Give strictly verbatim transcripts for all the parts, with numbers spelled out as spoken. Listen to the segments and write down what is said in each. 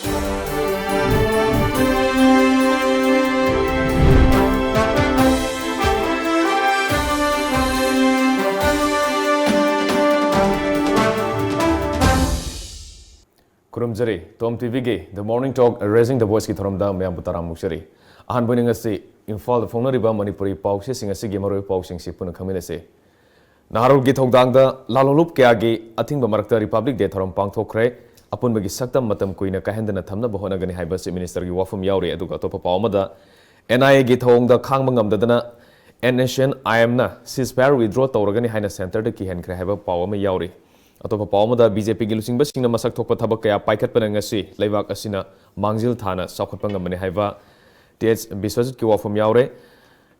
ꯈꯨꯔꯨꯝꯖꯔꯤ꯫ Tom ꯇꯤꯚꯤꯒꯤ The Morning Talk Raising the Voiceꯀꯤ ꯊꯧꯔꯝꯗ ꯃꯌꯥꯝꯕꯨ ꯇꯔꯥꯝꯅ ꯑꯣꯛꯆꯔꯤ꯫ ꯑꯍꯥꯟꯕ ꯑꯣꯏꯅ ꯉꯁꯤ ꯏꯝꯐꯥꯜꯗ ꯐꯣꯡꯅꯔꯤꯕ ꯃꯅꯤꯄꯨꯔꯤ ꯄꯥꯎꯆꯦꯁꯤꯡ ꯑꯁꯤꯒꯤ ꯃꯔꯨꯑꯣꯏꯕ ꯄꯥꯎꯁꯤꯡꯁꯤ ꯄꯨꯟꯅ ꯈꯪꯃꯤꯟꯅꯁꯤ꯫ ꯅꯍꯥꯔꯣꯜꯒꯤ ꯊꯧꯗꯥꯡꯗ ꯂꯥꯜꯍꯧꯂꯨꯞ ꯀꯌꯥꯒꯤ ꯑꯊꯤꯡꯕ ꯃꯔꯛꯇ Republic Day ꯊꯧꯔꯝ ꯄꯥꯡꯊꯣꯛꯈ꯭ꯔꯦ꯫ ꯑꯄꯨꯟꯕꯒꯤ ꯁꯛꯇꯝ ꯃꯇꯝ ꯀꯨꯏꯅ ꯀꯥꯏꯍꯟꯗꯅ ꯊꯝꯅꯕ ꯍꯣꯠꯅꯒꯅꯤ ꯍꯥꯏꯕ Chief Ministerꯒꯤ ꯋꯥꯐꯝ ꯌꯥꯎꯔꯤ꯫ ꯑꯗꯨꯒ ꯑꯇꯣꯞꯄ ꯄꯥꯎ ꯑꯃꯗ, NIAꯒꯤ ꯊꯧꯑꯣꯡꯗ ꯈꯥꯡꯕ ꯉꯝꯗꯗꯅ NSCN-IMꯅ ceasefire withdraw ꯇꯧꯔꯒꯅꯤ ꯍꯥꯏꯅ centreꯗ ꯀꯤꯍꯟꯈ꯭ꯔꯦ ꯍꯥꯏꯕ ꯄꯥꯎ ꯑꯃ ꯌꯥꯎꯔꯤ꯫ ꯑꯇꯣꯞꯄ ꯄꯥꯎ ꯑꯃꯗ, BJPꯒꯤ ꯂꯨꯆꯤꯡꯕꯁꯤꯡꯅ ꯃꯁꯛ ꯊꯣꯛꯄ ꯊꯕꯛ ꯀꯌꯥ ꯄꯥꯏꯈꯠꯄꯅ ꯉꯁꯤ ꯂꯩꯕꯥꯛ ꯑꯁꯤꯅ ꯃꯥꯡꯖꯤꯜ ꯊꯥꯅ ꯆꯥꯎꯈꯠꯄ ꯉꯝꯕꯅꯤ ꯍꯥꯏꯕ Th. ꯕꯤꯁ꯭ꯋꯖꯤꯠꯀꯤ ꯋꯥꯐꯝ ꯌꯥꯎꯔꯦ꯫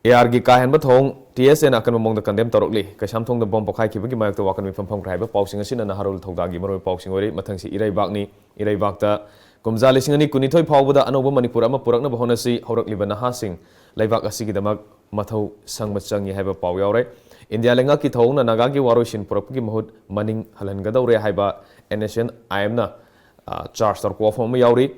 ARꯒꯤ ꯀꯥ ꯍꯦꯟꯕ ꯊꯧꯑꯣꯡ TSAꯅ ꯑꯀꯟꯕ ꯃꯑꯣꯡꯗ condemn ꯇꯧꯔꯛꯂꯤ꯫ ꯀꯩꯁꯥꯝꯊꯣꯡꯗ ꯕꯣꯝ ꯄꯣꯈꯥꯏꯈꯤꯕꯒꯤ ꯃꯥꯌꯣꯛꯇ ꯋꯥꯀꯟ ꯃꯤꯐꯝ ꯐꯝꯈ꯭ꯔꯦ ꯍꯥꯏꯕ ꯄꯥꯎꯁꯤꯡ ꯑꯁꯤꯅ ꯅꯍꯥꯔꯣꯜ ꯊꯧꯗꯥꯡꯒꯤ ꯃꯔꯨꯑꯣꯏꯕ ꯄꯥꯎꯁꯤꯡ ꯑꯣꯏꯔꯤ꯫ ꯃꯊꯪꯁꯤ ꯏꯔꯩꯕꯥꯛꯅꯤ꯫ ꯏꯔꯩꯕꯥꯛꯇ ꯀꯨꯝꯖꯥ ꯂꯤꯁꯤꯡ ꯑꯅꯤ ꯀꯨꯟꯅꯤꯊꯣꯏ ꯐꯥꯎꯕꯗ ꯑꯅꯧꯕ ꯃꯅꯤꯄꯨꯔ ꯑꯃ ꯄꯨꯔꯛꯅꯕ ꯍꯣꯠꯅꯁꯤ, ꯍꯧꯔꯛꯂꯤꯕ ꯅꯍꯥꯁꯤꯡ ꯂꯩꯕꯥꯛ ꯑꯁꯤꯒꯤꯗꯃꯛ ꯃꯊꯧ ꯁꯪꯕ ꯆꯪꯏ ꯍꯥꯏꯕ ꯄꯥꯎ ꯌꯥꯎꯔꯦ꯫ ꯏꯟꯗꯤꯌꯥ ꯂꯩꯉꯥꯛꯀꯤ ꯊꯧꯑꯣꯡꯅ ꯅꯥꯒꯥꯒꯤ ꯋꯥꯔꯣꯏꯁꯤꯟ ꯄꯨꯔꯛꯄꯒꯤ ꯃꯍꯨꯠ ꯃꯅꯤꯡ ꯍꯜꯍꯟꯒꯗꯧꯔꯦ ꯍꯥꯏꯕ NSCN-IMꯅ, ꯑ, charge ꯇꯧꯔꯛꯄ ꯋꯥꯐꯝ ꯑꯃ ꯌꯥꯎꯔꯤ꯫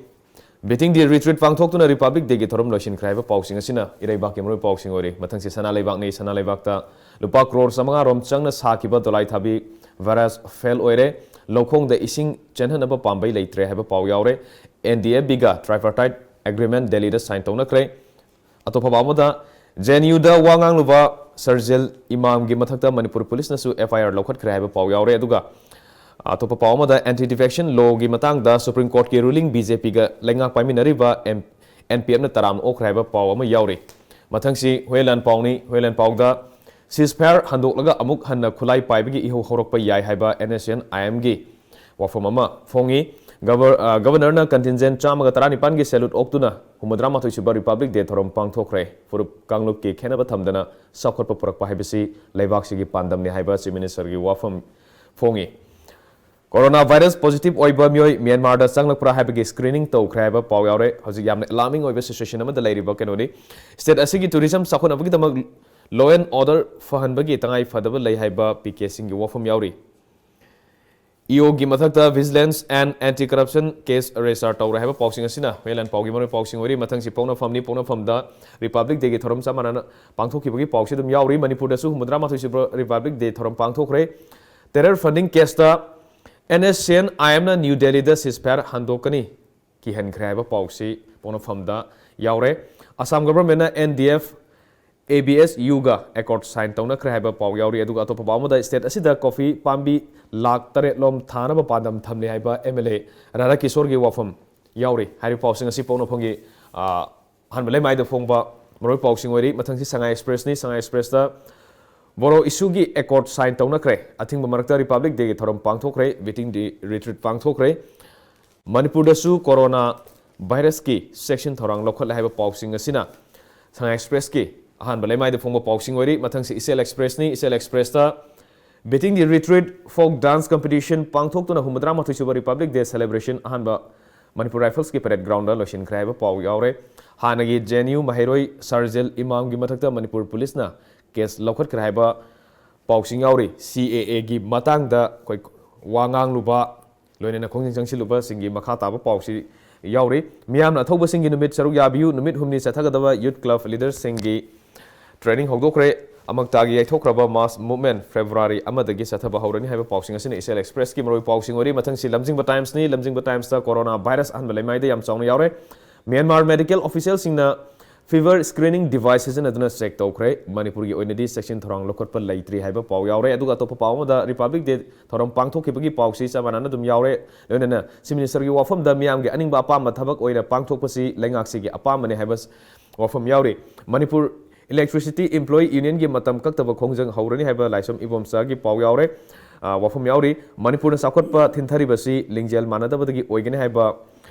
Beating the Retreat ꯄꯥꯡꯊꯣꯛꯇꯨꯅ Republic Dayꯒꯤ ꯊꯧꯔꯝ ꯂꯣꯏꯁꯤꯟꯈ꯭ꯔꯦ ꯍꯥꯏꯕ ꯄꯥꯎꯁꯤꯡ ꯑꯁꯤꯅ ꯏꯔꯩꯕꯥꯛꯀꯤ ꯃꯔꯨꯑꯣꯏꯕ ꯄꯥꯎꯁꯤꯡ ꯑꯣꯏꯔꯤ꯫ ꯃꯊꯪꯁꯤ ꯁꯅꯥ ꯂꯩꯕꯥꯛꯅꯤ꯫ ꯁꯅꯥ ꯂꯩꯕꯥꯛꯇ ꯂꯨꯄꯥ ꯀ꯭ꯔꯣꯔ ꯆꯥꯃꯉꯥ ꯔꯣꯝ ꯆꯪꯅ ꯁꯥꯈꯤꯕ ꯗꯣꯂꯥꯏ ꯊꯥꯕꯤ barrage fail ꯑꯣꯏꯔꯦ꯫ ꯂꯧꯈꯣꯡꯗ ꯏꯁꯤꯡ ꯆꯦꯟꯍꯟꯅꯕ ꯄꯥꯝꯕꯩ ꯂꯩꯇ꯭ꯔꯦ ꯍꯥꯏꯕ ꯄꯥꯎ ꯌꯥꯎꯔꯦ꯫ NDFBꯒ tripartite agreement ꯗꯦꯜꯂꯤꯗ sign ꯇꯧꯅꯈ꯭ꯔꯦ꯫ ꯑꯇꯣꯞꯄ ꯄꯥꯎ ꯑꯃꯗ, JNUꯗ ꯋꯥ ꯉꯥꯡꯂꯨꯕ ꯁꯔꯖꯤꯜ ꯏꯃꯥꯝꯒꯤ ꯃꯊꯛꯇ ꯃꯅꯤꯄꯨꯔ ꯄꯨꯂꯤꯁꯅꯁꯨ FIR ꯂꯧꯈꯠꯈ꯭ꯔꯦ ꯍꯥꯏꯕ ꯄꯥꯎ ꯌꯥꯎꯔꯦ꯫ ꯑꯗꯨꯒ ꯑꯇꯣꯞꯄ ꯄꯥꯎ ꯑꯃꯗ, Anti Defection Lawꯒꯤ ꯃꯇꯥꯡꯗ Supreme Courtꯀꯤ ruling BJPꯒ ꯂꯩꯉꯥꯛ ꯄꯥꯏꯃꯤꯟꯅꯔꯤꯕ M-, NPFꯅ ꯇꯔꯥꯝꯅ ꯑꯣꯛꯈ꯭ꯔꯦ ꯍꯥꯏꯕ ꯄꯥꯎ ꯑꯃ ꯌꯥꯎꯔꯤ꯫ ꯃꯊꯪꯁꯤ ꯍꯨꯌꯦꯟꯂꯥꯟ ꯄꯥꯎꯅꯤ꯫ ꯍꯨꯌꯦꯟꯂꯥꯟ ꯄꯥꯎꯗ, ceasefire ꯍꯟꯗꯣꯛꯂꯒ ꯑꯃꯨꯛ ꯍꯟꯅ ꯈꯨꯠꯂꯥꯏ ꯄꯥꯏꯕꯒꯤ ꯏꯍꯧ ꯍꯧꯔꯛꯄ ꯌꯥꯏ ꯍꯥꯏꯕ NSCN-IMꯒꯤ ꯋꯥꯐꯝ ꯑꯃ ꯐꯣꯡꯉꯤ꯫ Gover-, ꯑ, Governorꯅ contingent ꯆꯥꯝꯃꯒ ꯇꯔꯥꯅꯤꯄꯥꯟꯒꯤ salute ꯑꯣꯛꯇꯨꯅ ꯍꯨꯝꯐꯨꯇꯔꯥ ꯃꯥꯊꯣꯏ ꯁꯨꯕ Republic Day ꯊꯧꯔꯝ ꯄꯥꯡꯊꯣꯛꯈ꯭ꯔꯦ꯫ ꯐꯨꯔꯨꯞ ꯀꯥꯡꯂꯨꯞꯀꯤ ꯈꯦꯠꯅꯕ ꯊꯝꯗꯅ ꯆꯥꯎꯈꯠꯄ ꯄꯨꯔꯛꯄ ꯍꯥꯏꯕꯁꯤ ꯂꯩꯕꯥꯛꯁꯤꯒꯤ ꯄꯥꯟꯗꯝꯅꯤ ꯍꯥꯏꯕ Chief Ministerꯒꯤ ꯋꯥꯐꯝ ꯐꯣꯡꯉꯤ꯫ Coronavirus positive ꯑꯣꯏꯕ ꯃꯤꯑꯣꯏ ꯃ꯭ꯌꯥꯟꯃꯥꯔꯗ ꯆꯪꯂꯛꯄ꯭ꯔꯥ ꯍꯥꯏꯕꯒꯤ screening ꯇꯧꯈ꯭ꯔꯦ ꯍꯥꯏꯕ ꯄꯥꯎ ꯌꯥꯎꯔꯦ꯫ ꯍꯧꯖꯤꯛ ꯌꯥꯝꯅ alarming ꯑꯣꯏꯕ situation ꯑꯃꯗ ꯂꯩꯔꯤꯕ ꯀꯩꯅꯣꯅꯤ꯫ State ꯑꯁꯤꯒꯤ tourism ꯆꯥꯎꯈꯠꯅꯕꯒꯤꯗꯃꯛ law and order ꯐꯍꯟꯕꯒꯤ ꯇꯉꯥꯏ ꯐꯗꯕ ꯂꯩ ꯍꯥꯏꯕ ꯄꯤ ꯀꯦ ꯁꯤꯡꯒꯤ ꯋꯥꯐꯝ ꯌꯥꯎꯔꯤ꯫ ꯏ ꯑꯣꯒꯤ ꯃꯊꯛꯇ Vigilance and Anti Corruption case register ꯇꯧꯔꯦ ꯍꯥꯏꯕ ꯄꯥꯎꯁꯤꯡ ꯑꯁꯤꯅ ꯍꯨꯏꯌꯦꯟ ꯂꯥꯟꯄꯥꯎꯒꯤ ꯃꯔꯨꯑꯣꯏꯕ ꯄꯥꯎꯁꯤꯡ ꯑꯣꯏꯔꯤ꯫ ꯃꯊꯪꯁꯤ ꯄꯣꯛꯅꯐꯝꯅꯤ꯫ ꯄꯣꯛꯅꯐꯝꯗ Republic Dayꯒꯤ ꯊꯧꯔꯝ ꯆꯞ ꯃꯥꯟꯅꯅ ꯄꯥꯡꯊꯣꯛꯈꯤꯕꯒꯤ ꯄꯥꯎꯁꯤ ꯑꯗꯨꯝ ꯌꯥꯎꯔꯤ꯫ ꯃꯅꯤꯄꯨꯔꯗꯁꯨ ꯍꯨꯝꯐꯨꯇꯔꯥ ꯃꯥꯊꯣꯏ ꯁꯨꯕ Republic Day ꯊꯧꯔꯝ ꯄꯥꯡꯊꯣꯛꯈ꯭ꯔꯦ꯫ Terror funding caseꯇ NSCN IMꯅ New Delhiꯗ ceasefire ꯍꯟꯗꯣꯛꯀꯅꯤ, ꯀꯤꯍꯟꯈ꯭ꯔꯦ ꯍꯥꯏꯕ ꯄꯥꯎꯁꯤ ꯄꯣꯛꯅꯐꯝꯗ ꯌꯥꯎꯔꯦ꯫ ꯑꯁꯥꯝ governmentꯅ NDF ABSUꯒ accord sign ꯇꯧꯅꯈ꯭ꯔꯦ ꯍꯥꯏꯕ ꯄꯥꯎ ꯌꯥꯎꯔꯤ꯫ ꯑꯗꯨꯒ ꯑꯇꯣꯞꯄ ꯄꯥꯎ ꯑꯃꯗ state ꯑꯁꯤꯗ coffee ꯄꯥꯝꯕꯤ ꯂꯥꯈ ꯇꯔꯦꯠ ꯂꯣꯝ ꯊꯥꯅꯕ ꯄꯥꯟꯗꯝ ꯊꯝꯂꯤ ꯍꯥꯏꯕ MLA ꯔꯥꯙꯥ ꯀꯤꯁꯣꯔꯒꯤ ꯋꯥꯐꯝ ꯌꯥꯎꯔꯤ꯫ ꯍꯥꯏꯔꯤꯕ ꯄꯥꯎꯁꯤꯡ ꯑꯁꯤ ꯄꯣꯛꯅꯐꯝꯒꯤ, ꯑ, ꯑꯍꯥꯟꯕ ꯂꯩꯃꯥꯏꯗ ꯐꯣꯡꯕ ꯃꯔꯨꯑꯣꯏꯕ ꯄꯥꯎꯁꯤꯡ ꯑꯣꯏꯔꯤ꯫ ꯃꯊꯪꯁꯤ ꯁꯉꯥꯏ Expressꯅꯤ꯫ ꯁꯉꯥꯏ Expressꯇ Bodo issueꯒꯤ accord sign ꯇꯧꯅꯈ꯭ꯔꯦ꯫ ꯑꯊꯤꯡꯕ ꯃꯔꯛꯇ Republic Dayꯒꯤ ꯊꯧꯔꯝ ꯄꯥꯡꯊꯣꯛꯈ꯭ꯔꯦ꯫ Beating the retreat ꯄꯥꯡꯊꯣꯛꯈ꯭ꯔꯦ꯫ ꯃꯅꯤꯄꯨꯔꯗꯁꯨ corona virusꯀꯤ ꯆꯦꯛꯁꯤꯟ ꯊꯧꯔꯥꯡ ꯂꯧꯈꯠꯂꯦ ꯍꯥꯏꯕ ꯄꯥꯎꯁꯤꯡ ꯑꯁꯤꯅ ꯁꯉꯥꯏ Expressꯀꯤ ꯑꯍꯥꯟꯕ ꯂꯩꯃꯥꯏꯗ ꯐꯣꯡꯕ ꯄꯥꯎꯁꯤꯡ ꯑꯣꯏꯔꯤ꯫ ꯃꯊꯪꯁꯤ ꯏꯆꯦꯜ Expressꯅꯤ꯫ ꯏꯆꯦꯜ Expressꯇ Beating the Retreat folk dance competition ꯄꯥꯡꯊꯣꯛꯇꯨꯅ ꯍꯨꯝꯐꯨꯇꯔꯥ ꯃꯥꯊꯣꯏ ꯁꯨꯕ Republic Day celebration ꯑꯍꯥꯟꯕ Manipur Riflesꯀꯤ parade groundꯗ ꯂꯣꯏꯁꯤꯟꯈ꯭ꯔꯦ ꯍꯥꯏꯕ ꯄꯥꯎ ꯌꯥꯎꯔꯦ꯫ ꯍꯥꯟꯅꯒꯤ JNU ꯃꯍꯩꯔꯣꯏ ꯁꯥꯔꯖꯤꯜ ꯏꯃꯥꯝꯒꯤ ꯃꯊꯛꯇ ꯃꯅꯤꯄꯨꯔ policeꯅ case ꯂꯧꯈꯠꯈ꯭ꯔꯦ ꯍꯥꯏꯕ ꯄꯥꯎꯁꯤꯡ ꯌꯥꯎꯔꯤ꯫ CAAꯒꯤ ꯃꯇꯥꯡꯗ ꯑꯩꯈꯣꯏ ꯋꯥ ꯉꯥꯡꯂꯨꯕ, ꯂꯣꯏꯅꯅ ꯈꯣꯡꯖꯪ ꯆꯪꯁꯤꯜꯂꯨꯕꯁꯤꯡꯒꯤ ꯃꯈꯥ ꯇꯥꯕ ꯄꯥꯎꯁꯤ ꯌꯥꯎꯔꯤ꯫ ꯃꯤꯌꯥꯝꯅ ꯑꯊꯧꯕꯁꯤꯡꯒꯤ ꯅꯨꯃꯤꯠ ꯁꯔꯨꯛ ꯌꯥꯕꯤꯌꯨ꯫ ꯅꯨꯃꯤꯠ ꯍꯨꯝꯅꯤ ꯆꯠꯊꯒꯗꯕ youth club leaderꯁꯤꯡꯒꯤ training ꯍꯧꯗꯣꯛꯈ꯭ꯔꯦ꯫ ꯑꯃꯛꯇꯥꯒꯤ ꯌꯩꯊꯣꯛꯈ꯭ꯔꯕ mass movement February ꯑꯃꯗꯒꯤ ꯆꯠꯊꯕ ꯍꯧꯔꯅꯤ ꯍꯥꯏꯕ ꯄꯥꯎꯁꯤꯡ ꯑꯁꯤꯅ ꯏꯆꯦꯜ Expressꯀꯤ ꯃꯔꯨꯑꯣꯏꯕ ꯄꯥꯎꯁꯤꯡ ꯑꯣꯏꯔꯤ꯫ ꯃꯊꯪꯁꯤ ꯂꯝꯖꯤꯡꯕ Timesꯅꯤ꯫ ꯂꯝꯖꯤꯡꯕ Timesꯇ corona virus ꯑꯍꯥꯟꯕ ꯂꯩꯃꯥꯏꯗ ꯌꯥꯝ ꯆꯥꯎꯅ ꯌꯥꯎꯔꯦ꯫ Myanmar medical officialꯁꯤꯡꯅ fever screening device ꯁꯤꯖꯤꯟꯅꯗꯨꯅ check ꯇꯧꯈ꯭ꯔꯦ꯫ ꯃꯅꯤꯄꯨꯔꯒꯤ ꯑꯣꯏꯅꯗꯤ ꯆꯦꯛꯁꯤꯟ ꯊꯧꯔꯥꯡ ꯂꯧꯈꯠꯄ ꯂꯩꯇ꯭ꯔꯤ ꯍꯥꯏꯕ ꯄꯥꯎ ꯌꯥꯎꯔꯦ꯫ ꯑꯗꯨꯒ ꯑꯇꯣꯞꯄ ꯄꯥꯎ ꯑꯃꯗ Republic Day ꯊꯧꯔꯝ ꯄꯥꯡꯊꯣꯛꯈꯤꯕꯒꯤ ꯄꯥꯎꯁꯤ ꯆꯞ ꯃꯥꯟꯅꯅ ꯑꯗꯨꯝ ꯌꯥꯎꯔꯦ꯫ ꯂꯣꯏꯅꯅ Chief Ministerꯒꯤ ꯋꯥꯐꯝꯗ ꯃꯤꯌꯥꯝꯒꯤ ꯑꯅꯤꯡꯕ ꯑꯄꯥꯝꯕ ꯊꯕꯛ ꯑꯣꯏꯅ ꯄꯥꯡꯊꯣꯛꯄꯁꯤ ꯂꯩꯉꯥꯛꯁꯤꯒꯤ ꯑꯄꯥꯝꯕꯅꯤ ꯍꯥꯏꯕ ꯋꯥꯐꯝ ꯌꯥꯎꯔꯤ꯫ ꯃꯅꯤꯄꯨꯔ Electricity Employee Unionꯒꯤ ꯃꯇꯝ ꯀꯛꯇꯕ ꯈꯣꯡꯖꯪ ꯍꯧꯔꯅꯤ ꯍꯥꯏꯕ ꯂꯥꯏꯁ꯭ꯔꯝ ꯏꯕꯣꯝꯆꯥꯒꯤ ꯄꯥꯎ ꯌꯥꯎꯔꯦ꯫ ꯑ, ꯋꯥꯐꯝ ꯌꯥꯎꯔꯤ꯫ ꯃꯅꯤꯄꯨꯔꯅ ꯆꯥꯎꯈꯠꯄ ꯊꯤꯟꯊꯔꯤꯕꯁꯤ ꯂꯤꯡꯖꯦꯜ ꯃꯥꯟꯅꯗꯕꯗꯒꯤ ꯑꯣꯏꯒꯅꯤ ꯍꯥꯏꯕ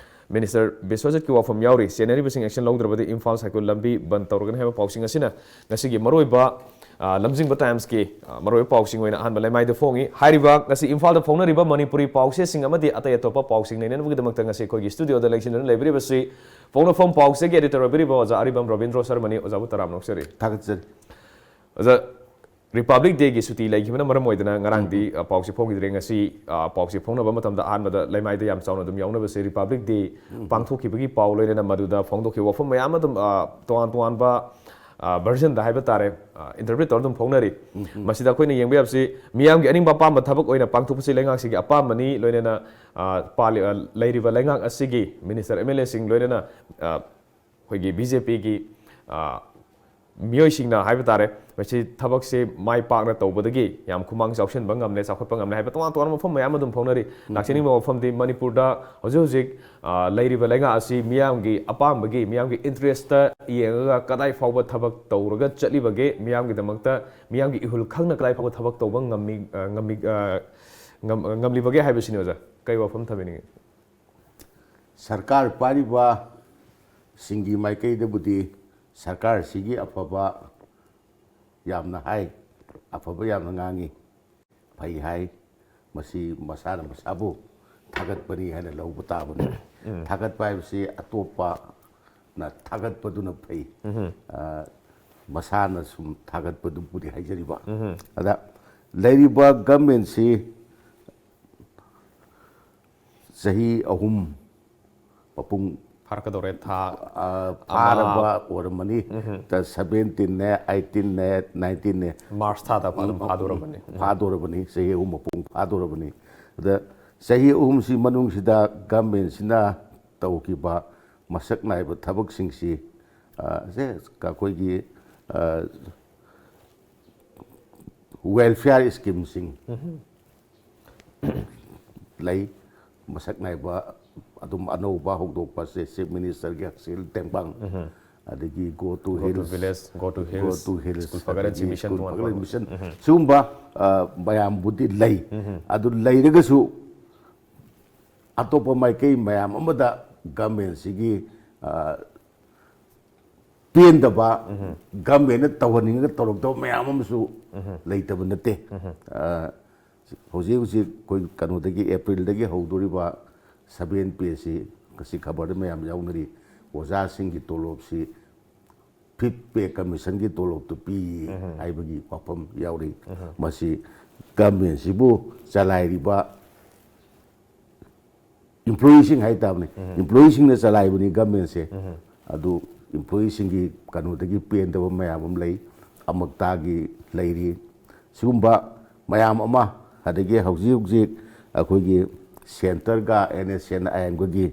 Minister ꯕꯤꯁ꯭ꯋꯖꯤꯠꯀꯤ ꯋꯥꯐꯝ ꯌꯥꯎꯔꯤ꯫ ꯆꯦꯟꯅꯔꯤꯕꯁꯤꯡ action ꯂꯧꯗ꯭ꯔꯕꯗꯤ ꯏꯝꯐꯥꯜ ꯁꯥꯏꯀꯨꯜ ꯂꯝꯕꯤ ꯕꯟ ꯇꯧꯔꯒꯅꯤ ꯍꯥꯏꯕ ꯄꯥꯎꯁꯤꯡ ꯑꯁꯤꯅ ꯉꯁꯤꯒꯤ ꯃꯔꯨꯑꯣꯏꯕ, ꯑ, ꯂꯝꯖꯤꯡꯕ Timesꯀꯤ, ꯑ, ꯃꯔꯨꯑꯣꯏꯕ ꯄꯥꯎꯁꯤꯡ ꯑꯣꯏꯅ ꯑꯍꯥꯟꯕ ꯂꯩꯃꯥꯏꯗ ꯐꯣꯡꯉꯤ꯫ ꯍꯥꯏꯔꯤꯕ ꯉꯁꯤ ꯏꯝꯐꯥꯜꯗ ꯐꯣꯡꯅꯔꯤꯕ ꯃꯅꯤꯄꯨꯔꯤ ꯄꯥꯎꯆꯦꯁꯤꯡ ꯑꯃꯗꯤ ꯑꯇꯩ ꯑꯇꯣꯞꯄ ꯄꯥꯎꯁꯤꯡ ꯅꯩꯅꯅꯕꯒꯤꯗꯃꯛꯇ ꯉꯁꯤ ꯑꯩꯈꯣꯏꯒꯤ studioꯗ ꯂꯦꯡꯁꯤꯟꯗꯨꯅ ꯂꯩꯕꯤꯔꯤꯕꯁꯤ ꯄꯣꯛꯅꯐꯝ ꯄꯥꯎꯆꯦꯒꯤ editor ꯑꯣꯏꯕꯤꯔꯤꯕ ꯑꯣꯖꯥ ꯑꯔꯤꯕꯝ ꯔꯕꯤꯟꯗ꯭ꯔꯣ ꯁꯔꯃꯅꯤ꯫ ꯑꯣꯖꯥꯕꯨ ꯇꯔꯥꯝꯅ ꯑꯣꯛꯆꯔꯤ꯫ ꯊꯥꯒꯠꯆꯔꯤ꯫ ꯑꯣꯖꯥ, ꯔꯤꯄꯕ꯭ꯂꯤꯛ ꯗꯦꯒꯤ ꯁꯨꯇꯤ ꯂꯩꯈꯤꯕꯅ ꯃꯔꯝ ꯑꯣꯏꯗꯅ ꯉꯔꯥꯡꯗꯤ, ꯑ, ꯄꯥꯎꯁꯤ ꯐꯣꯡꯈꯤꯗ꯭ꯔꯦ꯫ ꯉꯁꯤ, ꯑ, ꯄꯥꯎꯁꯤ ꯐꯣꯡꯅꯕ ꯃꯇꯝꯗ ꯑꯍꯥꯟꯕꯗ ꯂꯩꯃꯥꯏꯗ ꯌꯥꯝ ꯆꯥꯎꯅ ꯑꯗꯨꯝ ꯌꯥꯎꯅꯕꯁꯦ ꯔꯤꯄꯕ꯭ꯂꯤꯛ ꯗꯦ ꯄꯥꯡꯊꯣꯛꯈꯤꯕꯒꯤ ꯄꯥꯎ ꯂꯣꯏꯅꯅ ꯃꯗꯨꯗ ꯐꯣꯡꯗꯣꯛꯈꯤꯕ ꯋꯥꯐꯝ ꯃꯌꯥꯝ ꯑꯗꯨꯝ, ꯑ, ꯇꯣꯉꯥꯟ ꯇꯣꯉꯥꯟꯕ, ꯑ, version ꯗ ꯍꯥꯏꯕ ꯇꯥꯔꯦ, ꯑ, interpret ꯇꯧꯔ ꯑꯗꯨꯝ ꯐꯣꯡꯅꯔꯤ꯫ ꯃꯁꯤꯗ ꯑꯩꯈꯣꯏꯅ ꯌꯦꯡꯕ ꯌꯥꯕꯁꯤ ꯃꯤꯌꯥꯝꯒꯤ ꯑꯅꯤꯡꯕ ꯑꯄꯥꯝꯕ ꯊꯕꯛ ꯑꯣꯏꯅ ꯄꯥꯡꯊꯣꯛꯄꯁꯤ ꯂꯩꯉꯥꯛꯁꯤꯒꯤ ꯑꯄꯥꯝꯕꯅꯤ, ꯂꯣꯏꯅꯅ, ꯑ, ꯄꯥꯜꯂꯤ-, ꯑ, ꯂꯩꯔꯤꯕ ꯂꯩꯉꯥꯛ ꯑꯁꯤꯒꯤ ꯃꯤꯅꯤꯁꯇꯔ, ꯑꯦꯝ ꯑꯦꯜ ꯑꯦꯁꯤꯡ ꯂꯣꯏꯅꯅ, ꯑ, ꯑꯩꯈꯣꯏꯒꯤ ꯕꯤ ꯖꯦ ꯄꯤꯒꯤ, ꯑ, ꯃꯤꯑꯣꯏꯁꯤꯡꯅ ꯍꯥꯏꯕ ꯇꯥꯔꯦ, ꯃꯁꯤ ꯊꯕꯛꯁꯦ ꯃꯥꯏ ꯄꯥꯛꯅ ꯇꯧꯕꯗꯒꯤ ꯌꯥꯝ ꯈꯨꯃꯥꯡ ꯆꯥꯎꯁꯤꯟꯕ ꯉꯝꯂꯦ, ꯆꯥꯎꯈꯠꯄ ꯉꯝꯂꯦ ꯍꯥꯏꯕ ꯇꯣꯉꯥꯟ ꯇꯣꯉꯥꯟꯕ ꯋꯥꯐꯝ ꯃꯌꯥꯝ ꯑꯗꯨꯝ ꯐꯣꯡꯅꯔꯤ꯫ ꯂꯥꯛꯆꯅꯤꯡꯕ ꯋꯥꯐꯝꯗꯤ ꯃꯅꯤꯄꯨꯔꯗ ꯍꯧꯖꯤꯛ ꯍꯧꯖꯤꯛ, ꯑ, ꯂꯩꯔꯤꯕ ꯂꯩꯉꯥꯛ ꯑꯁꯤ ꯃꯤꯌꯥꯝꯒꯤ ꯑꯄꯥꯝꯕꯒꯤ, ꯃꯤꯌꯥꯝꯒꯤ interest ꯇ ꯌꯦꯡꯉꯒ ꯀꯗꯥꯏ ꯐꯥꯎꯕ ꯊꯕꯛ ꯇꯧꯔꯒ ꯆꯠꯂꯤꯕꯒꯦ, ꯃꯤꯌꯥꯝꯒꯤꯗꯃꯛꯇ, ꯃꯤꯌꯥꯝꯒꯤ ꯏꯍꯨꯜ ꯈꯪꯅ ꯀꯗꯥꯏ ꯐꯥꯎꯕ ꯊꯕꯛ ꯇꯧꯕ ꯉꯝꯃꯤ, ꯑ, ꯉꯝꯃꯤ, ꯑ, ꯉꯝ-, ꯉꯝꯂꯤꯕꯒꯦ ꯍꯥꯏꯕꯁꯤꯅꯤ ꯑꯣꯖꯥ꯫ ꯀꯔꯤ ꯋꯥꯐꯝ ꯊꯝꯕꯤꯅꯤꯡꯉꯤ? ꯁꯔꯀꯥꯔ ꯄꯥꯏꯔꯤꯕꯁꯤꯡꯒꯤ ꯃꯥꯏꯀꯩꯗꯕꯨꯗꯤ ꯁꯔꯀꯥꯔꯁꯤꯒꯤ ꯑꯐꯕ ꯌꯥꯝꯅ ꯍꯥꯏ, ꯑꯐꯕ ꯌꯥꯝꯅ ꯉꯥꯡꯉꯤ, ꯐꯩ ꯍꯥꯏ꯫ ꯃꯁꯤ ꯃꯁꯥꯅ ꯃꯁꯥꯕꯨ ꯊꯥꯒꯠꯄꯅꯤ ꯍꯥꯏꯅ ꯂꯧꯕ ꯇꯥꯕꯅꯤ꯫ ꯊꯥꯒꯠꯄ ꯍꯥꯏꯕꯁꯤ ꯑꯇꯣꯞꯄꯅ ꯊꯥꯒꯠꯄꯗꯨꯅ ꯐꯩ꯫ ꯑ, ꯃꯁꯥꯅ ꯁꯨꯝ ꯊꯥꯒꯠꯄꯗꯨꯕꯨꯗꯤ ꯍꯥꯏꯖꯔꯤꯕ꯫ ꯑꯗ ꯂꯩꯔꯤꯕ government ꯁꯤ ꯆꯍꯤ ꯑꯍꯨꯝ ꯃꯄꯨꯡ ꯐꯥꯔꯛꯀꯗꯧꯔꯦ, ꯊꯥ ꯑ, ꯐꯥꯔꯕ ꯑꯣꯏꯔꯝꯃꯅꯤ꯫ ꯇ-, seventeen ꯅꯦ, eighteen ꯅꯦ, nineteen ꯅꯦ꯫ March ꯊꯥꯗ ꯑꯗꯨꯝ ꯐꯥꯗꯣꯔꯕꯅꯤ꯫ ꯐꯥꯗꯣꯔꯕꯅꯤ, ꯆꯍꯤ ꯑꯍꯨꯝ ꯃꯄꯨꯡ ꯐꯥꯗꯣꯔꯕꯅꯤ꯫ ꯑꯗ ꯆꯍꯤ ꯑꯍꯨꯝꯁꯤ ꯃꯅꯨꯡꯁꯤꯗ government ꯁꯤꯅ ꯇꯧꯈꯤꯕ ꯃꯁꯛ ꯅꯥꯏꯕ ꯊꯕꯛꯁꯤꯡꯁꯤ, ꯑ, ꯁꯦ ꯑꯩꯈꯣꯏꯒꯤ, ꯑ, welfare scheme ꯁꯤꯡ ꯂꯩ, ꯃꯁꯛ ꯅꯥꯏꯕ ꯑꯗꯨꯝ ꯑꯅꯧꯕ ꯍꯧꯗꯣꯛꯄꯁꯦ Chief Minister ꯒꯤ ꯍꯛꯁꯦꯜ ꯇꯦꯡꯕꯥꯡ, ꯑꯗꯒꯤ Go to Go to Hills, Village, Go to Hills, Go to Hills, School ꯐꯒꯠꯍꯟꯁꯤ ꯑꯗꯒꯤ mission School ꯇꯣꯉꯥꯟ ꯐꯒꯠꯍꯟ ꯇꯣꯉꯥꯟ꯫ Mission, ꯁꯤꯒꯨꯝꯕ, ꯑ, ꯃꯌꯥꯝꯕꯨꯗꯤ ꯂꯩ꯫ ꯑꯗꯨ ꯂꯩꯔꯒꯁꯨ ꯑꯇꯣꯞꯄ ꯃꯥꯏꯀꯩ ꯃꯌꯥꯝ ꯑꯃꯗ government ꯁꯤꯒꯤ, ꯑ, ꯄꯦꯟꯗꯕ, government ꯅ ꯇꯧꯍꯟꯅꯤꯡꯉꯒ ꯇꯧꯔꯛꯇꯕ ꯃꯌꯥꯝ ꯑꯃꯁꯨ ꯂꯩꯇꯕ ꯅꯠꯇꯦ꯫ ꯑ, ꯍꯧꯖꯤꯛ ꯍꯧꯖꯤꯛ ꯑꯩꯈꯣꯏ ꯀꯩꯅꯣꯗꯒꯤ, April ꯗꯒꯤ ꯍꯧꯗꯣꯔꯤꯕ seven pay ꯁꯤ ꯉꯁꯤ ꯈꯕꯔꯗ ꯃꯌꯥꯝ ꯌꯥꯎꯅꯔꯤ꯫ ꯑꯣꯖꯥꯁꯤꯡꯒꯤ ꯇꯣꯂꯣꯞꯁꯤ Fifth Pay Commissionꯒꯤ ꯇꯣꯂꯣꯞꯇꯨ ꯄꯤ ꯍꯥꯏꯕꯒꯤ ꯋꯥꯐꯝ ꯌꯥꯎꯔꯤ꯫ ꯃꯁꯤ governmentꯁꯤꯕꯨ ꯆꯂꯥꯏꯔꯤꯕ employeeꯁꯤꯡ ꯍꯥꯏꯇꯥꯕꯅꯤ꯫ Employeeꯁꯤꯡꯅ ꯆꯂꯥꯏꯕꯅꯤ governmentꯁꯦ꯫ ꯑꯗꯨ employeeꯁꯤꯡꯒꯤ ꯀꯩꯅꯣꯗꯒꯤ ꯄꯦꯟꯗꯕ ꯃꯌꯥꯝ ꯑꯃ ꯂꯩ, ꯑꯃꯛꯇꯒꯤ ꯂꯩꯔꯤ꯫ ꯁꯤꯒꯨꯝꯕ ꯃꯌꯥꯝ ꯑꯃ, ꯑꯗꯒꯤ ꯍꯧꯖꯤꯛ ꯍꯧꯖꯤꯛ ꯑꯩꯈꯣꯏꯒꯤ centreꯒ NSCN IMꯒꯒꯤ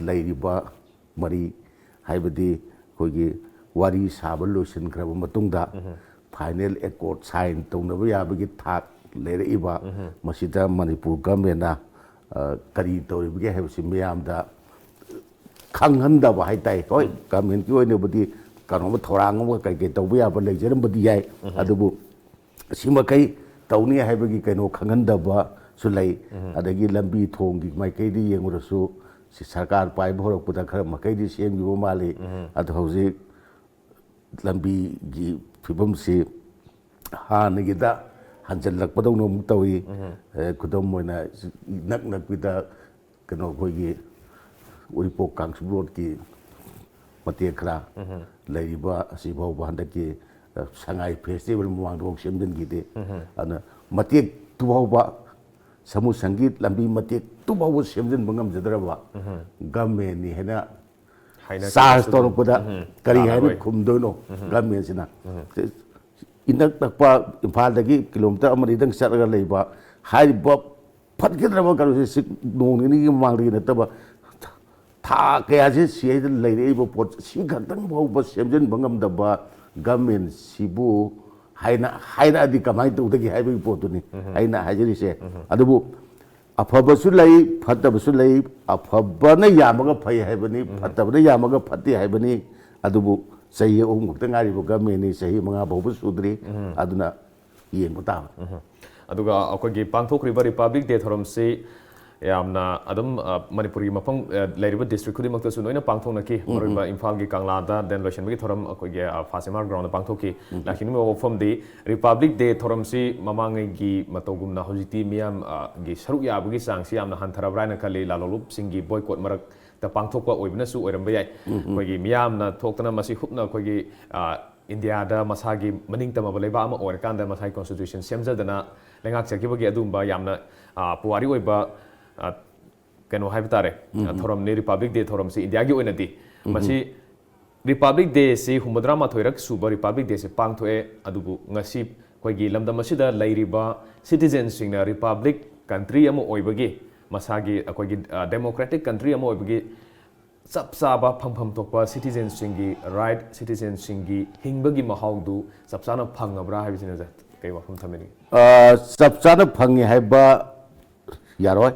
ꯂꯩꯔꯤꯕ ꯃꯔꯤ, ꯍꯥꯏꯕꯗꯤ ꯑꯩꯈꯣꯏꯒꯤ ꯋꯥꯔꯤ ꯁꯥꯕ ꯂꯣꯏꯁꯤꯟꯈ꯭ꯔꯕ ꯃꯇꯨꯡꯗ final accord sign ꯇꯧꯅꯕ ꯌꯥꯕꯒꯤ ꯊꯥꯛ ꯂꯩꯔꯛꯏꯕ, ꯃꯁꯤꯗ ꯃꯅꯤꯄꯨꯔ governmentꯅ, ꯑ, ꯀꯔꯤ ꯇꯧꯔꯤꯕꯒꯦ ꯍꯥꯏꯕꯁꯤ ꯃꯤꯌꯥꯝꯗ ꯈꯪꯍꯟꯗꯕ ꯍꯥꯏꯇꯥꯏ꯫ ꯍꯣꯏ, governmentꯀꯤ ꯑꯣꯏꯅꯕꯨꯗꯤ ꯀꯩꯅꯣꯝꯃ ꯊꯧꯔꯥꯡ ꯑꯃ ꯀꯩ ꯀꯩ ꯇꯧꯕ ꯌꯥꯕ ꯂꯩꯖꯔꯝꯕꯗꯤ ꯌꯥꯏ, ꯑꯗꯨꯕꯨ ꯁꯤꯃꯈꯩ ꯇꯧꯅꯤ ꯍꯥꯏꯕꯒꯤ ꯀꯩꯅꯣ ꯈꯪꯍꯟꯗꯕꯁꯨ ꯂꯩ꯫ ꯑꯗꯒꯤ ꯂꯝꯕꯤ ꯊꯣꯡꯒꯤ ꯃꯥꯏꯀꯩꯗ ꯌꯦꯡꯉꯨꯔꯁꯨ, ꯁꯤ ꯁꯔꯀꯥꯔ ꯄꯥꯏꯕ ꯍꯧꯔꯛꯄꯗ ꯈꯔ ꯃꯈꯩꯗꯤ ꯁꯦꯝꯈꯤꯕ ꯃꯥꯜꯂꯤ꯫ ꯑꯗꯣ ꯍꯧꯖꯤꯛ ꯂꯝꯕꯤꯒꯤ ꯐꯤꯕꯝꯁꯤ ꯍꯥꯟꯅꯒꯤꯗ ꯍꯟꯖꯜꯂꯛꯄꯗꯧꯅ ꯑꯃꯨꯛ ꯇꯧꯏ꯫ ꯑꯦ, ꯈꯨꯗꯝ ꯑꯣꯏꯅ, ꯏꯅꯛ ꯅꯛꯄꯤꯗ ꯀꯩꯅꯣ, ꯑꯩꯈꯣꯏꯒꯤ ꯎꯔꯤꯄꯣꯛ ꯀꯥꯡꯁꯨ ꯔꯣꯗꯀꯤ ꯃꯇꯦꯛ ꯈꯔ ꯂꯩꯔꯤꯕ ꯑꯁꯤ ꯐꯥꯎꯕ ꯍꯟꯗꯛꯀꯤ, ꯑ, ꯁꯉꯥꯏ festival ꯃꯃꯥꯡꯗꯐꯥꯎ ꯁꯦꯝꯖꯤꯟꯈꯤꯗꯦ꯫ ꯑꯗꯨꯅ ꯃꯇꯦꯛꯇꯨ ꯐꯥꯎꯕ, ꯁꯥꯃꯨ ꯁꯪꯒꯤ ꯂꯝꯕꯤ ꯃꯇꯦꯛꯇꯨ ꯐꯥꯎꯕ ꯁꯦꯝꯖꯤꯟꯕ ꯉꯝꯖꯗ꯭ꯔꯕ governmentꯅꯤ ꯍꯥꯏꯅ ꯍꯥꯏꯅ charge ꯇꯧꯔꯛꯄꯗ ꯀꯔꯤ ꯍꯥꯏꯅ ꯈꯨꯝꯗꯣꯏꯅꯣ governmentꯁꯤꯅ? ꯏꯅꯛ ꯅꯛꯄ ꯏꯝꯐꯥꯜꯗꯒꯤ kilometre ꯑꯃ ꯑꯅꯤꯗꯪ ꯆꯠꯂꯒ ꯂꯩꯕ ꯍꯥꯏꯔꯤꯕ ꯐꯠꯈꯤꯗ꯭ꯔꯕ ꯀꯩꯅꯣꯁꯦ, ꯁꯤ ꯅꯣꯡ ꯅꯤꯅꯤꯒꯤ ꯃꯃꯥꯡꯗꯒꯤ ꯅꯠꯇꯕ, ꯊꯥ ꯀꯌꯥꯁꯦ ꯁꯤꯗ ꯂꯩꯔꯛꯏꯕ ꯄꯣꯠ ꯁꯤ ꯈꯛꯇꯪ ꯐꯥꯎꯕ ꯁꯦꯝꯖꯤꯟꯕ ꯉꯝꯗꯕ governmentꯁꯤꯕꯨ ꯍꯥꯏꯅ ꯍꯥꯏꯔꯛꯑꯗꯤ ꯀꯃꯥꯏꯅ ꯇꯧꯗꯒꯦ ꯍꯥꯏꯕꯒꯤ ꯄꯣꯠꯇꯨꯅꯤ ꯑꯩꯅ ꯍꯥꯏꯖꯔꯤꯁꯦ꯫ ꯑꯗꯨꯕꯨ ꯑꯐꯕꯁꯨ ꯂꯩ, ꯐꯠꯇꯕꯁꯨ ꯂꯩ꯫ ꯑꯐꯕꯅ ꯌꯥꯝꯃꯒ ꯐꯩ ꯍꯥꯏꯕꯅꯤ, ꯐꯠꯇꯕꯅ ꯌꯥꯝꯃꯒ ꯐꯠꯇꯦ ꯍꯥꯏꯕꯅꯤ꯫ ꯑꯗꯨꯕꯨ ꯆꯍꯤ ꯑꯍꯨꯝ ꯈꯛꯇ ꯉꯥꯏꯔꯤꯕ governmentꯅꯤ, ꯆꯍꯤ ꯃꯉꯥ ꯐꯥꯎꯕ ꯁꯨꯗ꯭ꯔꯤ꯫ ꯑꯗꯨꯅ ꯌꯦꯡꯕ ꯇꯥꯕꯅꯤ꯫ ꯑꯗꯨꯒ ꯑꯩꯈꯣꯏꯒꯤ ꯄꯥꯡꯊꯣꯛꯈ꯭ꯔꯤꯕ Republic Day ꯊꯧꯔꯝꯁꯤ ꯌꯥꯝꯅ ꯑꯗꯨꯝ ꯑ, ꯃꯅꯤꯄꯨꯔꯒꯤ ꯃꯐꯝ ꯑ, ꯂꯩꯔꯤꯕ ꯗꯤꯁꯇ꯭ꯔꯤꯛ ꯈꯨꯗꯤꯡꯃꯛꯇꯁꯨ ꯂꯣꯏꯅ ꯄꯥꯡꯊꯣꯛꯅꯈꯤ꯫ ꯃꯔꯨꯑꯣꯏꯕ ꯏꯝꯐꯥꯜꯒꯤ ꯀꯪꯂꯥꯗ ꯗꯦꯟ ꯂꯣꯏꯁꯤꯟꯕꯒꯤ ꯊꯧꯔꯝ ꯑꯩꯈꯣꯏꯒꯤ ꯐꯥꯁꯤꯃꯥꯔ ꯒ꯭ꯔꯥꯎꯟꯗ ꯄꯥꯡꯊꯣꯛꯈꯤ꯫ ꯂꯥꯛꯈꯤꯅꯤꯡꯕ ꯋꯥꯐꯝꯗꯤ ꯔꯤꯄꯥꯕ꯭ꯂꯤꯛ ꯗꯦ ꯊꯧꯔꯝꯁꯤ ꯃꯃꯥꯡꯉꯩꯒꯤ ꯃꯇꯧꯒꯨꯝꯅ ꯍꯧꯖꯤꯛꯇꯤ ꯃꯤꯌꯥꯝ ꯑ, ꯒꯤ ꯁꯔꯨꯛ ꯌꯥꯕꯒꯤ ꯆꯥꯡꯁꯤ ꯌꯥꯝꯅ ꯍꯟꯊꯔꯕ꯭ꯔꯥ ꯍꯥꯏꯅ ꯈꯜꯂꯤ꯫ ꯂꯥꯂꯣꯡꯂꯨꯞꯁꯤꯡꯒꯤ ꯕꯣꯏꯀꯣꯠ ꯃꯔꯛꯇ ꯄꯥꯡꯊꯣꯛꯄ ꯑꯣꯏꯕꯅꯁꯨ ꯑꯣꯏꯔꯝꯕ ꯌꯥꯏ꯫ ꯑꯩꯈꯣꯏꯒꯤ ꯃꯤꯌꯥꯝꯅ ꯊꯣꯛꯇꯅ ꯃꯁꯤ ꯍꯨꯞꯅ ꯑꯩꯈꯣꯏꯒꯤ ꯑ, ꯏꯟꯗꯤꯌꯥꯗ ꯃꯁꯥꯒꯤ ꯃꯅꯤꯡ ꯇꯝꯃꯕ ꯂꯩꯕꯥꯛ ꯑꯃ ꯑꯣꯏꯔꯀꯥꯟꯗ ꯃꯁꯥꯒꯤ ꯀꯣꯟꯁꯇꯤꯇ꯭ꯌꯨꯁꯟ ꯁꯦꯝꯖꯗꯅ ꯂꯩꯉꯥꯛꯆꯈꯤꯕꯒꯤ ꯑꯗꯨꯒꯨꯝꯕ ꯌꯥꯝꯅ ꯑ, ꯄꯨꯋꯥꯔꯤ ꯑꯣꯏꯕ ꯑ, ꯀꯩꯅꯣ ꯍꯥꯏꯕ ꯇꯥꯔꯦ꯫ ꯊꯧꯔꯝꯅꯤ ꯔꯤꯄꯥꯕ꯭ꯂꯤꯛ ꯗꯦ ꯊꯧꯔꯝꯁꯤ ꯏꯟꯗꯤꯌꯥꯒꯤ ꯑꯣꯏꯅꯗꯤ꯫ ꯃꯁꯤ ꯔꯤꯄꯥꯕ꯭ꯂꯤꯛ ꯗꯦꯁꯤ ꯍꯨꯝꯐꯨꯇꯔꯥ ꯃꯥꯊꯣꯏꯔꯛ ꯁꯨꯕ ꯔꯤꯄꯥꯕ꯭ꯂꯤꯛ ꯗꯦꯁꯤ ꯄꯥꯡꯊꯣꯛꯑꯦ꯫ ꯑꯗꯨꯕꯨ ꯉꯁꯤ ꯑꯩꯈꯣꯏꯒꯤ ꯂꯝꯗꯝ ꯑꯁꯤꯗ ꯂꯩꯔꯤꯕ ꯁꯤꯇꯤꯖꯦꯟꯁꯤꯡꯅ ꯔꯤꯄꯥꯕ꯭ꯂꯤꯛ ꯀꯟꯇ꯭ꯔꯤ ꯑꯃ ꯑꯣꯏꯕꯒꯤ, ꯃꯁꯥꯒꯤ ꯑꯩꯈꯣꯏꯒꯤ ꯗꯦꯃꯣꯀ꯭ꯔꯦꯇꯤꯛ ꯀꯟꯇ꯭ꯔꯤ ꯑꯃ ꯑꯣꯏꯕꯒꯤ ꯆꯞ ꯆꯥꯕ ꯐꯪꯐꯝ ꯊꯣꯛꯄ ꯁꯤꯇꯤꯖꯦꯟꯁꯤꯡꯒꯤ ꯔꯥꯏꯠ, ꯁꯤꯇꯤꯖꯦꯟꯁꯤꯡꯒꯤ ꯍꯤꯡꯕꯒꯤ ꯃꯍꯥꯎꯗꯨ ꯆꯞ ꯆꯥꯅ ꯐꯪꯉꯕ꯭ꯔꯥ ꯍꯥꯏꯕꯁꯤꯅ ꯀꯩ ꯋꯥꯐꯝ ꯊꯝꯕꯤꯅꯤꯡꯉꯤ? ꯑ, ꯆꯞ ꯆꯥꯅ ꯐꯪꯉꯤ ꯍꯥꯏꯕ ꯌꯥꯔꯣꯏ꯫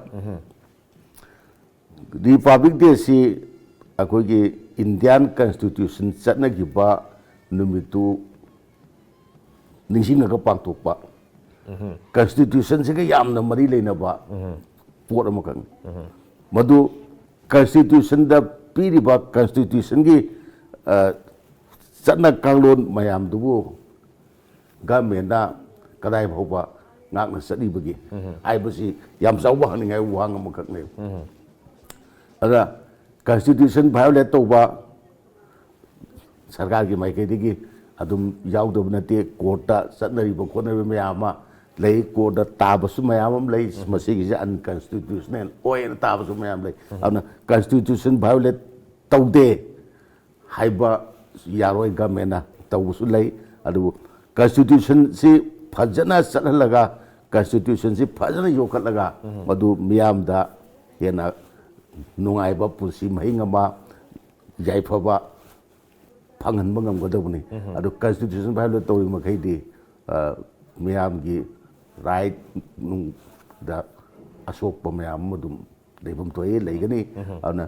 ꯔꯤꯄꯥꯕ꯭ꯂꯤꯛ ꯗꯦꯁꯤ ꯑꯩꯈꯣꯏꯒꯤ ꯏꯟꯗꯤꯌꯥꯟ ꯀꯟꯁꯇꯤꯇ꯭ꯌꯨꯁꯟ ꯆꯠꯅꯈꯤꯕ ꯅꯨꯃꯤꯠꯇꯨ ꯅꯤꯡꯁꯤꯡꯉꯒ ꯄꯥꯡꯊꯣꯛꯄ, ꯀꯟꯁꯇꯤꯇ꯭ꯌꯨꯁꯟꯁꯤꯒ ꯌꯥꯝꯅ ꯃꯔꯤ ꯂꯩꯅꯕ ꯄꯣꯠ ꯑꯃꯈꯛꯅꯤ꯫ ꯃꯗꯨ ꯀꯟꯁꯇꯤꯇ꯭ꯌꯨꯁꯟꯗ ꯄꯤꯔꯤꯕ ꯀꯟꯁꯇꯤꯇ꯭ꯌꯨꯁꯟꯒꯤ, ꯑ, ꯆꯠꯅ ꯀꯥꯡꯂꯣꯟ ꯃꯌꯥꯝꯗꯨꯕꯨ ꯒꯃꯦꯟꯅ ꯀꯗꯥꯏ ꯐꯥꯎꯕ ꯉꯥꯛꯅ ꯆꯠꯂꯤꯕꯒꯦ ꯍꯥꯏꯕꯁꯤ ꯌꯥꯝ ꯆꯥꯎꯕ ꯍꯪꯅꯤꯡꯉꯥꯏ ꯋꯥꯍꯪ ꯑꯃꯈꯛꯅꯦꯕ꯫ ꯑꯗ ꯀꯟꯁꯇꯤꯇ꯭ꯌꯨꯁꯟ ꯚꯥꯏꯑꯣꯂꯦꯠ ꯇꯧꯕ ꯁꯔꯀꯥꯔꯒꯤ ꯃꯥꯏꯀꯩꯗꯒꯤ ꯑꯗꯨꯝ ꯌꯥꯎꯗꯕ ꯅꯠꯇꯦ꯫ ꯀꯣꯔꯠꯇ ꯆꯠꯅꯔꯤꯕ ꯈꯣꯠꯅꯔꯤꯕ ꯃꯌꯥꯝ ꯑꯃ ꯂꯩ, ꯀꯣꯔꯠꯇ ꯇꯥꯕꯁꯨ ꯃꯌꯥꯝ ꯑꯃ ꯂꯩ꯫ ꯃꯁꯤꯒꯤꯁꯦ ꯑꯟꯀꯟꯁꯇꯤꯇ꯭ꯌꯨꯁꯅꯦꯜ ꯑꯣꯏꯅ ꯇꯥꯕꯁꯨ ꯃꯌꯥꯝ ꯂꯩ꯫ ꯑꯗꯨꯅ ꯀꯟꯁꯇꯤꯇ꯭ꯌꯨꯁꯟ ꯚꯥꯏꯑꯣꯂꯦꯠ ꯇꯧꯗꯦ ꯍꯥꯏꯕ ꯌꯥꯔꯣꯏ꯫ ꯒꯃꯦꯟꯅ ꯇꯧꯕꯁꯨ ꯂꯩ꯫ ꯑꯗꯨꯕꯨ ꯀꯟꯁꯇꯤꯇ꯭ꯌꯨꯁꯟꯁꯤ ꯐꯖꯅ ꯆꯠꯍꯜꯂꯒ, ꯀꯟꯁꯇꯤꯇ꯭ꯌꯨꯁꯟꯁꯤ ꯐꯖꯅ ꯌꯣꯛꯈꯠꯂꯒ, ꯃꯗꯨ ꯃꯤꯌꯥꯝꯗ ꯍꯦꯟꯅ ꯅꯨꯡꯉꯥꯏꯕ ꯄꯨꯟꯁꯤ ꯃꯍꯤꯡ ꯑꯃ, ꯌꯥꯏꯐꯕ ꯐꯪꯍꯟꯕ ꯉꯝꯒꯗꯕꯅꯤ꯫ ꯑꯗꯨ ꯀꯟꯁꯇꯤꯇ꯭ꯌꯨꯁꯟ ꯚꯥꯏꯑꯣꯂꯦꯠ ꯇꯧꯔꯤ ꯃꯈꯩꯗꯤ, ꯑ, ꯃꯤꯌꯥꯝꯒꯤ ꯔꯥꯏꯠ ꯅꯨꯡꯗ ꯑꯁꯣꯛꯄ ꯃꯌꯥꯝ ꯑꯃ ꯑꯗꯨꯝ ꯂꯩꯐꯝ ꯊꯣꯛꯏ, ꯂꯩꯒꯅꯤ꯫ ꯑꯗꯨꯅ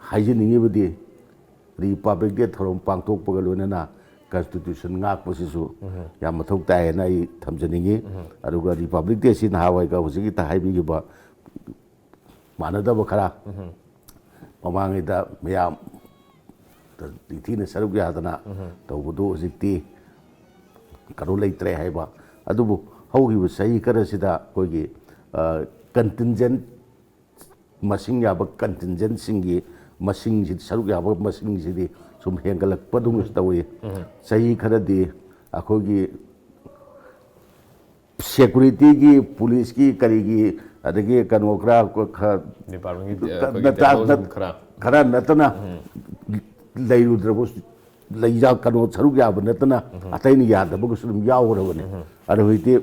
ꯍꯥꯏꯖꯅꯤꯡꯉꯤꯕꯗꯤ ꯔꯤꯄꯥꯕ꯭ꯂꯤꯛ ꯗꯦ ꯊꯧꯔꯝ ꯄꯥꯡꯊꯣꯛꯄꯒ ꯂꯣꯏꯅꯅ ꯀꯟꯁꯇꯤꯇ꯭ꯌꯨꯁꯟ ꯉꯥꯛꯄꯁꯤꯁꯨ ꯌꯥꯝ ꯃꯊꯧ ꯇꯥꯏ ꯍꯥꯏꯅ ꯑꯩ ꯊꯝꯖꯅꯤꯡꯉꯤ꯫ ꯑꯗꯨꯒ ꯔꯤꯄꯥꯕ꯭ꯂꯤꯛ ꯗꯦꯁꯤ ꯅꯍꯥꯟꯋꯥꯏꯒ ꯍꯧꯖꯤꯛꯀꯤꯇ ꯍꯥꯏꯕꯤꯈꯤꯕ ꯃꯥꯟꯅꯗꯕ ꯈꯔ, ꯃꯃꯥꯡꯉꯩꯗ ꯃꯌꯥꯝ ꯅꯤꯡꯊꯤꯅ ꯁꯔꯨꯛ ꯌꯥꯗꯅ ꯇꯧꯕꯗꯨ ꯍꯧꯖꯤꯛꯇꯤ ꯀꯩꯅꯣ ꯂꯩꯇ꯭ꯔꯦ ꯍꯥꯏꯕ꯫ ꯑꯗꯨꯕꯨ ꯍꯧꯈꯤꯕ ꯆꯍꯤ ꯈꯔꯁꯤꯗ ꯑꯩꯈꯣꯏꯒꯤ ꯀꯟꯇꯤꯟꯖꯦꯟ, ꯃꯁꯤꯡ ꯌꯥꯕ ꯀꯟꯇꯤꯟꯖꯦꯟꯁꯤꯡꯒꯤ ꯃꯁꯤꯡꯁꯤ, ꯁꯔꯨꯛ ꯌꯥꯕ ꯃꯁꯤꯡꯁꯤꯗꯤ ꯁꯨꯝ ꯍꯦꯟꯒꯠꯂꯛꯄꯗꯧꯅꯁꯨ ꯇꯧꯏ꯫ ꯆꯍꯤ ꯈꯔꯗꯤ ꯑꯩꯈꯣꯏꯒꯤ ꯁꯦꯀꯨꯔꯤꯇꯤꯒꯤ, ꯄꯨꯂꯤꯁꯀꯤ, ꯀꯔꯤꯒꯤ, ꯑꯗꯒꯤ ꯀꯩꯅꯣ ꯈꯔ, ꯈꯔ ꯗꯤꯄꯥꯔꯠꯃꯦꯟꯒꯤ, ꯑ, ꯑꯩꯈꯣꯏꯒꯤ ꯅꯠꯇ-, ꯇꯦꯟꯗꯧꯁꯤꯡ ꯅꯠ-, ꯈꯔ꯫ ꯈꯔ ꯅꯠꯇꯅ ꯂꯩꯔꯨꯗ꯭ꯔꯕꯁꯨ, ꯂꯩꯖ-, ꯀꯩꯅꯣ ꯁꯔꯨꯛ ꯌꯥꯕ ꯅꯠꯇꯅ ꯑꯇꯩꯅ ꯌꯥꯗꯕꯒꯁꯨ ꯑꯗꯨꯝ ꯌꯥꯎꯈ꯭ꯔꯕꯅꯤ꯫ ꯑꯗꯣ ꯍꯧꯖꯤꯛꯇꯤ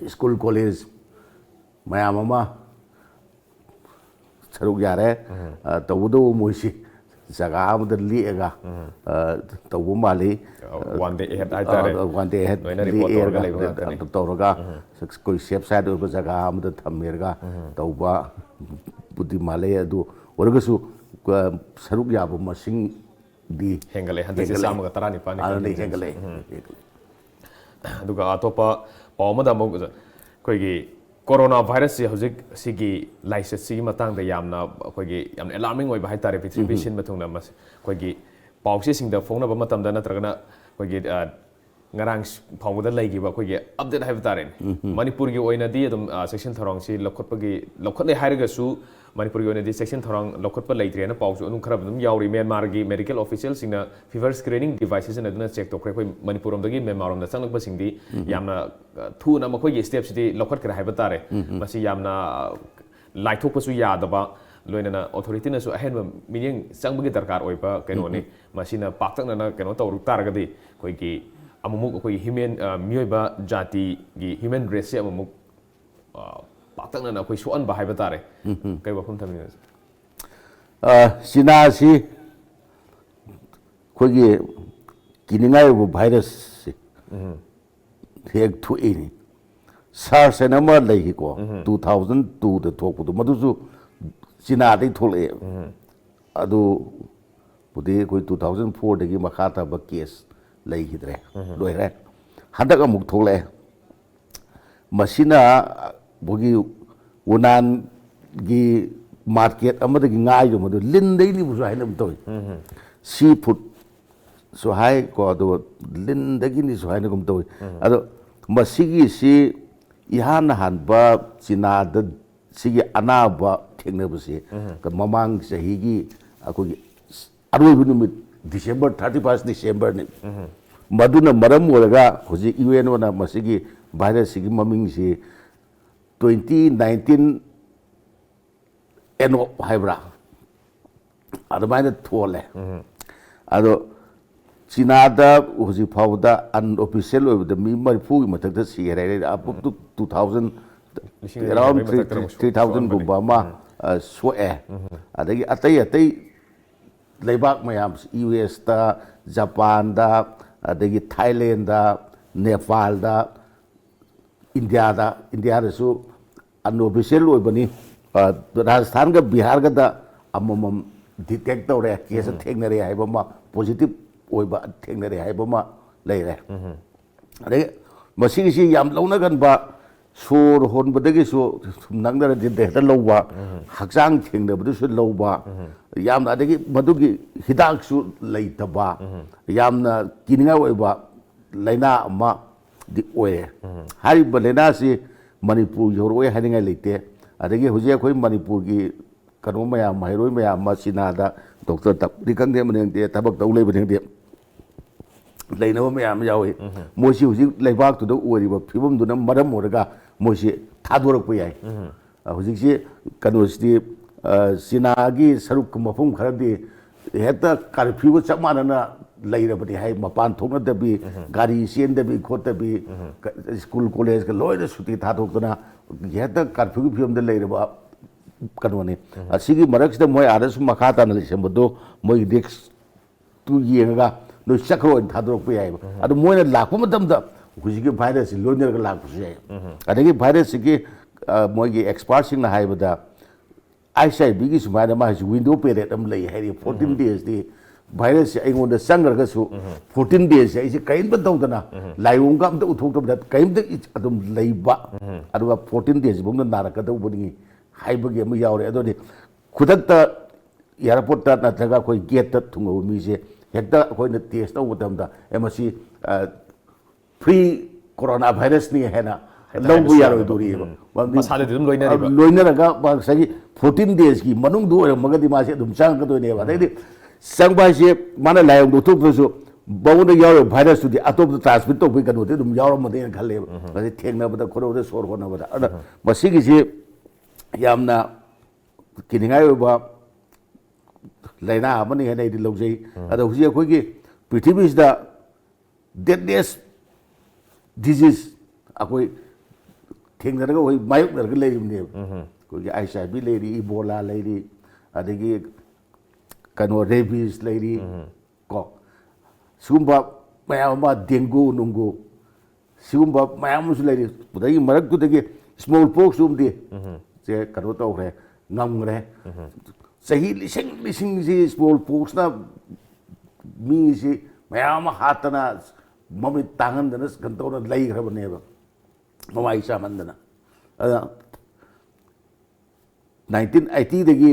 ꯁ꯭ꯀꯨꯜ ꯀꯣꯂꯦꯖ ꯃꯌꯥꯝ ꯑꯃ ꯁꯔꯨꯛ ꯌꯥꯔꯦ꯫ ꯑ, ꯇꯧꯕꯇꯕꯨ ꯃꯣꯏꯁꯤ ꯖꯒꯥ ꯑꯃꯗ ꯂꯦꯛꯑꯒ, ꯑ, ꯇꯧꯕ ꯃꯥꯜꯂꯤ꯫ ꯑ, one day ahead ꯍꯥꯏꯇꯥꯔꯦ꯫ ꯑ, one day ahead ꯂꯣꯏꯅ report ꯂꯦꯛꯑꯒ, ꯇꯧꯔꯒ ꯂꯩꯕ ꯉꯥꯛꯇꯅꯤ꯫ ꯇꯧꯔꯒ ꯑꯩꯈꯣꯏ safe side ꯑꯣꯏꯕ ꯖꯒꯥ ꯑꯃꯗ ꯊꯝꯃꯦꯔꯒ ꯇꯧꯕꯕꯨꯗꯤ ꯃꯥꯜꯂꯦ꯫ ꯑꯗꯨ ꯑꯣꯏꯔꯒꯁꯨ, ꯑ, ꯁꯔꯨꯛ ꯌꯥꯕ ꯃꯁꯤꯡꯗꯤ ꯍꯦꯟꯒꯠꯂꯦ꯫ ꯍꯟꯗꯛꯁꯦ ꯍꯦꯟꯒꯠꯂꯦ꯫ ꯆꯥꯝꯃꯒ ꯇꯔꯥ ꯅꯤꯄꯥꯟꯅꯤ ꯑꯥ, contingent꯫ ꯍꯦꯟꯒꯠꯂꯦ꯫ ꯎꯝ꯫ ꯍꯦꯟꯒꯠꯂꯦ꯫ ꯑꯗꯨꯒ ꯑꯇꯣꯞꯄ ꯄꯥꯎ ꯑꯃꯗ ꯑꯃꯨꯛ ꯑꯩꯈꯣꯏꯒꯤ ꯀꯣꯔꯣꯅꯥ ꯚꯥꯏꯔꯁꯁꯤ ꯍꯧꯖꯤꯛ ꯁꯤꯒꯤ ꯂꯥꯏꯆꯠꯁꯤꯒꯤ ꯃꯇꯥꯡꯗ ꯌꯥꯝꯅ ꯑꯩꯈꯣꯏꯒꯤ ꯌꯥꯝꯅ alarming ꯑꯣꯏꯕ ꯍꯥꯏꯇꯥꯔꯦ꯫ ꯄ꯭ꯔꯤꯊꯤꯕꯤ ꯁꯤꯟꯕ ꯊꯨꯡꯅ ꯃꯁ-, ꯑꯩꯈꯣꯏꯒꯤ ꯄꯥꯎꯆꯦꯁꯤꯡꯗ ꯐꯣꯡꯅꯕ ꯃꯇꯝꯗ ꯅꯠꯇ꯭ꯔꯒꯅ ꯑꯩꯈꯣꯏꯒꯤ, ꯑ, ꯉꯔꯥꯡ ꯐꯥꯎꯕꯗ ꯂꯩꯈꯤꯕ ꯑꯩꯈꯣꯏꯒꯤ update ꯍꯥꯏꯕ ꯇꯥꯔꯦꯅꯦ꯫ ꯃꯅꯤꯄꯨꯔꯒꯤ ꯑꯣꯏꯅꯗꯤ ꯑꯗꯨꯝ, ꯑ, ꯆꯦꯛꯁꯤꯟ ꯊꯧꯔꯥꯡꯁꯤ ꯂꯧꯈꯠꯄꯒꯤ, ꯂꯧꯈꯠꯂꯦ ꯍꯥꯏꯔꯒꯁꯨ ꯃꯅꯤꯄꯨꯔꯒꯤ ꯑꯣꯏꯅꯗꯤ ꯆꯦꯛꯁꯤꯟ ꯊꯧꯔꯥꯡ ꯂꯧꯈꯠꯄ ꯂꯩꯇ꯭ꯔꯦꯅ ꯄꯥꯎꯁꯨ ꯑꯗꯨꯝ ꯈꯔ ꯑꯗꯨꯝ ꯌꯥꯎꯔꯤ꯫ ꯃ꯭ꯌꯥꯟꯃꯥꯔꯒꯤ medical officialꯁꯤꯡꯅ fever screening device ꯁꯤꯖꯤꯟꯅꯗꯨꯅ check ꯇꯧꯈ꯭ꯔꯦ꯫ ꯑꯩꯈꯣꯏ ꯃꯅꯤꯄꯨꯔ ꯂꯣꯝꯗꯒꯤ ꯃ꯭ꯌꯥꯟꯃꯥꯔ ꯂꯣꯝꯗ ꯆꯪꯂꯛꯄꯁꯤꯡꯗꯤ ꯌꯥꯝꯅ, ꯑ, ꯊꯨꯅ ꯃꯈꯣꯏꯒꯤ step ꯁꯤꯗꯤ ꯂꯧꯈꯠꯈ꯭ꯔꯦ ꯍꯥꯏꯕ ꯇꯥꯔꯦ꯫ ꯃꯁꯤ ꯌꯥꯝꯅ, ꯑ, ꯂꯥꯏꯊꯣꯛꯄꯁꯨ ꯌꯥꯗꯕ, ꯂꯣꯏꯅꯅ authority ꯅꯁꯨ ꯑꯍꯦꯟꯕ ꯃꯤꯠꯌꯦꯡ ꯆꯪꯕꯒꯤ ꯗꯔꯀꯥꯔ ꯑꯣꯏꯕ ꯀꯩꯅꯣꯅꯤ꯫ ꯃꯁꯤꯅ ꯄꯥꯛꯇꯛꯅꯅ ꯀꯩꯅꯣ ꯇꯧꯔꯛ ꯇꯥꯔꯒꯗꯤ ꯑꯩꯈꯣꯏꯒꯤ ꯑꯃꯨꯛꯃꯨꯛ ꯑꯩꯈꯣꯏꯒꯤ human, ꯑ, ꯃꯤꯑꯣꯏꯕ ꯖꯥꯇꯤꯒꯤ human race ꯁꯦ ꯑꯃꯨꯛꯃꯨꯛ, ꯑ, ꯄꯥꯛꯇꯛꯅꯅ ꯑꯩꯈꯣꯏ ꯁꯣꯛꯍꯟꯕ ꯍꯥꯏꯕ ꯇꯥꯔꯦ꯫ ꯀꯩ ꯋꯥꯐꯝ ꯊꯝꯕꯤꯅꯣ? ꯑ, ꯆꯤꯅꯥꯁꯤ ꯑꯩꯈꯣꯏꯒꯤ ꯀꯤꯅꯤꯡꯉꯥꯏ ꯑꯣꯏꯕ ꯚꯥꯏꯔꯁꯁꯦ ꯍꯦꯛ ꯊꯣꯛꯏꯅꯤ꯫ SARS ꯍꯥꯏꯅ ꯑꯃ ꯂꯩꯈꯤꯀꯣ, two thousand two ꯗ ꯊꯣꯛꯄꯗꯣ, ꯃꯗꯨꯁꯨ ꯆꯤꯅꯥꯗꯩ ꯊꯣꯛꯂꯛꯑꯦ꯫ ꯑꯗꯨꯕꯨꯗꯤ ꯑꯩꯈꯣꯏ two thousand four ꯗꯒꯤ ꯃꯈꯥ ꯇꯥꯕ case ꯂꯩꯈꯤꯗ꯭ꯔꯦ, ꯂꯣꯏꯔꯦ꯫ ꯍꯟꯗꯛ ꯑꯃꯨꯛ ꯊꯣꯛꯂꯛꯑꯦ꯫ ꯃꯁꯤꯅ ꯑꯩꯈꯣꯏꯒꯤ ꯋꯨꯅꯥꯟꯒꯤ ꯃꯥꯔꯀꯦꯠ ꯑꯃꯗꯒꯤ ꯉꯥ ꯌꯣꯟꯕꯗꯨ ꯂꯤꯟꯗꯩꯅꯤꯕꯨꯁꯨ ꯍꯥꯏꯅꯕ ꯇꯧꯏ꯫ ꯁꯤ ꯐꯨꯗꯁꯨ ꯍꯥꯏꯀꯣ, ꯑꯗꯨꯒ ꯂꯤꯟꯗꯒꯤꯅꯤꯁꯨ ꯍꯥꯏꯅꯒꯨꯝ ꯇꯧꯏ꯫ ꯑꯗꯣ ꯃꯁꯤꯒꯤꯁꯤ ꯏꯍꯥꯟ ꯍꯥꯟꯕ ꯆꯤꯅꯥꯗ ꯁꯤꯒꯤ ꯑꯅꯥꯕ ꯊꯦꯡꯅꯕꯁꯤ ꯃꯃꯥꯡ ꯆꯍꯤꯒꯤ ꯑꯩꯈꯣꯏꯒꯤ ꯑꯔꯣꯏꯕ ꯅꯨꯃꯤꯠ, ꯗꯤꯁꯦꯝꯕꯔ, ꯊꯥꯔꯇꯤ ꯐꯥꯔꯁ ꯗꯤꯁꯦꯝꯕꯔꯅꯤ꯫ ꯃꯗꯨꯅ ꯃꯔꯝ ꯑꯣꯏꯔꯒ ꯍꯧꯖꯤꯛ ꯌꯨ ꯑꯦꯟ ꯑꯣꯅ ꯃꯁꯤꯒꯤ ꯚꯥꯏꯔꯁꯁꯤꯒꯤ ꯃꯃꯤꯡꯁꯤ ꯇ꯭ꯋꯦꯟꯇꯤ ꯅꯥꯏꯟꯇꯤꯟ ꯑꯦꯅꯣꯞ ꯍꯥꯏꯕ꯭ꯔꯥ, ꯑꯗꯨꯃꯥꯏꯅ ꯊꯣꯜꯂꯦ꯫ ꯑꯗꯣ ꯆꯤꯅꯥꯗ ꯍꯧꯖꯤꯛ ꯐꯥꯎꯕꯗ ꯑꯟꯑꯣꯐꯤꯁꯤꯌꯦꯜ ꯑꯣꯏꯕꯗ ꯃꯤ ꯃꯔꯤꯐꯨꯒꯤ ꯃꯊꯛꯇ ꯁꯤꯈꯔꯦ꯫ ꯑꯞ ꯇꯨ ꯇꯨ ꯊꯥꯎꯖꯟ, ꯎꯝ, ꯂꯤꯁꯤꯡ ꯑꯅꯤ ꯑꯔꯥꯎꯟ ꯌꯥꯡꯈꯩ ꯃꯊꯛꯇ ꯑꯃꯨꯛ ꯊ꯭ꯔꯤ ꯊꯥꯎꯖꯟꯒꯨꯝꯕ ꯁꯣꯛꯑꯝꯕꯅꯤ꯫ ꯑꯃ, ꯎꯝ꯫ ꯑ, ꯁꯣꯛꯑꯦ꯫ ꯎꯝ꯫ ꯑꯗꯒꯤ ꯑꯇꯩ ꯑꯇꯩ ꯂꯩꯕꯥꯛ ꯃꯌꯥꯝ, ꯌꯨ ꯑꯦꯁꯇ, ꯖꯄꯥꯟꯗ, ꯑꯗꯒꯤ ꯊꯥꯏꯂꯦꯟꯗ, ꯅꯦꯄꯥꯜꯗ, ꯏꯟꯗꯤꯌꯥꯗ, ꯏꯟꯗꯤꯌꯥꯗꯁꯨ ꯑꯟꯑꯣꯐꯤꯁꯤꯌꯦꯜ ꯑꯣꯏꯕꯅꯤ꯫ ꯑ, ꯔꯥꯖꯁꯊꯥꯟꯒ ꯕꯤꯍꯥꯔꯒꯗ ꯑꯃꯃꯝ ꯗꯤꯇꯦꯛ ꯇꯧꯔꯦ, ꯀꯦꯁ ꯎꯝ꯫ ꯊꯦꯡꯅꯔꯦ ꯍꯥꯏꯕ ꯑꯃ, ꯄꯣꯖꯤꯇꯤꯚ ꯑꯣꯏꯕ ꯊꯦꯡꯅꯔꯦ ꯍꯥꯏꯕ ꯑꯃ ꯂꯩꯔꯦ꯫ ꯎꯝ꯫ ꯑꯗꯒꯤ ꯃꯁꯤꯒꯤꯁꯤ ꯌꯥꯝ ꯂꯧꯅꯒꯟꯕ, ꯁꯣꯔ ꯍꯣꯟꯕꯗꯒꯤꯁꯨ ꯁꯨꯝ ꯅꯛꯅꯔꯗꯤ ꯍꯦꯛꯇ ꯂꯧꯕ, ꯎꯝ꯫ ꯍꯛꯆꯥꯡ ꯊꯦꯡꯅꯕꯗꯁꯨ ꯂꯧꯕ, ꯎꯝ꯫ ꯌꯥꯝꯅ, ꯑꯗꯒꯤ ꯃꯗꯨꯒꯤ ꯍꯤꯗꯥꯛꯁꯨ ꯂꯩꯇꯕ, ꯎꯝ꯫ ꯌꯥꯝꯅ ꯀꯤꯅꯤꯡꯉꯥꯏ ꯑꯣꯏꯕ ꯂꯥꯏꯅꯥ ꯑꯃꯗꯤ ꯑꯣꯏꯔꯦ꯫ ꯎꯝ꯫ ꯍꯥꯏꯔꯤꯕ ꯂꯥꯏꯅꯥꯁꯤ ꯃꯅꯤꯄꯨꯔ ꯌꯧꯔꯛꯑꯣꯏ ꯍꯥꯏꯅꯤꯡꯉꯥꯏ ꯂꯩꯇꯦ꯫ ꯑꯗꯒꯤ ꯍꯧꯖꯤꯛ ꯑꯩꯈꯣꯏ ꯃꯅꯤꯄꯨꯔꯒꯤ ꯀꯩꯅꯣ ꯃꯌꯥꯝ, ꯃꯍꯩꯔꯣꯏ ꯃꯌꯥꯝ ꯑꯃ ꯆꯤꯅꯥꯗ ꯗꯣꯛꯇꯔ ꯇꯝꯕꯅꯤ ꯈꯪꯗꯦ, ꯑꯃꯅꯤ ꯈꯪꯗꯦ, ꯊꯕꯛ ꯇꯧ ꯂꯩꯕꯅꯤ ꯈꯪꯗꯦ, ꯂꯩꯅꯕ ꯃꯌꯥꯝ ꯌꯥꯎꯏ꯫ ꯎꯝ꯫ ꯃꯣꯏꯁꯤ ꯍꯧꯖꯤꯛ ꯂꯩꯕꯥꯛꯇꯨꯗ ꯑꯣꯏꯔꯤꯕ ꯐꯤꯕꯝꯗꯨꯅ ꯃꯔꯝ ꯑꯣꯏꯔꯒ ꯃꯣꯏꯁꯤ ꯊꯥꯗꯣꯔꯛꯄ ꯌꯥꯏ꯫ ꯎꯝ꯫ ꯍꯧꯖꯤꯛꯁꯤ ꯀꯩꯅꯣꯁꯤꯗꯤ, ꯑ, ꯆꯤꯅꯥꯒꯤ ꯁꯔꯨꯛ ꯃꯐꯝ ꯈꯔꯗꯤ ꯍꯦꯛꯇ ꯀꯔꯐ꯭ꯌꯨꯒ ꯆꯞ ꯃꯥꯟꯅꯅ ꯂꯩꯔꯕꯅꯤ ꯍꯥꯏ, ꯃꯄꯥꯟ ꯊꯣꯛꯅꯗꯕꯤ, ꯎꯝ꯫ ꯒꯥꯔꯤ ꯆꯦꯟꯗꯕꯤ ꯈꯣꯠꯇꯕꯤ, ꯎꯝ꯫ ꯀ-, ꯁ꯭ꯀꯨꯜ ꯀꯣꯂꯦꯖꯀ ꯂꯣꯏꯅ ꯁꯨꯇꯤ ꯊꯥꯗꯣꯛꯇꯅ ꯍꯦꯛꯇ ꯀꯔꯐ꯭ꯌꯨꯒꯤ ꯐꯤꯕꯝꯗ ꯂꯩꯔꯕ ꯀꯩꯅꯣꯅꯤ꯫ ꯎꯝ꯫ ꯑꯁꯤꯒꯤ ꯃꯔꯛꯁꯤꯗ ꯃꯣꯏ ꯑꯥꯗ ꯁꯨꯝ ꯃꯈꯥ ꯇꯥꯅ ꯂꯩꯁꯟꯕꯗꯣ, ꯃꯣꯏꯒꯤ ꯔꯤꯛꯁ ꯇꯨ ꯌꯦꯡꯉꯒ ꯅꯣꯏ ꯆꯠꯈ꯭ꯔꯣ ꯍꯥꯏꯅ ꯊꯥꯗꯣꯔꯛꯄ ꯌꯥꯏꯑꯕ꯫ ꯎꯝ꯫ ꯑꯗꯨ ꯃꯣꯏꯅ ꯂꯥꯛꯄ ꯃꯇꯝꯗ ꯍꯧꯖꯤꯛꯀꯤ ꯚꯥꯏꯔꯁꯁꯤ ꯂꯣꯏꯅꯔꯒ ꯂꯥꯛꯄꯁꯨ ꯌꯥꯏ꯫ ꯎꯝ꯫ ꯑꯗꯒꯤ ꯚꯥꯏꯔꯁꯁꯤꯒꯤ, ꯑ, ꯃꯣꯏꯒꯤ ꯑꯦꯛꯁꯄꯥꯔꯠꯁꯤꯡꯅ ꯍꯥꯏꯕꯗ, ꯑꯩꯆ ꯑꯥꯏ ꯚꯤꯒꯤ ꯁꯨꯃꯥꯏꯅ ꯃꯥꯒꯤꯁꯨ ꯋꯤꯟꯗꯣ ꯄꯦꯔꯦꯠ ꯑꯃ ꯂꯩ ꯍꯥꯏꯔꯤ, ꯐꯣꯔꯇꯤꯟ ꯎꯝ꯫ ꯗꯦꯖꯇꯤ ꯚꯥꯏꯔꯁꯁꯦ ꯑꯩꯉꯣꯟꯗ ꯆꯪꯈ꯭ꯔꯒꯁꯨ ꯐꯣꯔꯇꯤꯟ ꯗꯦꯖꯁꯦ ꯑꯩꯁꯦ ꯀꯔꯤꯝꯇ ꯇꯧꯗꯅ, ꯂꯥꯏꯑꯣꯡꯒ ꯑꯝꯇ ꯎꯠꯊꯣꯛꯇꯕꯗ ꯀꯔꯤꯝꯇ ꯑꯗꯨꯝ ꯂꯩꯕ, ꯑꯗꯨꯒ ꯐꯣꯔꯇꯤꯟ ꯗꯦꯖ ꯐꯥꯎꯗ ꯅꯥꯔꯛꯀꯗꯧꯕꯅꯤ ꯍꯥꯏꯕꯒꯤ ꯑꯃ ꯌꯥꯎꯔꯦ꯫ ꯑꯗꯨꯗꯤ ꯈꯨꯗꯛꯇ ꯑꯦꯌꯥꯔꯄꯣꯔꯠꯇ ꯅꯠꯇ꯭ꯔꯒ ꯑꯩꯈꯣꯏ ꯒꯦꯠꯇ ꯊꯨꯡꯉꯕ ꯃꯤꯁꯦ ꯍꯦꯛꯇ ꯑꯩꯈꯣꯏꯅ ꯇꯦꯁ ꯇꯧꯕ ꯃꯇꯝꯗ, ꯑꯦ, ꯃꯁꯤ ꯐ꯭ꯔꯤ ꯀꯣꯔꯣꯅꯥ ꯚꯥꯏꯔꯁꯅꯤ ꯍꯥꯏꯅ ꯂꯧꯕ ꯌꯥꯔꯣꯏꯗꯧꯔꯤꯑꯕ꯫ ꯃꯔꯝꯗꯤ ꯃꯁꯥꯗꯗꯤ ꯑꯗꯨꯝ ꯂꯣꯏꯅꯔꯤꯕ꯫ ꯂꯣꯏꯅꯔꯒ ꯉꯁꯥꯏꯒꯤ ꯐꯣꯔꯇꯤꯟ ꯗꯦꯖꯀꯤ ꯃꯅꯨꯡꯗ ꯑꯣꯏꯔꯝꯃꯒꯗꯤ ꯃꯥꯁꯦ ꯑꯗꯨꯝ ꯆꯪꯉꯛꯀꯗꯣꯏꯅꯦꯕ꯫ ꯑꯗꯩꯗꯤ ꯆꯪꯕ ꯍꯥꯏꯁꯦ ꯃꯥꯅ ꯂꯥꯏꯑꯣꯡꯗ ꯎꯠꯊꯣꯛꯇ꯭ꯔꯁꯨ ꯃꯉꯣꯟꯗ ꯌꯥꯎꯔꯤꯕ ꯚꯥꯏꯔꯁꯇꯨꯗꯤ ꯑꯇꯣꯞꯄꯗ ꯇ꯭ꯔꯥꯟꯁꯃꯤꯠ ꯇꯧꯕꯒꯤ ꯀꯩꯅꯣꯗꯤ ꯑꯗꯨꯝ ꯌꯥꯎꯔꯝꯃꯅꯤꯅ ꯈꯜꯂꯦꯕ꯫ ꯃꯁꯤ ꯊꯦꯡꯅꯕꯗ ꯈꯣꯠꯅꯕꯗ ꯁꯣꯔ ꯍꯣꯠꯅꯕꯗ꯫ ꯑꯗ ꯃꯁꯤꯒꯤꯁꯤ ꯌꯥꯝꯅ ꯀꯤꯅꯤꯡꯉꯥꯏ ꯑꯣꯏꯕ ꯂꯥꯏꯅꯥ ꯑꯃꯅꯤ ꯍꯥꯏꯅ ꯑꯩꯗꯤ ꯂꯧꯖꯩ꯫ ꯑꯗꯣ ꯍꯧꯖꯤꯛ ꯑꯩꯈꯣꯏꯒꯤ ꯄ꯭ꯔꯤꯊꯤꯕꯤꯁꯤꯗ ꯗꯦꯠꯂꯦꯁ ꯗꯤꯖꯤꯁ ꯑꯩꯈꯣꯏ ꯊꯦꯡꯅꯔꯒ ꯑꯩꯈꯣꯏ ꯃꯥꯌꯣꯛꯅꯔꯒ ꯂꯩꯔꯤꯕꯅꯦꯕ꯫ ꯑꯩꯈꯣꯏꯒꯤ ꯑꯩꯆ ꯑꯥꯏ ꯚꯤ ꯂꯩꯔꯤ, ꯏꯕꯣꯂꯥ ꯂꯩꯔꯤ, ꯑꯗꯒꯤ ꯀꯩꯅꯣ ꯔꯦꯕꯤꯁ ꯂꯩꯔꯤ, ꯀꯣ, ꯁꯤꯒꯨꯝꯕ ꯃꯌꯥꯝ ꯑꯃ, ꯗꯦꯡꯒꯨ ꯅꯨꯡꯒꯨ, ꯁꯤꯒꯨꯝꯕ ꯃꯌꯥꯝ ꯑꯃꯁꯨ ꯂꯩꯔꯤ꯫ ꯑꯗꯒꯤ ꯃꯔꯛꯇꯨꯗꯒꯤ ꯁ꯭ꯃꯣꯜ ꯄꯣꯛꯁ ꯑꯃꯗꯤ ꯁꯦ ꯀꯩꯅꯣ ꯇꯧꯈ꯭ꯔꯦ, ꯉꯝꯈ꯭ꯔꯦ꯫ ꯆꯍꯤ ꯂꯤꯁꯤꯡ ꯂꯤꯁꯤꯡꯁꯤ ꯁ꯭ꯃꯣꯜ ꯄꯣꯛꯁꯅ ꯃꯤꯁꯤ ꯃꯌꯥꯝ ꯑꯃ ꯍꯥꯠꯇꯅ, ꯃꯃꯤꯠ ꯇꯥꯡꯍꯟꯗꯅ ꯀꯩꯅꯣ ꯇꯧꯔ ꯂꯩꯈ꯭ꯔꯕꯅꯦꯕ, ꯃꯃꯥꯏ ꯆꯥꯃꯟꯗꯅ꯫ ꯑꯗ ꯅꯥꯏꯟꯇꯤꯟ ꯑꯩꯠꯇꯤꯗꯒꯤ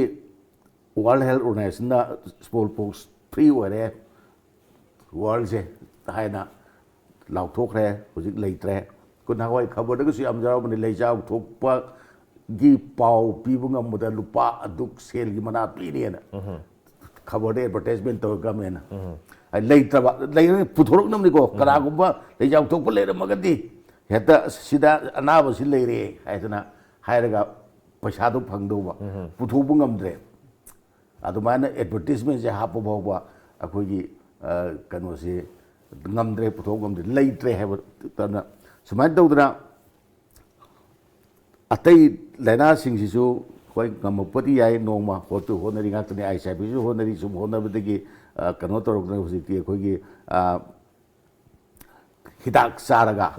ꯋꯥꯔꯜ ꯍꯦꯜꯊ ꯑꯣꯔꯒꯅꯥꯏꯖꯦꯁꯟꯅ ꯁ꯭ꯃꯣꯜ ꯄꯣꯛꯁ ꯐ꯭ꯔꯤ ꯑꯣꯏꯔꯦ ꯋꯥꯔꯜꯁꯦ ꯍꯥꯏꯅ ꯂꯥꯎꯊꯣꯛꯈ꯭ꯔꯦ꯫ ꯍꯧꯖꯤꯛ ꯂꯩꯇ꯭ꯔꯦ꯫ ꯑꯩꯈꯣꯏ ꯅꯍꯥꯟꯋꯥꯏ ꯈꯕꯔꯗꯒꯁꯨ ꯌꯥꯝ ꯌꯥꯎꯔꯝꯕꯅꯤ, ꯂꯩꯖꯥꯎ ꯊꯣꯛꯄꯒꯤ ꯄꯥꯎ ꯄꯤꯕ ꯉꯝꯕꯗ ꯂꯨꯄꯥ ꯑꯗꯨꯛ ꯁꯦꯜꯒꯤ ꯃꯅꯥ ꯄꯤꯅꯦꯅ꯫ ꯈꯕꯔꯗ ꯑꯦꯗꯚꯔꯇꯥꯏꯖꯃꯦꯟ ꯇꯧꯔꯒ ꯒꯃꯦꯟꯅ꯫ ꯍꯥꯏ ꯂꯩꯇ꯭ꯔꯕ, ꯂꯩꯔꯒ ꯄꯨꯊꯣꯔꯛꯅꯕꯅꯤꯀꯣ꯫ ꯀꯅꯥꯒꯨꯝꯕ ꯂꯩꯖꯥꯎ ꯊꯣꯛꯄ ꯂꯩꯔꯝꯃꯒꯗꯤ ꯍꯦꯛꯇ ꯁꯤꯗ ꯑꯅꯥꯕꯁꯤ ꯂꯩꯔꯦ ꯍꯥꯏꯗꯅ ꯍꯥꯏꯔꯒ ꯄꯩꯁꯥꯗꯣ ꯐꯪꯗꯧꯕ꯫ ꯄꯨꯊꯣꯛꯄ ꯉꯝꯗ꯭ꯔꯦ꯫ ꯑꯗꯨꯃꯥꯏꯅ ꯑꯦꯗꯚꯔꯇꯤꯁꯃꯦꯟꯁꯦ ꯍꯥꯞꯄ ꯐꯥꯎꯕ ꯑꯩꯈꯣꯏꯒꯤ, ꯑ, ꯀꯩꯅꯣꯁꯤ ꯉꯝꯗ꯭ꯔꯦ, ꯄꯨꯊꯣꯛ ꯉꯝꯗ꯭ꯔꯦ, ꯂꯩꯇ꯭ꯔꯦ ꯍꯥꯏꯕ꯫ ꯑꯗꯨꯅ ꯁꯨꯃꯥꯏꯅ ꯇꯧꯗꯅ ꯑꯇꯩ ꯂꯥꯏꯅꯥꯁꯤꯡꯁꯤꯁꯨ ꯍꯣꯏ ꯉꯝꯃꯛꯄꯗꯤ ꯌꯥꯏ, ꯅꯣꯡꯃ ꯍꯣꯠꯇꯨ ꯍꯣꯠꯅꯔꯤ ꯉꯥꯛꯇꯅꯤ, ꯑꯥꯏ ꯑꯦꯁ ꯑꯥꯏ ꯚꯤꯁꯨ ꯍꯣꯠꯅꯔꯤ, ꯁꯨꯝ ꯍꯣꯠꯅꯕꯗꯒꯤ, ꯑ, ꯀꯩꯅꯣ ꯇꯧꯔꯛꯇꯅ ꯍꯧꯖꯤꯛꯇꯤ ꯑꯩꯈꯣꯏꯒꯤ, ꯑ, ꯍꯤꯗꯥꯛ ꯆꯥꯔꯒ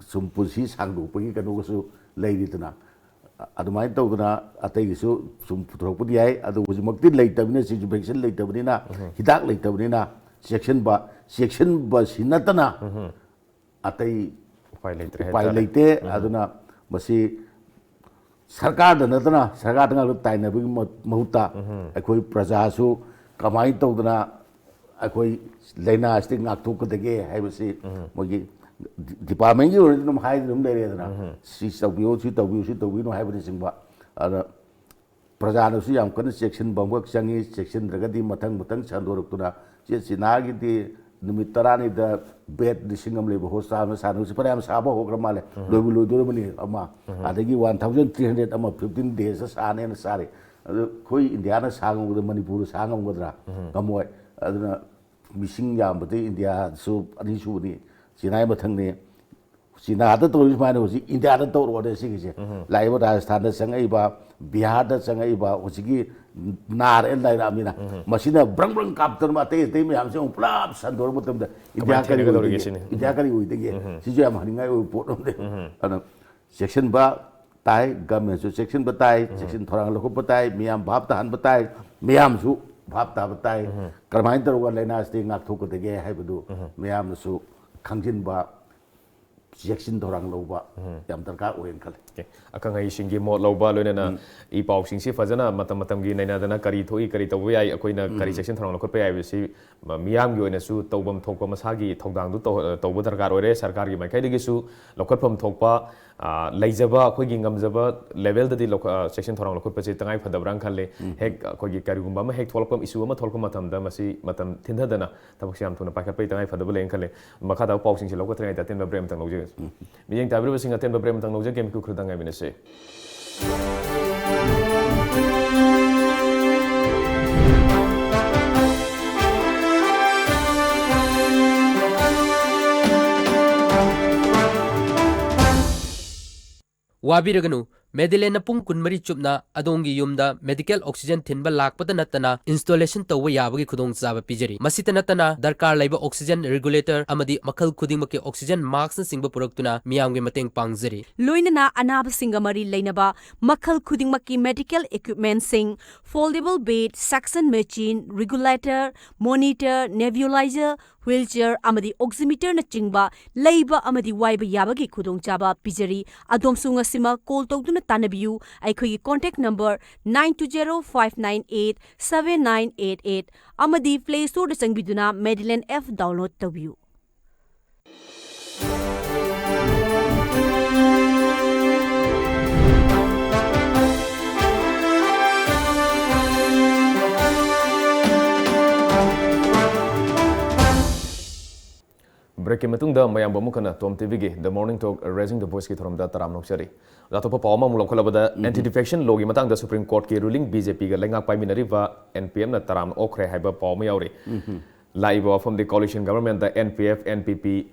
ꯁꯨꯝ ꯄꯨꯟꯁꯤ ꯁꯥꯡꯗꯣꯛꯄꯒꯤ ꯀꯩꯅꯣꯒꯁꯨ ꯂꯩꯔꯤꯗꯅ꯫ ꯑꯗꯨꯃꯥꯏꯅ ꯇꯧꯗꯅ ꯑꯇꯩꯒꯤꯁꯨ ꯁꯨꯝ ꯄꯨꯊꯣꯔꯛꯄꯗꯤ ꯌꯥꯏ꯫ ꯑꯗꯨ ꯍꯧꯖꯤꯛꯃꯛꯇꯤ ꯂꯩꯇꯕꯅꯤꯅ, ꯁꯤꯁꯨ vaccine ꯂꯩꯇꯕꯅꯤꯅ, ꯍꯤꯗꯥꯛ ꯂꯩꯇꯕꯅꯤꯅ, ꯆꯦꯛꯁꯤꯟꯕ, ꯆꯦꯛꯁꯤꯟꯕꯁꯤ ꯅꯠꯇꯅ ꯑꯇꯩ ꯎꯄꯥꯏ ꯂꯩꯇ꯭ꯔꯦ ꯎꯄꯥꯏ ꯍꯥꯏꯇꯥꯔꯦ꯫ ꯂꯩꯇꯦ꯫ ꯑꯗꯨꯅ ꯃꯁꯤ ꯁꯔꯀꯥꯔꯗ ꯅꯠꯇꯅ, ꯁꯔꯀꯥꯔꯗ ꯉꯥꯛꯇ ꯇꯥꯏꯅꯕꯒꯤ ꯃ- ꯃꯍꯨꯠꯇ ꯑꯩꯈꯣꯏ ꯄ꯭ꯔꯖꯥꯁꯨ ꯀꯃꯥꯏꯅ ꯇꯧꯗꯅ ꯑꯩꯈꯣꯏ ꯂꯥꯏꯅꯥ ꯑꯁꯤꯗꯒꯤ ꯉꯥꯛꯊꯣꯛꯀꯗꯒꯦ ꯍꯥꯏꯕꯁꯤ ꯃꯣꯏꯒꯤ ꯗꯤ- departmentꯀꯤ ꯑꯣꯏꯅꯗꯤ ꯑꯗꯨꯝ ꯍꯥꯏꯗꯤ ꯑꯗꯨꯝ ꯂꯩꯔꯦꯗꯅ, ꯁꯤ ꯇꯧꯕꯤꯌꯨ, ꯁꯤ ꯇꯧꯕꯤꯌꯨ, ꯁꯤ ꯇꯧꯕꯤꯅꯨ ꯍꯥꯏꯕꯅꯆꯤꯡꯕ꯫ ꯑꯗ ꯄ꯭ꯔꯖꯥꯅꯁꯨ ꯌꯥꯝ ꯀꯟꯅ ꯆꯦꯛꯁꯤꯟꯕ ꯑꯃꯈꯛ ꯆꯪꯉꯤ꯫ ꯆꯦꯛꯁꯤꯟꯗ꯭ꯔꯒꯗꯤ ꯃꯊꯪ ꯃꯊꯪ ꯁꯟꯗꯣꯔꯛꯇꯨꯅ, ꯆꯦ ꯆꯤꯅꯥꯒꯤꯗꯤ ꯅꯨꯃꯤꯠ ꯇꯔꯥꯅꯤꯗ bed ꯂꯤꯁꯤꯡ ꯑꯃ ꯂꯩꯕ hospital ꯑꯃ ꯁꯥꯟꯅꯕꯁꯤ ꯐꯅꯌꯥꯝ ꯁꯥꯕ ꯍꯧꯈ꯭ꯔ ꯃꯥꯜꯂꯦ꯫ ꯂꯣꯏꯕꯨ ꯂꯣꯏꯗꯣꯔꯕꯅꯤ ꯑꯃ꯫ ꯑꯗꯒꯤ one thousand three hundred ꯑꯃ, fifteen days ꯁꯥꯅꯦꯅ ꯁꯥꯔꯤ꯫ ꯑꯗꯨ ꯑꯩꯈꯣꯏ ꯏꯟꯗꯤꯌꯥꯅ ꯁꯥ ꯉꯝꯒꯗ꯭ꯔꯥ, ꯃꯅꯤꯄꯨꯔꯗ ꯁꯥ ꯉꯝꯒꯗ꯭ꯔꯥ? ꯉꯝꯃꯣꯏ꯫ ꯑꯗꯨꯅ ꯃꯤꯁꯤꯡ ꯌꯥꯝꯕꯗꯤ ꯏꯟꯗꯤꯌꯥꯁꯨ ꯑꯅꯤꯁꯨꯕꯅꯤ, ꯆꯤꯅꯥꯒꯤ ꯃꯊꯪꯅꯤ꯫ ꯆꯤꯅꯥꯗ ꯇꯧꯔꯤ ꯁꯨꯃꯥꯏꯅ ꯍꯧꯖꯤꯛ ꯏꯟꯗꯤꯌꯥꯗ ꯇꯧꯔꯛꯑꯣꯅꯦ ꯁꯤꯒꯤꯁꯦ꯫ ꯂꯥꯛꯏꯕ ꯔꯥꯖꯁꯊꯥꯟꯗ ꯆꯪꯉꯛꯏꯕ, ꯕꯤꯍꯥꯔꯗ ꯆꯪꯉꯛꯏꯕ ꯍꯧꯖꯤꯛꯀꯤ ꯅꯥꯔꯦ ꯂꯩꯔꯛꯑꯃꯤꯅ, ꯃꯁꯤꯅ ꯕ꯭ꯔꯪ ꯕ꯭ꯔꯪ ꯀꯥꯞꯇꯅ ꯑꯇꯩ ꯑꯇꯩ ꯃꯌꯥꯝꯁꯦ ꯑꯃꯨꯛ ꯄꯨꯂꯞ ꯁꯟꯗꯣꯔꯛꯄ ꯃꯇꯝꯗ ꯏꯟꯗꯤꯌꯥ ꯀꯃꯥꯏꯅ ꯀꯔꯤ ꯊꯦꯡꯅꯒꯗꯧꯔꯤꯒꯦ ꯑꯣꯏꯗꯒꯦ? ꯁꯤꯅꯤ? ꯏꯟꯗꯤꯌꯥ ꯀꯔꯤ ꯑꯣꯏꯗꯒꯦ? ꯁꯤꯁꯨ ꯌꯥꯝ ꯍꯪꯅꯤꯡꯉꯥꯏ ꯑꯣꯏꯕ ꯄꯣꯠ ꯑꯃꯅꯤ꯫ ꯑꯗꯨꯅ ꯆꯦꯛꯁꯤꯟꯕ ꯇꯥꯏ, governmentꯁꯨ ꯆꯦꯛꯁꯤꯟꯕ ꯇꯥꯏ, ꯆꯦꯛꯁꯤꯟ ꯊꯧꯔꯥꯡ ꯂꯧꯈꯠꯄ ꯇꯥꯏ, ꯃꯤꯌꯥꯝ ꯚꯥꯞ ꯇꯥꯍꯟꯕ ꯇꯥꯏ, ꯃꯤꯌꯥꯝꯁꯨ ꯚꯥꯞ ꯇꯥꯕ ꯇꯥꯏ꯫ ꯀꯔꯝꯍꯥꯏꯅ ꯇꯧꯔꯒ ꯂꯥꯏꯅꯥꯁꯤꯗꯒꯤ ꯉꯥꯛꯊꯣꯛꯀꯗꯒꯦ ꯍꯥꯏꯕꯗꯨ ꯃꯤꯌꯥꯝꯅꯁꯨ ꯈꯪꯖꯤꯟꯕ, ꯆꯦꯛꯁꯤꯟ ꯊꯧꯔꯥꯡ ꯂꯧꯕ ꯌꯥꯝ ꯗꯔꯀꯥꯔ ꯑꯣꯏꯅ ꯈꯜꯂꯤ꯫ ꯑꯣꯀꯦ꯫ ꯑꯈꯪ ꯑꯍꯩꯁꯤꯡꯒꯤ ꯃꯣꯠ ꯂꯧꯕ, ꯂꯣꯏꯅꯅ ꯏ ꯄꯥꯎꯁꯤꯡꯁꯤ ꯐꯖꯅ ꯃꯇꯝ ꯃꯇꯝꯒꯤ ꯅꯩꯅꯗꯅ ꯀꯔꯤ ꯊꯣꯛꯏ, ꯀꯔꯤ ꯇꯧꯕ ꯌꯥꯏ, ꯑꯩꯈꯣꯏꯅ ꯀꯔꯤ ꯆꯦꯛꯁꯤꯟ ꯊꯧꯔꯥꯡ ꯂꯧꯈꯠꯄ ꯌꯥꯏ ꯍꯥꯏꯕꯁꯤ ꯃ-, ꯃꯤꯌꯥꯝꯒꯤ ꯑꯣꯏꯅꯁꯨ ꯇꯧꯐꯝ ꯊꯣꯛꯄ ꯃꯁꯥꯒꯤ ꯊꯧꯗꯥꯡꯗꯨ ꯇꯧ-, ꯇꯧꯕ ꯗꯔꯀꯥꯔ ꯑꯣꯏꯔꯦ꯫ ꯁꯔꯀꯥꯔꯒꯤ ꯃꯥꯏꯀꯩꯗꯒꯤꯁꯨ ꯂꯧꯈꯠꯐꯝ ꯊꯣꯛꯄ, ꯑ, ꯂꯩꯖꯕ, ꯑꯩꯈꯣꯏꯒꯤ ꯉꯝꯖꯕ levelꯗꯗꯤ ꯂꯧꯈ-, ꯑ, ꯆꯦꯛꯁꯤꯟ ꯊꯧꯔꯥꯡ ꯂꯧꯈꯠꯄꯁꯤ ꯇꯉꯥꯏ ꯐꯗꯕ꯭ꯔꯥꯅ ꯈꯜꯂꯦ꯫ ꯍꯦꯛ ꯑꯩꯈꯣꯏꯒꯤ ꯀꯔꯤꯒꯨꯝꯕ ꯑꯃ ꯍꯦꯛ ꯊꯣꯛꯂꯛꯄ, issue ꯑꯃ ꯊꯣꯛꯂꯛꯄ ꯃꯇꯝꯗ ꯃꯁꯤ ꯃꯇꯝ ꯊꯤꯟꯊꯗꯅ ꯊꯕꯛꯁꯤ ꯌꯥꯝ ꯊꯨꯅ ꯄꯥꯏꯈꯠꯄꯒꯤ ꯇꯉꯥꯏ ꯐꯗꯕ ꯂꯩꯅ ꯈꯜꯂꯦ꯫ ꯃꯈꯥ ꯇꯥꯕ ꯄꯥꯎꯁꯤꯡꯁꯤ ꯂꯧꯈꯠꯇ꯭ꯔꯤꯉꯩꯗ ꯑꯇꯦꯟꯕ break ꯑꯃꯇꯪ ꯂꯧꯖꯒꯦ꯫ ꯃꯤꯠꯌꯦꯡ ꯇꯥꯕꯤꯔꯤꯕꯁꯤꯡ, ꯑꯇꯦꯟꯕ break ꯑꯃꯇꯪ ꯂꯧꯖꯒꯦ, ꯃꯤꯀꯨꯞ ꯈꯔꯗꯪ ꯉꯥꯏꯃꯤꯟꯅꯁꯤ꯫ ꯋꯥꯕꯤꯔꯒꯅꯨ, ꯃꯦꯗꯤꯂꯦꯟꯅ ꯄꯨꯡ ꯀꯨꯟꯃꯔꯤ ꯆꯨꯞꯅ ꯑꯗꯣꯝꯒꯤ ꯌꯨꯝꯗ medical oxygen ꯊꯤꯟꯕ ꯂꯥꯛꯄꯗ ꯅꯠꯇꯅ installation ꯇꯧꯕ ꯌꯥꯕꯒꯤ ꯈꯨꯗꯣꯡꯆꯥꯕ ꯄꯤꯖꯔꯤ꯫ ꯃꯁꯤꯇ ꯅꯠꯇꯅ ꯗꯔꯀꯥꯔ ꯂꯩꯕ oxygen regulator ꯑꯃꯗꯤ ꯃꯈꯜ ꯈꯨꯗꯤꯡꯃꯛꯀꯤ oxygen maskꯅꯆꯤꯡꯕ ꯄꯨꯔꯛꯇꯨꯅ ꯃꯤꯌꯥꯝꯒꯤ ꯃꯇꯦꯡ ꯄꯥꯡꯖꯔꯤ꯫ ꯂꯣꯏꯅꯅ ꯑꯅꯥꯕꯁꯤꯡꯒ ꯃꯔꯤ ꯂꯩꯅꯕ ꯃꯈꯜ ꯈꯨꯗꯤꯡꯃꯛꯀꯤ medical equipmentꯁꯤꯡ, foldable bed, suction machine, regulator, monitor, nebulizer, wheelchair ꯑꯃꯗꯤ oximeterꯅꯆꯤꯡꯕ ꯂꯩꯕ ꯑꯃꯗꯤ ꯋꯥꯏꯕ ꯌꯥꯕꯒꯤ ꯈꯨꯗꯣꯡꯆꯥꯕ ꯄꯤꯖꯔꯤ꯫ ꯑꯗꯣꯝꯁꯨ ꯉꯁꯤꯃꯛ call ꯇꯧꯗꯨꯅ ꯇꯥꯟꯅꯕꯤꯌꯨ꯫ ꯑꯩꯈꯣꯏꯒꯤ contact number nine two zero five nine eight seven nine eight eight ꯑꯃꯗꯤ Play Storeꯗ ꯆꯪꯕꯤꯗꯨꯅ ꯃꯦꯗꯤꯂꯦꯟ app download ꯇꯧꯕꯤꯌꯨ꯫ Breakꯀꯤ ꯃꯇꯨꯡꯗ ꯃꯌꯥꯝꯕꯨ ꯑꯃꯨꯛ ꯍꯟꯅ ꯇꯣꯝ ꯇꯤꯚꯤꯒꯤ The Morning Talk Raising the Voiceꯀꯤ ꯊꯧꯔꯝꯗ ꯇꯔꯥꯝꯅ ꯑꯣꯛꯆꯔꯤ꯫ ꯑꯣꯖꯥ, ꯑꯇꯣꯞꯄ ꯄꯥꯎ ꯑꯃꯃꯨꯛ ꯂꯧꯈꯠꯂꯕꯗ, Anti Defection Lawꯒꯤ ꯃꯇꯥꯡꯗ Supreme Courtꯀꯤ ruling BJPꯒ ꯂꯩꯉꯥꯛ ꯄꯥꯏꯃꯤꯟꯅꯔꯤꯕ NPFꯅ ꯇꯔꯥꯝꯅ ꯑꯣꯛꯈ꯭ꯔꯦ ꯍꯥꯏꯕ ꯄꯥꯎ ꯑꯃ ꯌꯥꯎꯔꯤ꯫ ꯂꯥꯛꯏꯕ ꯋꯥꯐꯝꯗꯤ coalition governmentꯇ NPF, NPP,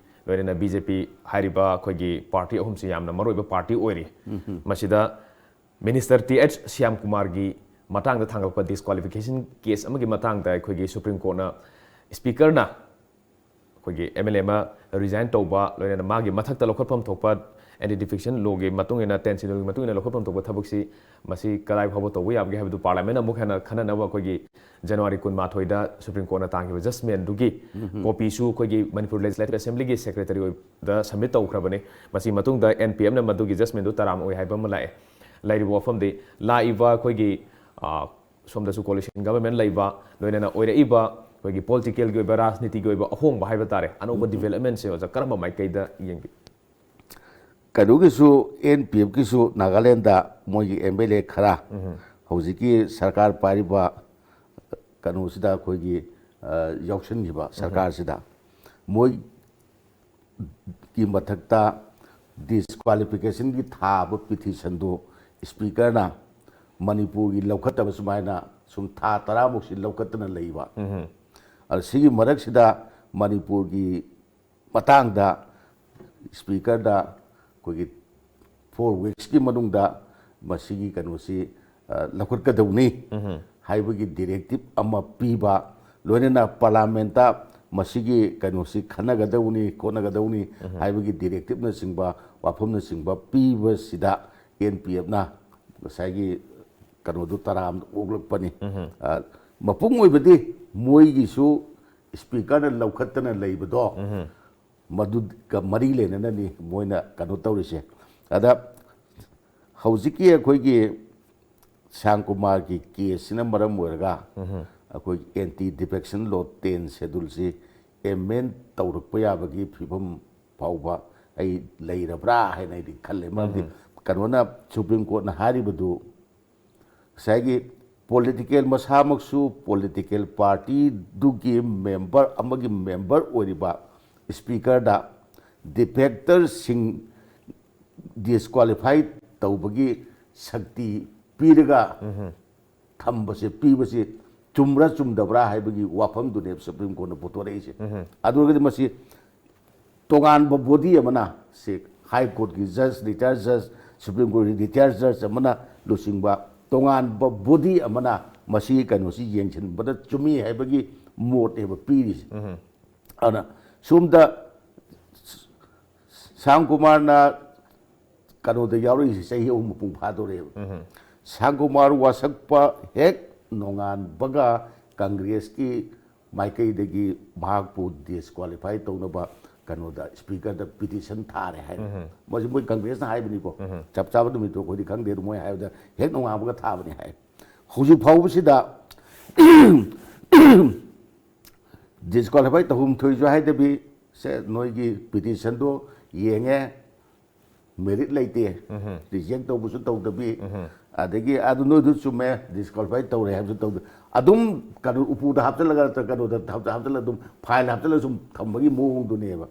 ꯂꯣꯏꯅꯅ BJP ꯍꯥꯏꯔꯤꯕ ꯑꯩꯈꯣꯏꯒꯤ party ꯑꯍꯨꯝꯁꯤ ꯌꯥꯝꯅ ꯃꯔꯨꯑꯣꯏꯕ party ꯑꯣꯏꯔꯤ꯫ ꯃꯁꯤꯗ Minister ꯇꯤ ꯑꯩꯆ ꯁ꯭ꯌꯥꯝꯀꯨꯃꯥꯔꯒꯤ ꯃꯇꯥꯡꯗ ꯊꯥꯡꯒꯠꯂꯛꯄ disqualification case ꯑꯃꯒꯤ ꯃꯇꯥꯡꯗ ꯑꯩꯈꯣꯏꯒꯤ Supreme Courtꯅ Speakerꯅ ꯑꯩꯈꯣꯏꯒꯤ MLA ꯑꯃ resign ꯇꯧꯕ, ꯂꯣꯏꯅꯅ ꯃꯥꯒꯤ ꯃꯊꯛꯇ ꯂꯧꯈꯠꯐꯝ ꯊꯣꯛꯄ Anti Defection Lawꯒꯤ ꯃꯇꯨꯡ ꯏꯟꯅ, Ten Schedule ꯒꯤ ꯃꯇꯨꯡ ꯏꯟꯅ ꯂꯧꯈꯠꯐꯝ ꯊꯣꯛꯄ ꯊꯕꯛꯁꯤ ꯃꯁꯤ ꯀꯗꯥꯏ ꯐꯥꯎꯕ ꯇꯧꯕ ꯌꯥꯕꯒꯦ ꯍꯥꯏꯕꯗꯨ Parliament ꯑꯃꯨꯛ ꯍꯦꯟꯅ ꯈꯟꯅꯅꯕ ꯑꯩꯈꯣꯏꯒꯤ January ꯀꯨꯟꯃꯥꯊꯣꯏꯗ Supreme Courtꯅ ꯇꯥꯈꯤꯕ judgmentꯗꯨꯒꯤ copyꯁꯨ ꯑꯩꯈꯣꯏꯒꯤ Manipur Legislative Assemblyꯒꯤ Secretary ꯑꯣꯏꯕꯗ submit ꯇꯧꯈ꯭ꯔꯕꯅꯤ꯫ ꯃꯁꯤ ꯃꯇꯨꯡꯗ NPFꯅ ꯃꯗꯨꯒꯤ judgmentꯗꯨ ꯇꯔꯥꯝ ꯑꯣꯏ ꯍꯥꯏꯕ ꯑꯃ ꯂꯥꯛꯑꯦ꯫ ꯂꯩꯔꯤꯕ ꯋꯥꯐꯝꯗꯤ ꯂꯥꯛꯏꯕ ꯑꯩꯈꯣꯏꯒꯤ, ꯑ, ꯁꯣꯝꯗꯁꯨ coalition government ꯂꯩꯕ, ꯂꯣꯏꯅꯅ ꯑꯣꯏꯔꯛꯏꯕ ꯑꯩꯈꯣꯏꯒꯤ politicalꯒꯤ ꯑꯣꯏꯕ, ꯔꯥꯖꯅꯤꯇꯤꯒꯤ ꯑꯣꯏꯕ ꯑꯍꯣꯡꯕ ꯍꯥꯏꯕ ꯇꯥꯔꯦ, ꯑꯅꯧꯕ developmentꯁꯦ ꯑꯣꯖꯥ ꯀꯔꯝꯕ ꯃꯥꯏꯀꯩꯗ ꯌꯦꯡꯕꯤ? ꯀꯩꯅꯣꯒꯤꯁꯨ, NPFꯀꯤꯁꯨ ꯅꯥꯒꯥꯂꯦꯟꯗ ꯃꯣꯏꯒꯤ MLA ꯈꯔ ꯍꯧꯖꯤꯛꯀꯤ ꯁꯔꯀꯥꯔ ꯄꯥꯏꯔꯤꯕ ꯀꯩꯅꯣꯁꯤꯗ ꯑꯩꯈꯣꯏꯒꯤ, ꯑ, ꯌꯥꯎꯁꯤꯟꯈꯤꯕ ꯁꯔꯀꯥꯔꯁꯤꯗ ꯃꯣꯏ ꯒꯤ ꯃꯊꯛꯇ disqualificationꯒꯤ ꯊꯥꯕ petitionꯗꯨ Speakerꯅ ꯃꯅꯤꯄꯨꯔꯒꯤ ꯂꯧꯈꯠꯇꯕ ꯁꯨꯃꯥꯏꯅ ꯁꯨꯝ ꯊꯥ ꯇꯔꯥꯃꯨꯛꯁꯤ ꯂꯧꯈꯠꯇꯅ ꯂꯩꯕ꯫ ꯑꯗ ꯁꯤꯒꯤ ꯃꯔꯛꯁꯤꯗ ꯃꯅꯤꯄꯨꯔꯒꯤ ꯃꯇꯥꯡꯗ Speakerꯗ ꯑꯩꯈꯣꯏꯒꯤ four weeksꯀꯤ ꯃꯅꯨꯡꯗ ꯃꯁꯤꯒꯤ ꯀꯩꯅꯣꯁꯤ, ꯑ, ꯂꯧꯈꯠꯀꯗꯧꯅꯤ ꯍꯥꯏꯕꯒꯤ ꯗꯤꯔꯦꯛꯇꯤꯞ ꯑꯃ ꯄꯤꯕ, ꯂꯣꯏꯅꯅ ꯄꯥꯔꯂꯥꯃꯦꯟꯠꯇ ꯃꯁꯤꯒꯤ ꯀꯩꯅꯣꯁꯤ ꯈꯟꯅꯒꯗꯧꯅꯤ, ꯈꯣꯠꯅꯒꯗꯧꯅꯤ ꯍꯥꯏꯕꯒꯤ ꯗꯤꯔꯦꯛꯇꯤꯞꯅꯆꯤꯡꯕ, ꯋꯥꯐꯝꯅꯆꯤꯡꯕ ꯄꯤꯕꯁꯤꯗ ꯑꯦꯟ ꯄꯤ ꯑꯦꯐꯅ ꯉꯁꯥꯏꯒꯤ ꯀꯩꯅꯣꯗꯨ ꯇꯔꯥꯝꯅ ꯑꯣꯛꯂꯛꯄꯅꯤ꯫ ꯑ, ꯃꯄꯨꯡ ꯑꯣꯏꯕꯗꯤ ꯃꯣꯏꯒꯤꯁꯨ ꯁ꯭ꯄꯤꯀꯔꯅ ꯂꯧꯈꯠꯇꯅ ꯂꯩꯕꯗꯣ ꯃꯗꯨꯒ ꯃꯔꯤ ꯂꯩꯅꯅꯅꯤ ꯃꯣꯏꯅ ꯀꯩꯅꯣ ꯇꯧꯔꯤꯁꯦ꯫ ꯑꯗ ꯍꯧꯖꯤꯛꯀꯤ ꯑꯩꯈꯣꯏꯒꯤ ꯁ꯭ꯌꯥꯝ ꯀꯨꯃꯥꯔꯒꯤ ꯀꯦꯁꯁꯤꯅ ꯃꯔꯝ ꯑꯣꯏꯔꯒ ꯑꯩꯈꯣꯏ ꯑꯦꯟꯇꯤ ꯗꯤꯐꯦꯛꯁꯟ ꯂꯣ ꯇꯦꯟ ꯁꯦꯗꯨꯜꯁꯤ ꯑꯦꯃꯦꯟ ꯇꯧꯔꯛꯄ ꯌꯥꯕꯒꯤ ꯐꯤꯕꯝ ꯐꯥꯎꯕ ꯑꯩ ꯂꯩꯔꯕ꯭ꯔꯥ ꯍꯥꯏꯅ ꯑꯩꯗꯤ ꯈꯜꯂꯦ꯫ ꯃꯔꯝꯗꯤ ꯀꯩꯅꯣꯅ, ꯁꯨꯄ꯭ꯔꯤꯝ ꯀꯣꯔꯠꯅ ꯍꯥꯏꯔꯤꯕꯗꯨ ꯉꯁꯥꯏꯒꯤ ꯄꯣꯂꯤꯇꯤꯀꯦꯜ, ꯃꯁꯥꯃꯛꯁꯨ ꯄꯣꯂꯤꯇꯤꯀꯦꯜ ꯄꯥꯔꯇꯤꯗꯨꯒꯤ ꯃꯦꯝꯕꯔ ꯑꯃꯒꯤ ꯃꯦꯝꯕꯔ ꯑꯣꯏꯔꯤꯕ ꯁ꯭ꯄꯤꯀꯔꯗ ꯗꯤꯐꯦꯛꯇꯔꯁꯤꯡ ꯗꯤꯁꯀ꯭ꯋꯥꯂꯤꯐꯥꯏ ꯇꯧꯕꯒꯤ ꯁꯛꯇꯤ ꯄꯤꯔꯒ ꯊꯝꯕꯁꯦ, ꯄꯤꯕꯁꯦ ꯆꯨꯝꯕ꯭ꯔꯥ ꯆꯨꯝꯗꯕ꯭ꯔꯥ ꯍꯥꯏꯕꯒꯤ ꯋꯥꯐꯝꯗꯨꯅꯦꯕ ꯁꯨꯄ꯭ꯔꯤꯝ ꯀꯣꯔꯠꯅ ꯄꯨꯊꯣꯔꯛꯏꯁꯦ꯫ ꯑꯗꯨ ꯑꯣꯏꯔꯒꯗꯤ ꯃꯁꯤ ꯇꯣꯉꯥꯟꯕ ꯕꯣꯗꯤ ꯑꯃꯅ, ꯁꯤ ꯍꯥꯏ ꯀꯣꯔꯠꯀꯤ ꯖꯖ, ꯔꯤꯇꯥꯌꯔ ꯖꯖ, ꯁꯨꯄ꯭ꯔꯤꯝ ꯀꯣꯔꯠꯀꯤ ꯔꯤꯇꯥꯌꯔ ꯖꯖ ꯑꯃꯅ ꯂꯨꯆꯤꯡꯕ ꯇꯣꯉꯥꯟꯕ ꯕꯣꯗꯤ ꯑꯃꯅ ꯃꯁꯤꯒꯤ ꯀꯩꯅꯣꯁꯤ ꯌꯦꯡꯁꯤꯟꯕꯗ ꯆꯨꯝꯃꯤ ꯍꯥꯏꯕꯒꯤ ꯃꯣꯠꯅꯦꯕ ꯄꯤꯔꯤꯁꯦ꯫ ꯑꯗꯨꯅ ꯁꯣꯝꯗ ꯁ꯭ꯌꯥꯝ ꯀꯨꯃꯥꯔꯅ ꯀꯩꯅꯣꯗ ꯌꯥꯎꯔꯛꯏꯁꯦ ꯆꯍꯤ ꯑꯍꯨꯝ ꯃꯄꯨꯡ ꯐꯥꯗꯣꯔꯦꯕ꯫ ꯁ꯭ꯌꯥꯝ ꯀꯨꯃꯥꯔ ꯋꯥꯁꯛꯄ ꯍꯦꯛ ꯅꯣꯡꯉꯥꯟꯕꯒ ꯀꯪꯒ꯭ꯔꯦꯁꯀꯤ ꯃꯥꯏꯀꯩꯗꯒꯤ ꯃꯍꯥꯛꯄꯨ ꯗꯤꯁꯀ꯭ꯋꯥꯂꯤꯐꯥꯏ ꯇꯧꯅꯕ ꯀꯩꯅꯣꯗ ꯁ꯭ꯄꯤꯀꯔꯗ ꯄꯤꯇꯤꯁꯟ ꯊꯥꯔꯦ ꯍꯥꯏ꯫ ꯃꯁꯤ ꯃꯣꯏ ꯀꯪꯒ꯭ꯔꯦꯁꯅ ꯍꯥꯏꯕꯅꯤꯀꯣ꯫ ꯆꯞ ꯆꯥꯕ ꯅꯨꯃꯤꯠꯇꯣ ꯑꯩꯈꯣꯏꯗꯤ ꯈꯪꯗꯦ, ꯑꯗꯨ ꯃꯣꯏ ꯍꯥꯏꯕꯗ ꯍꯦꯛ ꯅꯣꯡꯉꯥꯟꯕꯒ ꯊꯥꯕꯅꯤ ꯍꯥꯏ꯫ ꯍꯧꯖꯤꯛ ꯐꯥꯎꯕꯁꯤꯗ ꯗꯤꯁꯀ꯭ꯋꯥꯂꯤꯐꯥꯏ ꯇꯧꯍꯨꯝ ꯊꯣꯏꯁꯨ ꯍꯥꯏꯗꯕꯤ, ꯁꯦ, ꯅꯣꯏꯒꯤ ꯄꯤꯇꯤꯁꯟꯗꯣ ꯌꯦꯡꯉꯦ, ꯃꯦꯔꯤꯠ ꯂꯩꯇꯦ, ꯔꯤꯖꯦꯛ ꯇꯧꯕꯁꯨ ꯇꯧꯗꯕꯤ, ꯑꯗꯒꯤ ꯑꯗꯨ ꯅꯣꯏꯗꯨ ꯆꯨꯝꯃꯦ, ꯗꯤꯁꯀ꯭ꯋꯥꯂꯤꯐꯥꯏ ꯇꯧꯔꯦ ꯍꯥꯏꯕꯁꯨ ꯇꯧꯗꯦ, ꯑꯗꯨꯝ ꯀꯩꯅꯣ ꯎꯄꯨꯗ ꯍꯥꯞꯆꯜꯂꯒ ꯅꯠꯇ꯭ꯔꯒ ꯀꯩꯅꯣꯗ ꯍꯥꯞꯆ-, ꯍꯥꯞꯆꯜꯂꯒ ꯑꯗꯨꯝ ꯐꯥꯏꯜ ꯍꯥꯞꯆꯜꯂꯒ ꯁꯨꯝ ꯊꯝꯕꯒꯤ ꯃꯑꯣꯡꯗꯨꯅꯦꯕ꯫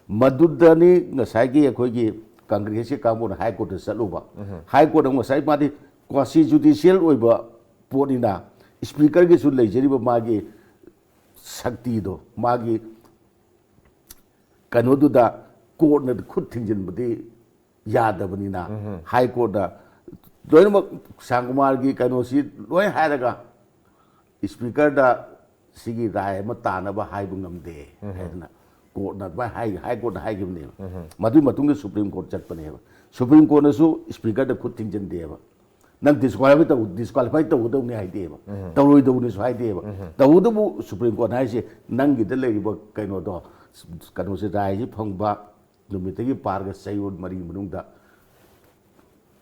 ꯃꯗꯨꯗꯅꯤ ꯉꯁꯥꯏꯒꯤ ꯑꯩꯈꯣꯏꯒꯤ ꯀꯪꯒ꯭ꯔꯦꯁꯀꯤ ꯀꯥꯡꯕꯨꯅ ꯍꯥꯏ ꯀꯣꯔꯠꯇ ꯆꯠꯂꯨꯕ꯫ ꯍꯥꯏ ꯀꯣꯔꯠꯅ ꯉꯁꯥꯏ ꯃꯥꯗꯤ ꯀ꯭ꯋꯥꯁꯤ ꯖꯨꯗꯤꯁꯤꯌꯦꯜ ꯑꯣꯏꯕ ꯄꯣꯠꯅꯤꯅ, ꯁ꯭ꯄꯤꯀꯔꯒꯤꯁꯨ ꯂꯩꯖꯔꯤꯕ ꯃꯥꯒꯤ ꯁꯛꯇꯤꯗꯣ, ꯃꯥꯒꯤ ꯀꯩꯅꯣꯗꯨꯗ ꯀꯣꯔꯠꯅ ꯈꯨꯠ ꯊꯤꯡꯖꯤꯟꯕꯗꯤ ꯌꯥꯗꯕꯅꯤꯅ, ꯍꯥꯏ ꯀꯣꯔꯠꯇ ꯂꯣꯏꯅꯃꯛ ꯁ꯭ꯌꯥꯝ ꯀꯨꯃꯥꯔꯒꯤ ꯀꯩꯅꯣꯁꯤ ꯂꯣꯏ ꯍꯥꯏꯔꯒ ꯁ꯭ꯄꯤꯀꯔꯗ ꯁꯤꯒꯤ ꯔꯥꯏ ꯑꯃ ꯇꯥꯅꯕ ꯍꯥꯏꯕ ꯉꯝꯗꯦ ꯍꯥꯏꯗꯅ ꯀꯣꯔꯠꯅ ꯑꯗꯨꯃꯥꯏꯅ ꯍꯥꯏ, ꯍꯥꯏ ꯀꯣꯔꯠꯅ ꯍꯥꯏꯈꯤꯕꯅꯦꯕ꯫ ꯃꯗꯨꯒꯤ ꯃꯇꯨꯡꯗ ꯁꯨꯄ꯭ꯔꯤꯝ ꯀꯣꯔꯠ ꯆꯠꯄꯅꯦꯕ꯫ ꯁꯨꯄ꯭ꯔꯤꯝ ꯀꯣꯔꯠꯅꯁꯨ ꯁ꯭ꯄꯤꯀꯔꯗ ꯈꯨꯠ ꯊꯤꯡꯖꯤꯟꯗꯦꯕ꯫ ꯅꯪ ꯗꯤꯁꯀ꯭ꯋꯥꯂꯤꯐꯥꯏ ꯇꯧ, ꯗꯤꯁꯀ꯭ꯋꯥꯂꯤꯐꯥꯏ ꯇꯧꯒꯗꯧꯅꯤ ꯍꯥꯏꯗꯦꯕ꯫ ꯇꯧꯔꯣꯏꯗꯧꯅꯤꯁꯨ ꯍꯥꯏꯗꯦꯕ꯫ ꯇꯧꯕꯇꯕꯨ ꯁꯨꯄ꯭ꯔꯤꯝ ꯀꯣꯔꯠꯅ ꯍꯥꯏꯁꯦ ꯅꯪꯒꯤꯗ ꯂꯩꯔꯤꯕ ꯀꯩꯅꯣꯗꯣ, ꯀꯩꯅꯣꯁꯦ, ꯔꯥꯏꯁꯦ ꯐꯪꯕ ꯅꯨꯃꯤꯠꯇꯒꯤ ꯄꯥꯔꯒ ꯆꯌꯣꯜ ꯃꯔꯤ ꯃꯅꯨꯡꯗ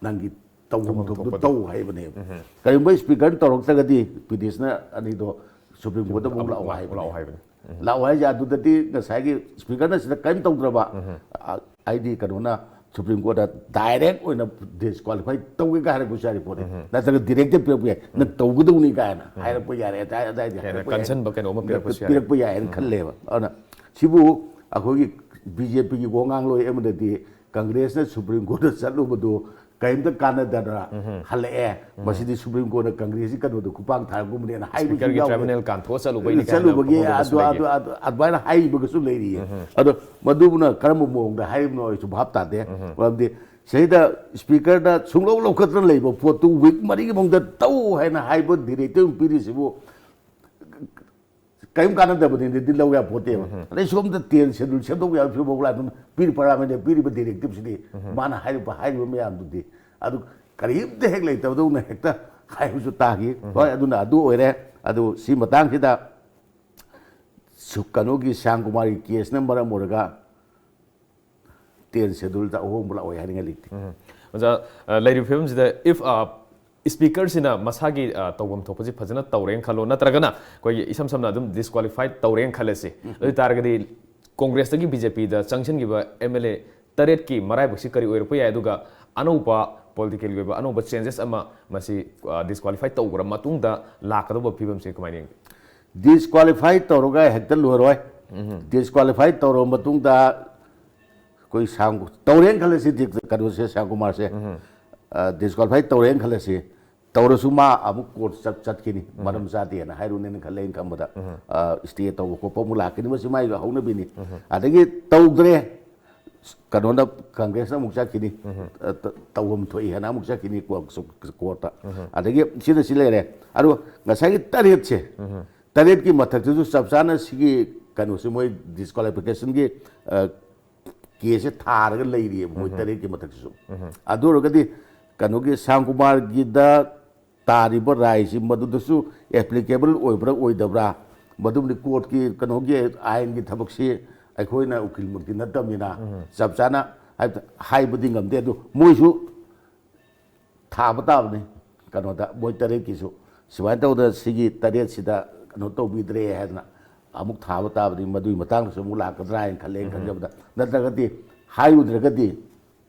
ꯅꯪꯒꯤ ꯇꯧꯐꯝ ꯇꯧꯐꯝ ꯊꯣꯛꯄꯗꯣ ꯊꯣꯛꯄꯗꯣ꯫ ꯇꯧ ꯍꯥꯏꯕꯅꯦꯕ꯫ ꯀꯔꯤꯒꯨꯝꯕ ꯁ꯭ꯄꯤꯀꯔꯅ ꯇꯧꯔꯛꯇ꯭ꯔꯒꯗꯤ ꯄꯤꯇꯤꯁꯅꯔ ꯑꯅꯤꯗꯣ ꯁꯨꯄ꯭ꯔꯤꯝ ꯀꯣꯔꯠꯇ ꯑꯃꯨꯛ ꯂꯥꯛꯑꯣ ꯂꯥꯛꯑꯣ ꯍꯥꯏꯕꯅꯦ꯫ ꯍꯥꯏꯕꯅꯦ꯫ ꯂꯥꯛꯑꯣ ꯍꯥꯏꯁꯦ ꯑꯗꯨꯗꯗꯤ ꯉꯁꯥꯏꯒꯤ ꯁ꯭ꯄꯤꯀꯔꯅ ꯁꯤꯗ ꯀꯔꯤꯝ ꯇꯧꯗ꯭ꯔꯕ, ꯑ, ꯍꯥꯏꯗꯤ ꯀꯩꯅꯣꯅ ꯁꯨꯄ꯭ꯔꯤꯝ ꯀꯣꯔꯠꯇ ꯗꯥꯏꯔꯦꯛ ꯑꯣꯏꯅ ꯗꯤꯁꯀ꯭ꯋꯥꯂꯤꯐꯥꯏ ꯇꯧꯒꯦ ꯀꯥꯏ ꯍꯥꯏꯔꯛꯄꯁꯨ ꯌꯥꯔꯤ ꯄꯣꯠꯅꯤ꯫ ꯅꯠꯇ꯭ꯔꯒ ꯗꯤꯔꯦꯛꯇꯤꯚ ꯄꯤꯔꯛꯄ ꯌꯥꯏ, ꯅꯪ ꯇꯧꯒꯗꯧꯅꯤ ꯀꯥꯏꯅ ꯍꯥꯏꯔꯛꯄ ꯌꯥꯔꯦ꯫ ꯑꯗꯥꯏ-, ꯑꯗꯥꯏꯗꯤ ꯍꯦꯟꯅ ꯍꯥꯏꯔꯛꯄ ꯌꯥꯏ꯫ ꯀꯟꯁꯟꯕ ꯀꯩꯅꯣꯝꯃ ꯄꯤꯔꯛꯄꯁꯨ ꯌꯥꯏ꯫ ꯄꯤꯔꯛꯄ ꯌꯥꯏ ꯍꯥꯏꯅ ꯈꯜꯂꯦꯕ꯫ ꯑꯗꯨꯅ ꯁꯤꯕꯨ ꯑꯩꯈꯣꯏꯒꯤ ꯕꯤ ꯖꯦ ꯄꯤꯒꯤ ꯋꯥꯉꯥꯡꯂꯣꯏ ꯑꯃꯗꯗꯤ ꯀꯪꯒ꯭ꯔꯦꯁꯅ ꯁꯨꯄ꯭ꯔꯤꯝ ꯀꯣꯔꯠꯇ ꯆꯠꯂꯨꯕꯗꯨ ꯀꯔꯤꯝꯇ ꯀꯥꯟꯅꯗꯅ ꯍꯜꯂꯛꯑꯦ꯫ ꯃꯁꯤꯗꯤ ꯁꯨꯄ꯭ꯔꯤꯝ ꯀꯣꯔꯠꯅ ꯀꯪꯒ꯭ꯔꯦꯁꯀꯤ ꯀꯩꯅꯣꯗꯣ ꯈꯨꯄꯥꯛ ꯊꯥꯔꯛꯄꯒꯨꯝꯕꯅꯦꯅ ꯍꯥꯏꯕꯁꯨ ꯁ꯭ꯄꯤꯀꯔꯒꯤ ꯌꯥꯎꯋꯦ꯫ ꯇ꯭ꯔꯥꯏꯕꯨꯅꯦꯜ ꯀꯥꯟꯊꯣꯛꯑ ꯆꯠꯂꯨꯕꯩꯅꯤ ꯀꯥꯏꯅ ꯆꯠꯂꯨꯕꯒꯤ ꯐꯣꯡꯗꯣꯛꯄꯁꯨ ꯑꯗꯨ, ꯂꯩꯒꯦ꯫ ꯑꯗꯨ, ꯑꯗꯨ, ꯑꯗꯨꯃꯥꯏꯅ ꯍꯥꯏꯕꯒꯁꯨ ꯂꯩꯔꯤꯌꯦ꯫ ꯑꯗꯣ ꯃꯗꯨꯕꯨꯅ ꯀꯔꯝꯕ ꯃꯑꯣꯡꯗ ꯍꯥꯏꯔꯤꯕꯅꯣ ꯑꯩꯁꯨ ꯚꯥꯞ ꯇꯥꯗꯦ꯫ ꯃꯔꯝꯗꯤ ꯁꯤꯗꯩꯗ ꯁ꯭ꯄꯤꯀꯔꯅ ꯁꯨꯡꯂꯧ ꯂꯧꯈꯠꯇꯅ ꯂꯩꯕ ꯄꯣꯠꯇꯨ ꯋꯤꯛ ꯃꯔꯤꯒꯤ ꯃꯅꯨꯡꯗ ꯇꯧ ꯍꯥꯏꯅ ꯍꯥꯏꯕ ꯗꯤꯔꯦꯛꯇꯤꯚ ꯄꯤꯔꯤꯁꯤꯕꯨ ꯀꯔꯤꯝ ꯀꯥꯟꯅꯗꯕꯅꯤꯅꯗꯤ ꯂꯧ ꯌꯥ ꯄꯣꯠꯇꯦꯕ꯫ ꯑꯗꯩ ꯁꯣꯝꯗ ꯇꯦꯟ ꯁꯦꯗꯨꯜ ꯁꯦꯝꯗꯣꯛ ꯌꯥꯕ ꯐꯤꯕꯝ ꯂꯥꯛꯑꯦ꯫ ꯑꯗꯨꯝ ꯄꯤꯔꯤ ꯄꯥꯔꯂꯤꯌꯥꯃꯦꯟꯗ ꯄꯤꯔꯤꯕ ꯗꯤꯔꯦꯛꯇꯤꯚꯁꯤꯗꯤ ꯃꯥꯅ ꯍꯥꯏꯔꯤꯕ, ꯍꯥꯏꯔꯤꯕ ꯃꯌꯥꯝꯗꯨꯗꯤ ꯑꯗꯨ ꯀꯔꯤꯝꯇ ꯍꯦꯛ ꯂꯩꯇꯕꯗꯧꯅ ꯍꯦꯛꯇ ꯍꯥꯏꯕꯁꯨ ꯇꯥꯈꯤ꯫ ꯍꯣꯏ, ꯑꯗꯨꯅ ꯑꯗꯨ ꯑꯣꯏꯔꯦ꯫ ꯑꯗꯨ ꯁꯤ ꯃꯇꯥꯡꯁꯤꯗ ꯁꯨ-, ꯀꯩꯅꯣꯒꯤ ꯁ꯭ꯌꯥꯝ ꯀꯨꯃꯥꯔꯒꯤ ꯀꯦꯁꯅ ꯃꯔꯝ ꯑꯣꯏꯔꯒ ꯇꯦꯟ ꯁꯦꯗꯨꯜꯗ ꯑꯍꯣꯡꯕ ꯂꯥꯛꯑꯣꯏ ꯍꯥꯏꯅꯤꯡꯉꯥꯏ ꯂꯩꯇꯦ꯫ ꯑꯣꯖꯥ, ꯑ, ꯂꯩꯔꯤꯕ ꯐꯤꯕꯝꯁꯤꯗ if, ꯑ, ꯁ꯭ꯄꯤꯀꯔꯁꯤꯅ ꯃꯁꯥꯒꯤ, ꯑ, ꯇꯧꯐꯝ ꯊꯣꯛꯄꯁꯤ ꯐꯖꯅ ꯇꯧꯔꯦꯅ ꯈꯜꯂꯣ, ꯅꯠꯇ꯭ꯔꯒꯅ ꯑꯩꯈꯣꯏꯒꯤ ꯏꯁꯝ ꯁꯝꯅ ꯑꯗꯨꯝ ꯗꯤꯁꯀ꯭ꯋꯥꯂꯤꯐꯥꯏ ꯇꯧꯔꯦꯅ ꯈꯜꯂꯁꯤ꯫ ꯑꯗꯨ ꯑꯣꯏ ꯇꯥꯔꯒꯗꯤ ꯀꯣꯡꯒ꯭ꯔꯦꯁꯇꯒꯤ ꯕꯤ ꯖꯦ ꯄꯤꯗ ꯆꯪꯁꯤꯟꯈꯤꯕ ꯑꯦꯝ ꯑꯦꯜ ꯑꯦ ꯇꯔꯦꯠꯀꯤ ꯃꯔꯥꯏꯕꯛꯁꯤ ꯀꯔꯤ ꯑꯣꯏꯔꯛꯄ ꯌꯥꯏ? ꯑꯗꯨꯒ ꯑꯅꯧꯕ ꯄꯣꯂꯤꯇꯤꯀꯦꯜꯒꯤ ꯑꯣꯏꯕ ꯑꯅꯧꯕ ꯆꯦꯟꯖꯦꯁ ꯑꯃ ꯃꯁꯤ, ꯑ, ꯗꯤꯁꯀ꯭ꯋꯥꯂꯤꯐꯥꯏ ꯇꯧꯈ꯭ꯔ ꯃꯇꯨꯡꯗ ꯂꯥꯛꯀꯗꯧꯕ ꯐꯤꯕꯝꯁꯤ ꯀꯃꯥꯏꯅ ꯌꯦꯡꯒꯦ? ꯗꯤꯁꯀ꯭ꯋꯥꯂꯤꯐꯥꯏ ꯇꯧꯔꯒ ꯍꯦꯛꯇ ꯂꯣꯏꯔꯣꯏ꯫ ꯗꯤꯁꯀ꯭ꯋꯥꯂꯤꯐꯥꯏ ꯇꯧꯔꯕ ꯃꯇꯨꯡꯗ ꯑꯩꯈꯣꯏ ꯁ꯭ꯌꯥꯝ ꯇꯧꯔꯦꯅ ꯈꯜꯂꯁꯤ, ꯗꯤ-, ꯀꯩꯅꯣꯁꯦ, ꯁ꯭ꯌꯥꯝ ꯀꯨꯃꯥꯔꯁꯦ, ꯑ, ꯗꯤꯁꯀ꯭ꯋꯥꯂꯤꯐꯥꯏ ꯇꯧꯔꯦꯅ ꯈꯜꯂꯁꯤ, ꯇꯧꯔꯁꯨ ꯃꯥ ꯑꯃꯨꯛ ꯀꯣꯔꯠ ꯆꯠ-, ꯆꯠꯈꯤꯅꯤ, ꯃꯔꯝ ꯆꯥꯗꯦꯅ ꯍꯥꯏꯔꯨꯅꯦꯅ ꯈꯜꯂꯦ ꯑꯩꯅ ꯈꯟꯕꯗ꯫ ꯑ, ꯁ꯭ꯇꯦ ꯇꯧꯕ ꯈꯣꯠꯄ ꯑꯃꯨꯛ ꯂꯥꯛꯀꯅꯤ, ꯃꯁꯤ ꯃꯥꯏ ꯍꯧꯅꯕꯤꯅꯤ꯫ ꯑꯗꯒꯤ ꯇꯧꯗ꯭ꯔꯦ, ꯀꯩꯅꯣꯅ, ꯀꯪꯒ꯭ꯔꯦꯁꯅ ꯑꯃꯨꯛ ꯆꯠꯈꯤꯅꯤ, ꯑ, ꯇ-, ꯇꯧꯐꯝ ꯊꯣꯛꯏ ꯍꯥꯏꯅ ꯑꯃꯨꯛ ꯆꯠꯈꯤꯅꯤ ꯀꯣ-, ꯁꯨ-, ꯀꯣꯔꯠꯇ꯫ ꯑꯗꯒꯤ ꯁꯤꯅ ꯁꯤ ꯂꯩꯔꯦ꯫ ꯑꯗꯨꯒ ꯉꯁꯥꯏꯒꯤ ꯇꯔꯦꯠꯁꯦ, ꯇꯔꯦꯠꯀꯤ ꯃꯊꯛꯇꯁꯨ ꯆꯞ ꯆꯥꯅ ꯁꯤꯒꯤ ꯀꯩꯅꯣꯁꯦ, ꯃꯣꯏ ꯗꯤꯁꯀ꯭ꯋꯥꯂꯤꯐꯤꯀꯦꯁꯟꯒꯤ, ꯑ, ꯀꯦꯁꯁꯦ ꯊꯥꯔꯒ ꯂꯩꯔꯤꯑꯕ, ꯃꯣꯏ ꯇꯔꯦꯠꯀꯤ ꯃꯊꯛꯁꯤꯁꯨ꯫ ꯑꯗꯨ ꯑꯣꯏꯔꯒꯗꯤ ꯀꯩꯅꯣꯒꯤ ꯁ꯭ꯌꯥꯝꯀꯨꯃꯥꯔꯒꯤꯗ ꯇꯥꯔꯤꯕ ꯔꯥꯏꯁꯤ ꯃꯗꯨꯗꯁꯨ ꯑꯦꯄ꯭ꯂꯤꯀꯦꯕꯜ ꯑꯣꯏꯕ꯭ꯔꯥ ꯑꯣꯏꯗꯕ꯭ꯔꯥ, ꯃꯗꯨꯃꯗꯤ ꯀꯣꯔꯠꯀꯤ ꯀꯩꯅꯣꯒꯤ ꯑꯥꯏꯟꯒꯤ ꯊꯕꯛꯁꯤ ꯑꯩꯈꯣꯏꯅ ꯎꯀꯤꯜꯃꯛꯇꯤ ꯅꯠꯇꯕꯅꯤꯅ ꯆꯞ ꯆꯥꯅ ꯍꯥꯏꯕ-, ꯍꯥꯏꯕꯗꯤ ꯉꯝꯗꯦ꯫ ꯑꯗꯨ ꯃꯣꯏꯁꯨ ꯊꯥꯕ ꯇꯥꯕꯅꯤ ꯀꯩꯅꯣꯗ, ꯃꯣꯏ ꯇꯔꯦꯠꯀꯤꯁꯨ꯫ ꯁꯨꯃꯥꯏꯅ ꯇꯧꯗꯅ ꯁꯤꯒꯤ ꯇꯔꯦꯠꯁꯤꯗ ꯀꯩꯅꯣ ꯇꯧꯕꯤꯗ꯭ꯔꯦ ꯍꯥꯏꯗꯅ ꯑꯃꯨꯛ ꯊꯥꯕ ꯇꯥꯕꯅꯤ꯫ ꯃꯗꯨꯒꯤ ꯃꯇꯥꯡꯗꯁꯨ ꯑꯃꯨꯛ ꯂꯥꯛꯀꯗ꯭ꯔꯥ ꯍꯥꯏꯅ ꯈꯜꯂꯦ, ꯑꯩꯅ ꯈꯟꯖꯕꯗ꯫ ꯅꯠꯇ꯭ꯔꯒꯗꯤ ꯍꯥꯏꯔꯨꯗ꯭ꯔꯒꯗꯤ,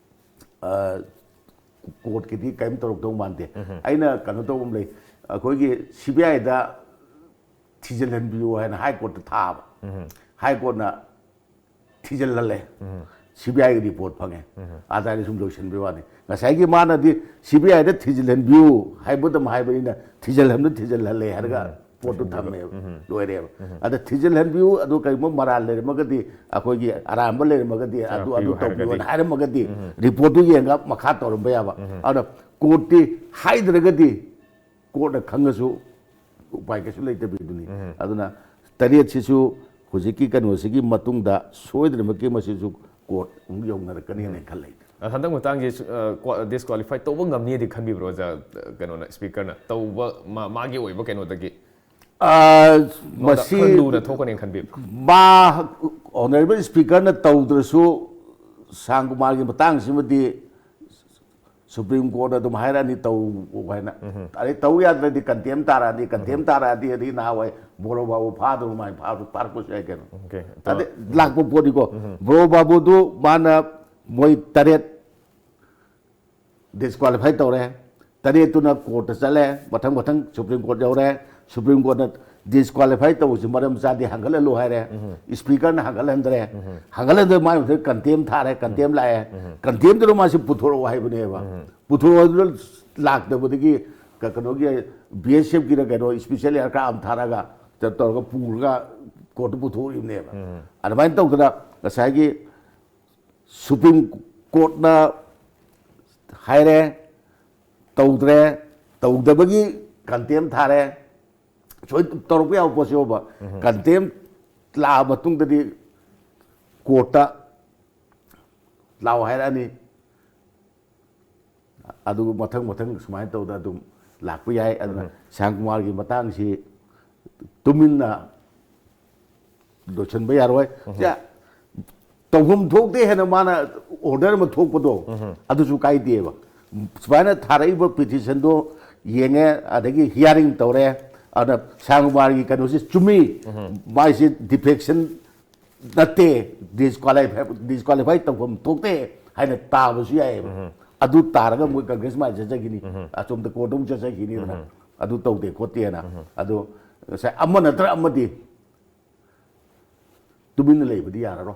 ꯑ, ꯀꯣꯔꯠꯀꯤꯗꯤ ꯀꯔꯤꯝ ꯇꯧꯔꯛꯇꯧ ꯃꯥꯟꯗꯦ꯫ ꯑꯩꯅ ꯀꯩꯅꯣ ꯇꯧꯕ ꯑꯃ ꯂꯩ, ꯑꯩꯈꯣꯏꯒꯤ ꯁꯤ ꯕꯤ ꯑꯥꯏꯗ ꯊꯤꯖꯤꯜꯍꯟꯕꯤꯌꯨ ꯍꯥꯏꯅ ꯍꯥꯏ ꯀꯣꯔꯠꯇ ꯊꯥꯕ꯫ ꯍꯥꯏ ꯀꯣꯔꯠꯅ ꯊꯤꯖꯤꯜꯍꯜꯂꯦ꯫ ꯁꯤ ꯕꯤ ꯑꯥꯏꯒꯤ ꯔꯤꯄꯣꯔꯠ ꯐꯪꯉꯦ꯫ ꯑꯗꯥꯏꯅ ꯁꯨꯝ ꯂꯣꯏꯁꯤꯟꯕꯒꯤ ꯋꯥꯅꯤ꯫ ꯉꯁꯥꯏꯒꯤ ꯃꯥꯅꯗꯤ ꯁꯤ ꯕꯤ ꯑꯥꯏꯗ ꯊꯤꯖꯤꯜꯍꯟꯕꯤꯌꯨ ꯍꯥꯏꯕꯗꯝ ꯍꯥꯏꯕꯅꯤꯅ, ꯊꯤꯖꯤꯜꯍꯟꯕ ꯊꯤꯖꯤꯜꯍꯜꯂꯦ ꯍꯥꯏꯔꯒ ꯄꯣꯠꯇꯨ ꯊꯝꯃꯦꯕ꯫ ꯂꯣꯏꯔꯦꯕ꯫ ꯑꯗ ꯊꯤꯖꯤꯜꯍꯟꯕꯤꯌꯨ, ꯑꯗꯨ ꯀꯔꯤꯒꯨꯝꯕ ꯃꯔꯥꯜ ꯂꯩꯔꯝꯃꯒꯗꯤ, ꯑꯩꯈꯣꯏꯒꯤ ꯑꯔꯥꯟꯕ ꯂꯩꯔꯝꯃꯒꯗꯤ, ꯑꯗꯨ, ꯑꯗꯨ ꯄꯤꯌꯨ ꯇꯧꯕꯤꯌꯣꯅ ꯍꯥꯏꯔꯒꯗꯤ꯫ ꯍꯥꯏꯔꯝꯃꯒꯗꯤ, ꯔꯤꯄꯣꯔꯠꯇꯨ ꯌꯦꯡꯉꯒ ꯃꯈꯥ ꯇꯧꯔꯝꯕ ꯌꯥꯕ꯫ ꯑꯗꯨꯅ ꯀꯣꯔꯠꯇꯤ ꯍꯥꯏꯗ꯭ꯔꯒꯗꯤ, ꯀꯣꯔꯠꯅ ꯈꯪꯉꯁꯨ ꯎꯄꯥꯏ ꯀꯩꯁꯨ ꯂꯩꯇꯕꯤꯗꯨꯅꯤ꯫ ꯑꯗꯨꯅ ꯇꯔꯦꯠꯁꯤꯁꯨ ꯍꯧꯖꯤꯛꯀꯤ ꯀꯩꯅꯣꯁꯤꯒꯤ ꯃꯇꯨꯡꯗ ꯁꯣꯏꯗꯅꯃꯛꯀꯤ ꯃꯁꯤꯁꯨ ꯀꯣꯔꯠ ꯑꯃꯨꯛ ꯌꯧꯅꯔꯛꯀꯅꯦꯅ ꯈꯜꯂꯦ꯫ ꯑ, ꯍꯟꯗꯛ ꯃꯇꯥꯡꯁꯤ, ꯑ, ꯀ꯭ꯋꯥ-, ꯗꯤꯁꯀ꯭ꯋꯥꯂꯤꯐꯥꯏ ꯇꯧꯕ ꯉꯝꯅꯤꯗꯤ ꯈꯟꯕꯤꯕ꯭ꯔꯣ, ꯑꯣꯖꯥ? ꯀꯩꯅꯣꯅ, ꯁ꯭ꯄꯤꯀꯔꯅ ꯇꯧꯕ, ꯃꯥ-, ꯃꯥꯒꯤ ꯑꯣꯏꯕ ꯀꯩꯅꯣꯗꯒꯤ? ꯑ, ꯃꯉꯣꯟꯗ ꯃꯁꯤ ꯈꯔ ꯂꯨꯅ ꯊꯣꯛꯀꯅꯤ ꯈꯟꯕꯤꯕ꯭ꯔꯣ? ꯃꯥ, ꯑꯣꯅꯔꯦꯕꯜ ꯁ꯭ꯄꯤꯀꯔꯅ ꯇꯧꯗ꯭ꯔꯁꯨ ꯁ꯭ꯌꯥꯝ ꯀꯨꯃꯥꯔꯒꯤ ꯃꯇꯥꯡꯁꯤꯃꯗꯤ ꯁꯨꯄ꯭ꯔꯤꯝ ꯀꯣꯔꯠꯅ ꯑꯗꯨꯝ ꯍꯥꯏꯔꯛꯑꯅꯤ ꯇꯧ ꯍꯥꯏꯅ꯫ ꯑꯗꯩ ꯇꯧ ꯌꯥꯗ꯭ꯔꯗꯤ ꯀꯟꯇꯦꯝ ꯇꯥꯔꯛꯑꯅꯤ, ꯀꯟꯇꯦꯝ ꯇꯥꯔꯛꯑꯗꯤ ꯑꯗꯩ ꯅꯍꯥꯟꯋꯥꯏ ꯕꯣꯔꯣ ꯕꯥꯕꯨ ꯐꯥꯗꯧ ꯃꯥꯏ ꯐꯥ-, ꯐꯥꯔꯛꯄꯁꯨ ꯌꯥꯏ ꯀꯩꯅꯣ꯫ ꯑꯣꯀꯦ꯫ ꯑꯗꯩ ꯂꯥꯛꯄ ꯄꯣꯠꯅꯤꯀꯣ꯫ ꯕꯣꯔꯣ ꯕꯥꯕꯨꯗꯨ ꯃꯥꯅ ꯃꯣꯏ ꯇꯔꯦꯠ ꯗꯤꯁꯀ꯭ꯋꯥꯂꯤꯐꯥꯏ ꯇꯧꯔꯦ꯫ ꯇꯔꯦꯠꯇꯨꯅ ꯀꯣꯔꯠꯇ ꯆꯠꯂꯦ, ꯃꯊꯪ ꯃꯊꯪ ꯁꯨꯄ꯭ꯔꯤꯝ ꯀꯣꯔꯠ ꯌꯧꯔꯦ꯫ ꯁꯨꯄ꯭ꯔꯤꯝ ꯀꯣꯔꯠꯅ ꯗꯤꯁꯀ꯭ꯋꯥꯂꯤꯐꯥꯏ ꯇꯧꯕꯁꯤ ꯃꯔꯝ ꯆꯥꯗꯦ, ꯍꯟꯒꯠꯍꯜꯂꯨ ꯍꯥꯏꯔꯦ꯫ ꯁ꯭ꯄꯤꯀꯔꯅ ꯍꯟꯒꯠꯍꯟꯗ꯭ꯔꯦ꯫ ꯍꯟꯒꯠꯍꯟꯗ꯭ꯔꯦ, ꯃꯥꯏ ꯃꯊꯛꯇ ꯀꯟꯇꯦꯝ ꯊꯥꯔꯦ, ꯀꯟꯇꯦꯝ ꯂꯥꯛꯑꯦ꯫ ꯀꯟꯇꯦꯝꯗꯨꯅ ꯃꯥꯁꯤ ꯄꯨꯊꯣꯔꯛꯑꯣ ꯍꯥꯏꯕꯅꯦꯕ꯫ ꯄꯨꯊꯣꯔꯛꯑꯣ ꯍꯥꯏꯗꯨꯅ ꯂꯥꯛꯇꯕꯗꯒꯤ ꯀ-, ꯀꯩꯅꯣꯒꯤ ꯕꯤ ꯑꯦꯁ ꯑꯦꯐꯀꯤꯔ ꯀꯩꯅꯣ ꯁ꯭ꯄꯤꯁꯦꯜ ꯑꯦꯌꯥꯔꯀ꯭ꯔꯥꯐ ꯑꯃ ꯊꯥꯔꯒ ꯇ-, ꯇꯧꯔꯒ ꯄꯨꯔꯒ ꯀꯣꯔꯠꯇ ꯄꯨꯊꯣꯛꯏꯕꯅꯦꯕ꯫ ꯑꯗꯨꯃꯥꯏꯅ ꯇꯧꯗꯅ ꯉꯁꯥꯏꯒꯤ ꯁꯨꯄ꯭ꯔꯤꯝ ꯀꯣꯔꯠꯅ ꯍꯥꯏꯔꯦ, ꯇꯧꯗ꯭ꯔꯦ, ꯇꯧꯗꯕꯒꯤ ꯀꯟꯇꯦꯝ ꯊꯥꯔꯦ, ꯁꯣꯏ ꯇꯧꯔꯛꯄ ꯌꯥꯕ ꯄꯣꯠꯁꯤꯕ꯫ ꯀꯟꯇꯦꯝ ꯂꯥꯛꯑ ꯃꯇꯨꯡꯗꯗꯤ ꯀꯣꯔꯠꯇ ꯂꯥꯛꯑꯣ ꯍꯥꯏꯔꯛꯑꯅꯤ꯫ ꯑꯗꯨ ꯃꯊꯪ ꯃꯊꯪ ꯁꯨꯃꯥꯏꯅ ꯇꯧꯗꯅ ꯑꯗꯨꯝ ꯂꯥꯛꯄ ꯌꯥꯏ꯫ ꯑꯗꯨꯅ ꯁ꯭ꯌꯥꯝ ꯀꯨꯃꯥꯔꯒꯤ ꯃꯇꯥꯡꯁꯤ ꯇꯨꯃꯤꯟꯅ ꯂꯣꯏꯁꯤꯟꯕ ꯌꯥꯔꯣꯏ꯫ ꯁꯦ, ꯇꯧꯐꯝ ꯊꯣꯛꯇꯦ ꯍꯥꯏꯅ ꯃꯥꯅ ꯑꯣꯔꯗꯔ ꯑꯃ ꯊꯣꯛꯄꯗꯣ, ꯑꯗꯨꯁꯨ ꯀꯥꯏꯗꯦꯕ꯫ ꯁꯨꯃꯥꯏꯅ ꯊꯥꯔꯛꯏꯕ ꯄꯤꯇꯤꯁꯟꯗꯣ ꯌꯦꯡꯉꯦ, ꯑꯗꯒꯤ ꯍꯤꯌꯥꯔꯤꯡ ꯇꯧꯔꯦ꯫ ꯑꯗꯨꯅ ꯁ꯭ꯌꯥꯝ ꯀꯨꯃꯥꯔꯒꯤ ꯀꯩꯅꯣꯁꯤ ꯆꯨꯝꯃꯤ, ꯃꯥꯏꯁꯤ ꯗꯤꯐꯦꯛꯁꯟ ꯅꯠꯇꯦ, ꯗꯤꯁꯀ꯭ꯋꯥꯂꯤꯐꯥꯏ, ꯗꯤꯁꯀ꯭ꯋꯥꯂꯤꯐꯥꯏ ꯇꯧꯐꯝ ꯊꯣꯛꯇꯦ ꯍꯥꯏꯅ ꯇꯥꯕꯁꯨ ꯌꯥꯏꯑꯕ꯫ ꯑꯗꯨ ꯇꯥꯔꯒ ꯃꯣꯏ ꯀꯪꯒ꯭ꯔꯦꯁ ꯃꯥꯏ ꯆꯠꯆꯈꯤꯅꯤ, ꯑꯁꯣꯝꯗ ꯀꯣꯔꯠꯇ ꯑꯃꯨꯛ ꯆꯠꯆꯈꯤꯅꯤꯗꯅ꯫ ꯑꯗꯨ ꯇꯧꯗꯦ ꯈꯣꯠꯇꯦꯅ꯫ ꯑꯗꯨ ꯉꯁꯥꯏ ꯑꯃ ꯅꯠꯇ꯭ꯔ ꯑꯃꯗꯤ ꯇꯨꯃꯤꯟꯅ ꯂꯩꯕꯗꯤ ꯌꯥꯔꯔꯣꯏ꯫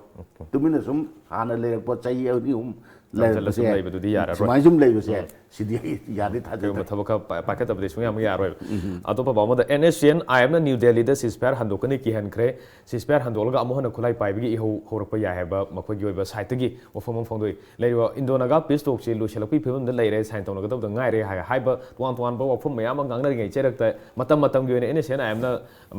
ꯇꯨꯃꯤꯟꯅ ꯁꯨꯝ ꯍꯥꯟꯅ ꯂꯩꯔꯛꯄ ꯆꯍꯤ ꯑꯅꯤ ꯑꯍꯨꯝ ꯅꯝꯁꯤꯜꯂ ꯂꯩꯔꯛꯄꯁꯦ, ꯁꯨꯝ ꯂꯩꯕꯗꯨꯗꯤ ꯌꯥꯔꯔꯣꯏ꯫ ꯁꯨꯃꯥꯏꯅ ꯁꯨꯝ ꯂꯩꯕꯁꯦ, ꯁꯤꯗꯤ ꯑꯩ ꯌꯥꯗꯤ ꯊꯥꯖꯗꯦ꯫ ꯀꯩꯒꯨꯝꯕ ꯊꯕꯛ ꯈꯔ ꯄꯥꯏ-, ꯄꯥꯏꯈꯠꯇꯕꯗꯤ ꯁꯨꯡꯌꯥ ꯑꯃꯨꯛ ꯌꯥꯔꯣꯏꯕ꯫ ꯑꯇꯣꯞꯄ ꯄꯥꯎ ꯑꯃꯗ, NSCN IM ꯅ ꯅ꯭ꯌꯨ ꯗꯦꯜꯂꯤꯗ ceasefire ꯍꯟꯗꯣꯛꯀꯅꯤ ꯀꯤꯍꯟꯈ꯭ꯔꯦ꯫ Ceasefire ꯍꯟꯗꯣꯛꯂꯒ ꯑꯃꯨꯛ ꯍꯟꯅ ꯈꯨꯠꯂꯥꯏ ꯄꯥꯏꯕꯒꯤ ꯏꯍꯧ ꯍꯧꯔꯛꯄ ꯌꯥꯏ ꯍꯥꯏꯕ ꯃꯈꯣꯏꯒꯤ ꯑꯣꯏꯕ side ꯇꯒꯤ ꯋꯥꯐꯝ ꯑꯃ ꯐꯣꯡꯗꯣꯛꯏ꯫ ꯂꯩꯔꯤꯕ ꯏꯟꯗꯣ ꯅꯥꯒꯥ peace talk ꯁꯤ ꯂꯣꯏꯁꯤꯜꯂꯛꯄꯒꯤ ꯐꯤꯕꯝꯗ ꯂꯩꯔꯦ, sign ꯇꯧꯅꯒꯗꯕꯗ ꯉꯥꯏꯔꯦ ꯍꯥꯏ-, ꯍꯥꯏꯕ ꯇꯣꯉꯥꯟ ꯇꯣꯉꯥꯟꯕ ꯋꯥꯐꯝ ꯃꯌꯥꯝ ꯑꯃ ꯉꯥꯡꯅꯔꯤꯉꯩ ꯆꯩꯔꯛꯇ ꯃꯇꯝ ꯃꯇꯝꯒꯤ ꯑꯣꯏꯅ NSCN IM ꯅ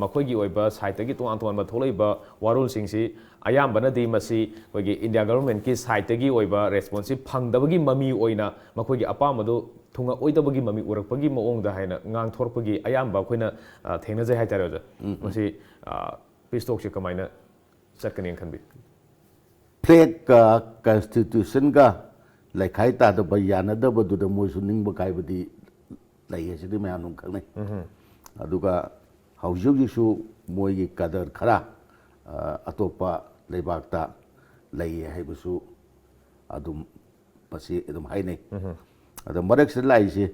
ꯃꯈꯣꯏꯒꯤ ꯑꯣꯏꯕ side ꯇꯒꯤ ꯇꯣꯉꯥꯟ ꯇꯣꯉꯥꯟꯕ ꯊꯣꯛꯂꯛꯏꯕ ꯋꯥꯔꯣꯜꯁꯤꯡꯁꯤ ꯑꯌꯥꯝꯕꯅꯗꯤ ꯃꯁꯤ ꯑꯩꯈꯣꯏꯒꯤ India government ꯀꯤ side ꯇꯒꯤ ꯑꯣꯏꯕ response ꯁꯤ ꯐꯪꯗꯕꯒꯤ ꯃꯃꯤ ꯑꯣꯏꯅ ꯃꯈꯣꯏꯒꯤ ꯑꯄꯥꯝꯕꯗꯨ ꯊꯨꯡꯉꯛꯑꯣꯏꯗꯕꯒꯤ ꯃꯃꯤ ꯎꯔꯛꯄꯒꯤ ꯃꯑꯣꯡꯗ ꯍꯥꯏꯅ ꯉꯥꯡꯊꯣꯔꯛꯄꯒꯤ ꯑꯌꯥꯝꯕ ꯑꯩꯈꯣꯏꯅ, ꯑ, ꯊꯦꯡꯅꯖꯩ ꯍꯥꯏꯇꯥꯔꯦ ꯑꯣꯖꯥ꯫ ꯃꯁꯤ, ꯑ, peace talk ꯁꯤ ꯀꯃꯥꯏꯅ ꯆꯠꯀꯅꯤꯅ ꯈꯟꯕꯤ? Flag ꯀ constitution ꯒ ꯂꯩꯈꯥꯏ ꯇꯥꯗꯕ, ꯌꯥꯅꯗꯕꯗꯨꯗ ꯃꯣꯏꯁꯨ ꯅꯤꯡꯕ ꯀꯥꯏꯕꯗꯤ ꯂꯩ ꯍꯥꯏꯁꯤꯗꯤ ꯃꯌꯥꯝ ꯑꯗꯨꯝ ꯈꯪꯅꯩ꯫ ꯑꯗꯨꯒ ꯍꯧꯖꯤꯛ ꯍꯧꯖꯤꯛꯁꯨ ꯃꯣꯏꯒꯤ cadre ꯈꯔ, ꯑ, ꯑꯇꯣꯞꯄ ꯂꯩꯕꯥꯛꯇ ꯂꯩ ꯍꯥꯏꯕꯁꯨ ꯑꯗꯨꯝ ꯃꯁꯤ ꯑꯗꯨꯝ ꯍꯥꯏꯅꯩ꯫ ꯑꯗꯣ ꯃꯔꯛꯁꯤꯗ ꯂꯥꯛꯏꯁꯦ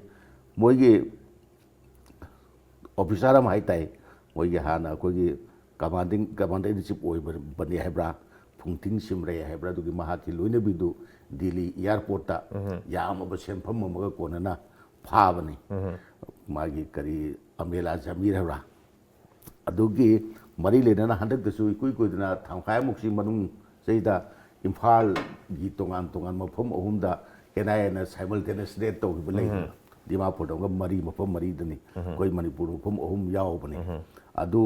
ꯃꯣꯏꯒꯤ officer ꯑꯃ ꯍꯥꯏ ꯇꯥꯏ, ꯃꯣꯏꯒꯤ ꯍꯥꯟꯅ ꯑꯩꯈꯣꯏꯒꯤ commanding, commander in chief ꯑꯣꯏꯕꯅꯤ ꯍꯥꯏꯕ꯭ꯔꯥ, ꯐꯨꯡꯇꯤꯡ ꯁꯤꯝꯔꯦ ꯍꯥꯏꯕ꯭ꯔꯥ, ꯑꯗꯨꯒꯤ ꯃꯍꯥꯛꯀꯤ ꯂꯣꯏꯅꯕꯤꯗꯨ ꯗꯤꯜꯂꯤ airport ꯇ ꯌꯥꯝꯃꯕ ꯁꯦꯟꯐꯝ ꯑꯃꯒ ꯀꯣꯟꯅꯅ ꯐꯥꯕꯅꯤ꯫ ꯃꯥꯒꯤ ꯀꯔꯤ ꯑꯃꯦꯂꯥ ꯖꯃꯤꯔ ꯍꯥꯏꯕ꯭ꯔꯥ, ꯑꯗꯨꯒꯤ ꯃꯔꯤ ꯂꯩꯅꯅ ꯍꯟꯗꯛꯇꯁꯨ ꯏꯀꯨꯏ ꯀꯨꯏꯗꯅ ꯊꯥ ꯃꯈꯥꯏꯃꯨꯛꯁꯤ ꯃꯅꯨꯡ ꯁꯤꯗ ꯏꯝꯐꯥꯜꯒꯤ ꯇꯣꯉꯥꯟ ꯇꯣꯉꯥꯟ ꯃꯐꯝ ꯑꯍꯨꯝꯗ ꯑꯦꯟ ꯑꯥꯏ ꯑꯦꯅ simultaneous raid ꯇꯧꯈꯤꯕ ꯂꯩꯗꯅ, ꯗꯤꯃꯥꯄꯨꯔꯗ ꯑꯃꯒ ꯃꯔꯤ, ꯃꯐꯝ ꯃꯔꯤꯗꯅꯤ, ꯑꯩꯈꯣꯏ ꯃꯅꯤꯄꯨꯔꯗ ꯃꯐꯝ ꯑꯍꯨꯝ ꯌꯥꯎꯕꯅꯤ꯫ ꯑꯗꯨ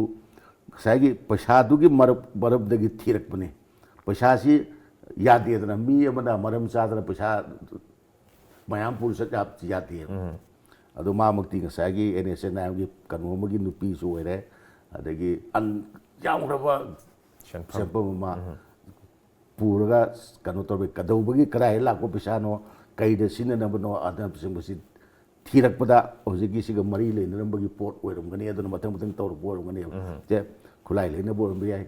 ꯉꯁꯥꯏꯒꯤ ꯄꯩꯁꯥꯗꯨꯒꯤ ꯃꯔꯝ ꯃꯔꯝꯗꯒꯤ ꯊꯤꯔꯛꯄꯅꯤ꯫ ꯄꯩꯁꯥꯁꯤ ꯌꯥꯗꯦꯗꯅ, ꯃꯤ ꯑꯃꯅ ꯃꯔꯝ ꯆꯥꯗꯅ ꯄꯩꯁꯥ ꯃꯌꯥꯝ ꯄꯨꯔ ꯆꯠ ꯌꯥ- ꯌꯥꯗꯦꯕ꯫ ꯑꯗꯣ ꯃꯥꯃꯛꯇꯤ ꯉꯁꯥꯏꯒꯤ ꯑꯦꯟ ꯑꯦꯁ ꯑꯦꯟ ꯑꯥꯏ ꯑꯦꯝꯒꯤ ꯀꯩꯅꯣ ꯑꯃꯒꯤ ꯅꯨꯄꯤꯁꯨ ꯑꯣꯏꯔꯦ, ꯑꯗꯒꯤ ꯑꯟ ꯌꯥꯝꯈ꯭ꯔꯕ ꯁꯦꯟꯐꯝ꯫ ꯁꯦꯟꯐꯝ ꯑꯃ ꯄꯨꯔꯒ ꯀꯩꯅꯣ ꯇꯧꯔꯦ꯫ ꯀꯩꯗꯧꯕꯒꯤ, ꯀꯗꯥꯏꯗ ꯂꯥꯛꯄ ꯄꯩꯁꯥꯅꯣ, ꯀꯩꯗ ꯁꯤꯖꯤꯟꯅꯅꯕꯅꯣ, ꯑꯗꯨꯅꯆꯤꯡꯕꯁꯤ ꯊꯤꯔꯛꯄꯗ ꯍꯧꯖꯤꯛꯀꯤ ꯁꯤꯒ ꯃꯔꯤ ꯂꯩꯅꯔꯝꯕꯒꯤ ꯄꯣꯠ ꯑꯣꯏꯔꯝꯒꯅꯤ, ꯑꯗꯨꯅ ꯃꯊꯪ ꯃꯊꯪ ꯇꯧꯔꯛꯄ ꯑꯣꯏꯔꯝꯒꯅꯦꯕ꯫ ꯁꯦ, ꯈꯨꯠꯂꯥꯏ ꯂꯩꯅꯕ ꯑꯣꯏꯔꯝꯕ ꯌꯥꯏ,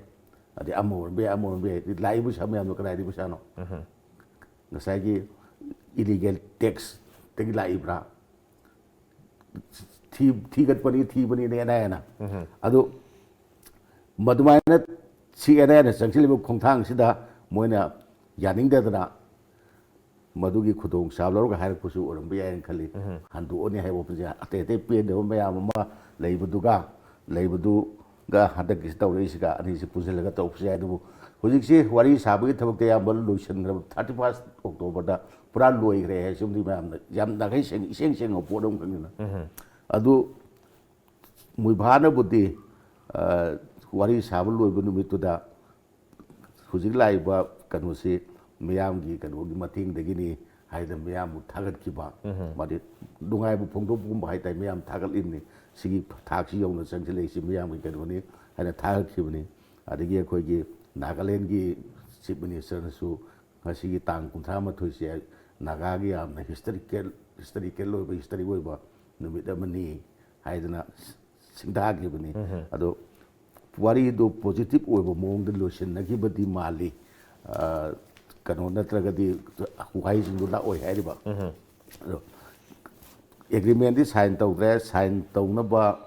ꯑꯗꯩ ꯑꯃ ꯑꯣꯏꯔꯝꯕ ꯌꯥꯏ, ꯑꯃ ꯑꯣꯏꯔꯝꯕ ꯌꯥꯏ꯫ ꯂꯥꯛꯏꯕ ꯄꯩꯁꯥ ꯃꯌꯥꯝꯗꯣ ꯀꯗꯥꯏꯗꯒꯤ ꯄꯩꯁꯥꯅꯣ? ꯉꯁꯥꯏꯒꯤ illegal taxꯇꯒꯤ ꯂꯥꯛꯏꯕ꯭ꯔꯥ? ꯊꯤ-, ꯊꯤꯒꯠꯄꯅꯤ, ꯊꯤꯕꯅꯤꯅ ꯑꯦꯟ ꯑꯥꯏ ꯑꯦꯅ꯫ ꯑꯗꯨ ꯃꯗꯨꯃꯥꯏꯅ ꯁꯤ ꯑꯦꯟ ꯑꯥꯏ ꯑꯦꯅ ꯆꯪꯁꯤꯜꯂꯤꯕ ꯈꯣꯡꯊꯥꯡꯁꯤꯗ ꯃꯣꯏꯅ ꯌꯥꯅꯤꯡꯗꯗꯅ ꯃꯗꯨꯒꯤ ꯈꯨꯗꯣꯡꯆꯥꯕ ꯂꯧꯔꯒ ꯍꯥꯏꯔꯛꯄꯁꯨ ꯑꯣꯏꯔꯝꯕ ꯌꯥꯏꯅ ꯈꯜꯂꯤ꯫ ꯍꯟꯗꯣꯛꯑꯅꯤ ꯍꯥꯏꯕ ꯋꯥꯐꯝꯁꯦ ꯑꯇꯩ ꯑꯇꯩ ꯄꯦꯟꯗꯕ ꯃꯌꯥꯝ ꯑꯃ ꯂꯩꯕꯗꯨꯒ, ꯂꯩꯕꯗꯨꯒ ꯍꯟꯗꯛꯀꯤꯁꯤ ꯇꯧꯔꯛꯏꯁꯤꯒ ꯑꯅꯤꯁꯤ ꯄꯨꯟꯁꯤꯜꯂꯒ ꯇꯧꯔꯛꯄꯁꯨ ꯌꯥꯏ꯫ ꯑꯗꯨꯕꯨ ꯍꯧꯖꯤꯛꯁꯤ ꯋꯥꯔꯤ ꯁꯥꯕꯒꯤ ꯊꯕꯛꯇꯤ ꯑꯌꯥꯝꯕ ꯂꯣꯏꯁꯤꯟꯈ꯭ꯔꯕ, thirty first Octoberꯗ ꯄꯨꯔꯥ ꯂꯣꯏꯈ꯭ꯔꯦ ꯍꯥꯏꯁꯤꯃꯗꯤ ꯃꯌꯥꯝꯅ ꯌꯥꯝ ꯅꯥꯈꯩ ꯁꯦꯡ-, ꯏꯁꯦꯡ ꯁꯦꯡꯕ ꯄꯣꯠ ꯑꯃꯈꯛꯅꯤꯅ꯫ ꯑꯗꯨ ꯃꯣꯏꯕꯥꯅꯕꯨꯗꯤ, ꯑ, ꯋꯥꯔꯤ ꯁꯥꯕ ꯂꯣꯏꯕ ꯅꯨꯃꯤꯠꯇꯨꯗ ꯍꯧꯖꯤꯛ ꯂꯥꯛꯏꯕ ꯀꯩꯅꯣꯁꯤ ꯃꯤꯌꯥꯝꯒꯤ ꯀꯩꯅꯣꯒꯤ ꯃꯇꯦꯡꯗꯒꯤꯅꯤ ꯍꯥꯏꯗꯅ ꯃꯤꯌꯥꯝꯕꯨ ꯊꯥꯒꯠꯈꯤꯕ꯫ ꯃꯥꯗꯤ ꯅꯨꯡꯉꯥꯏꯕ ꯐꯣꯡꯗꯣꯛꯄꯒꯨꯝꯕ ꯍꯥꯏꯇꯥꯔꯦ, ꯃꯤꯌꯥꯝ ꯊꯥꯒꯠꯂꯤꯕꯅꯤ꯫ ꯁꯤꯒꯤ ꯊꯥꯛꯁꯤ ꯌꯧꯅ ꯆꯪꯁꯤꯜꯂꯛꯏꯁꯤ ꯃꯤꯌꯥꯝꯒꯤ ꯀꯩꯅꯣꯅꯤ ꯍꯥꯏꯅ ꯊꯥꯒꯠꯈꯤꯕꯅꯤ꯫ ꯑꯗꯒꯤ ꯑꯩꯈꯣꯏꯒꯤ ꯅꯥꯒꯥꯂꯦꯟꯒꯤ Chief Ministerꯅꯁꯨ ꯉꯁꯤꯒꯤ ꯇꯥꯡ ꯀꯨꯟꯊ꯭ꯔꯥ ꯃꯥꯊꯣꯏꯁꯦ ꯅꯥꯒꯥꯒꯤ ꯌꯥꯝꯅ historical, historical ꯑꯣꯏꯕ, historic ꯑꯣꯏꯕ ꯅꯨꯃꯤꯠ ꯑꯃꯅꯤ ꯍꯥꯏꯗꯅ ꯁꯤꯡꯊꯥꯈꯤꯕꯅꯤ꯫ ꯑꯗꯣ ꯋꯥꯔꯤꯗꯣ positive ꯑꯣꯏꯕ ꯃꯑꯣꯡꯗ ꯂꯣꯏꯁꯤꯟꯅꯈꯤꯕꯗꯤ ꯃꯥꯜꯂꯤ꯫ ꯑ, ꯀꯩꯅꯣ ꯅꯠꯇ꯭ꯔꯒꯗꯤ ꯋꯥꯍꯩꯁꯤꯡꯗꯣ ꯂꯥꯛꯑꯣꯏ ꯍꯥꯏꯔꯤꯕ꯫ ꯑꯗꯣ agreementꯗꯤ sign ꯇꯧꯗ꯭ꯔꯦ꯫ Sign ꯇꯧꯅꯕ,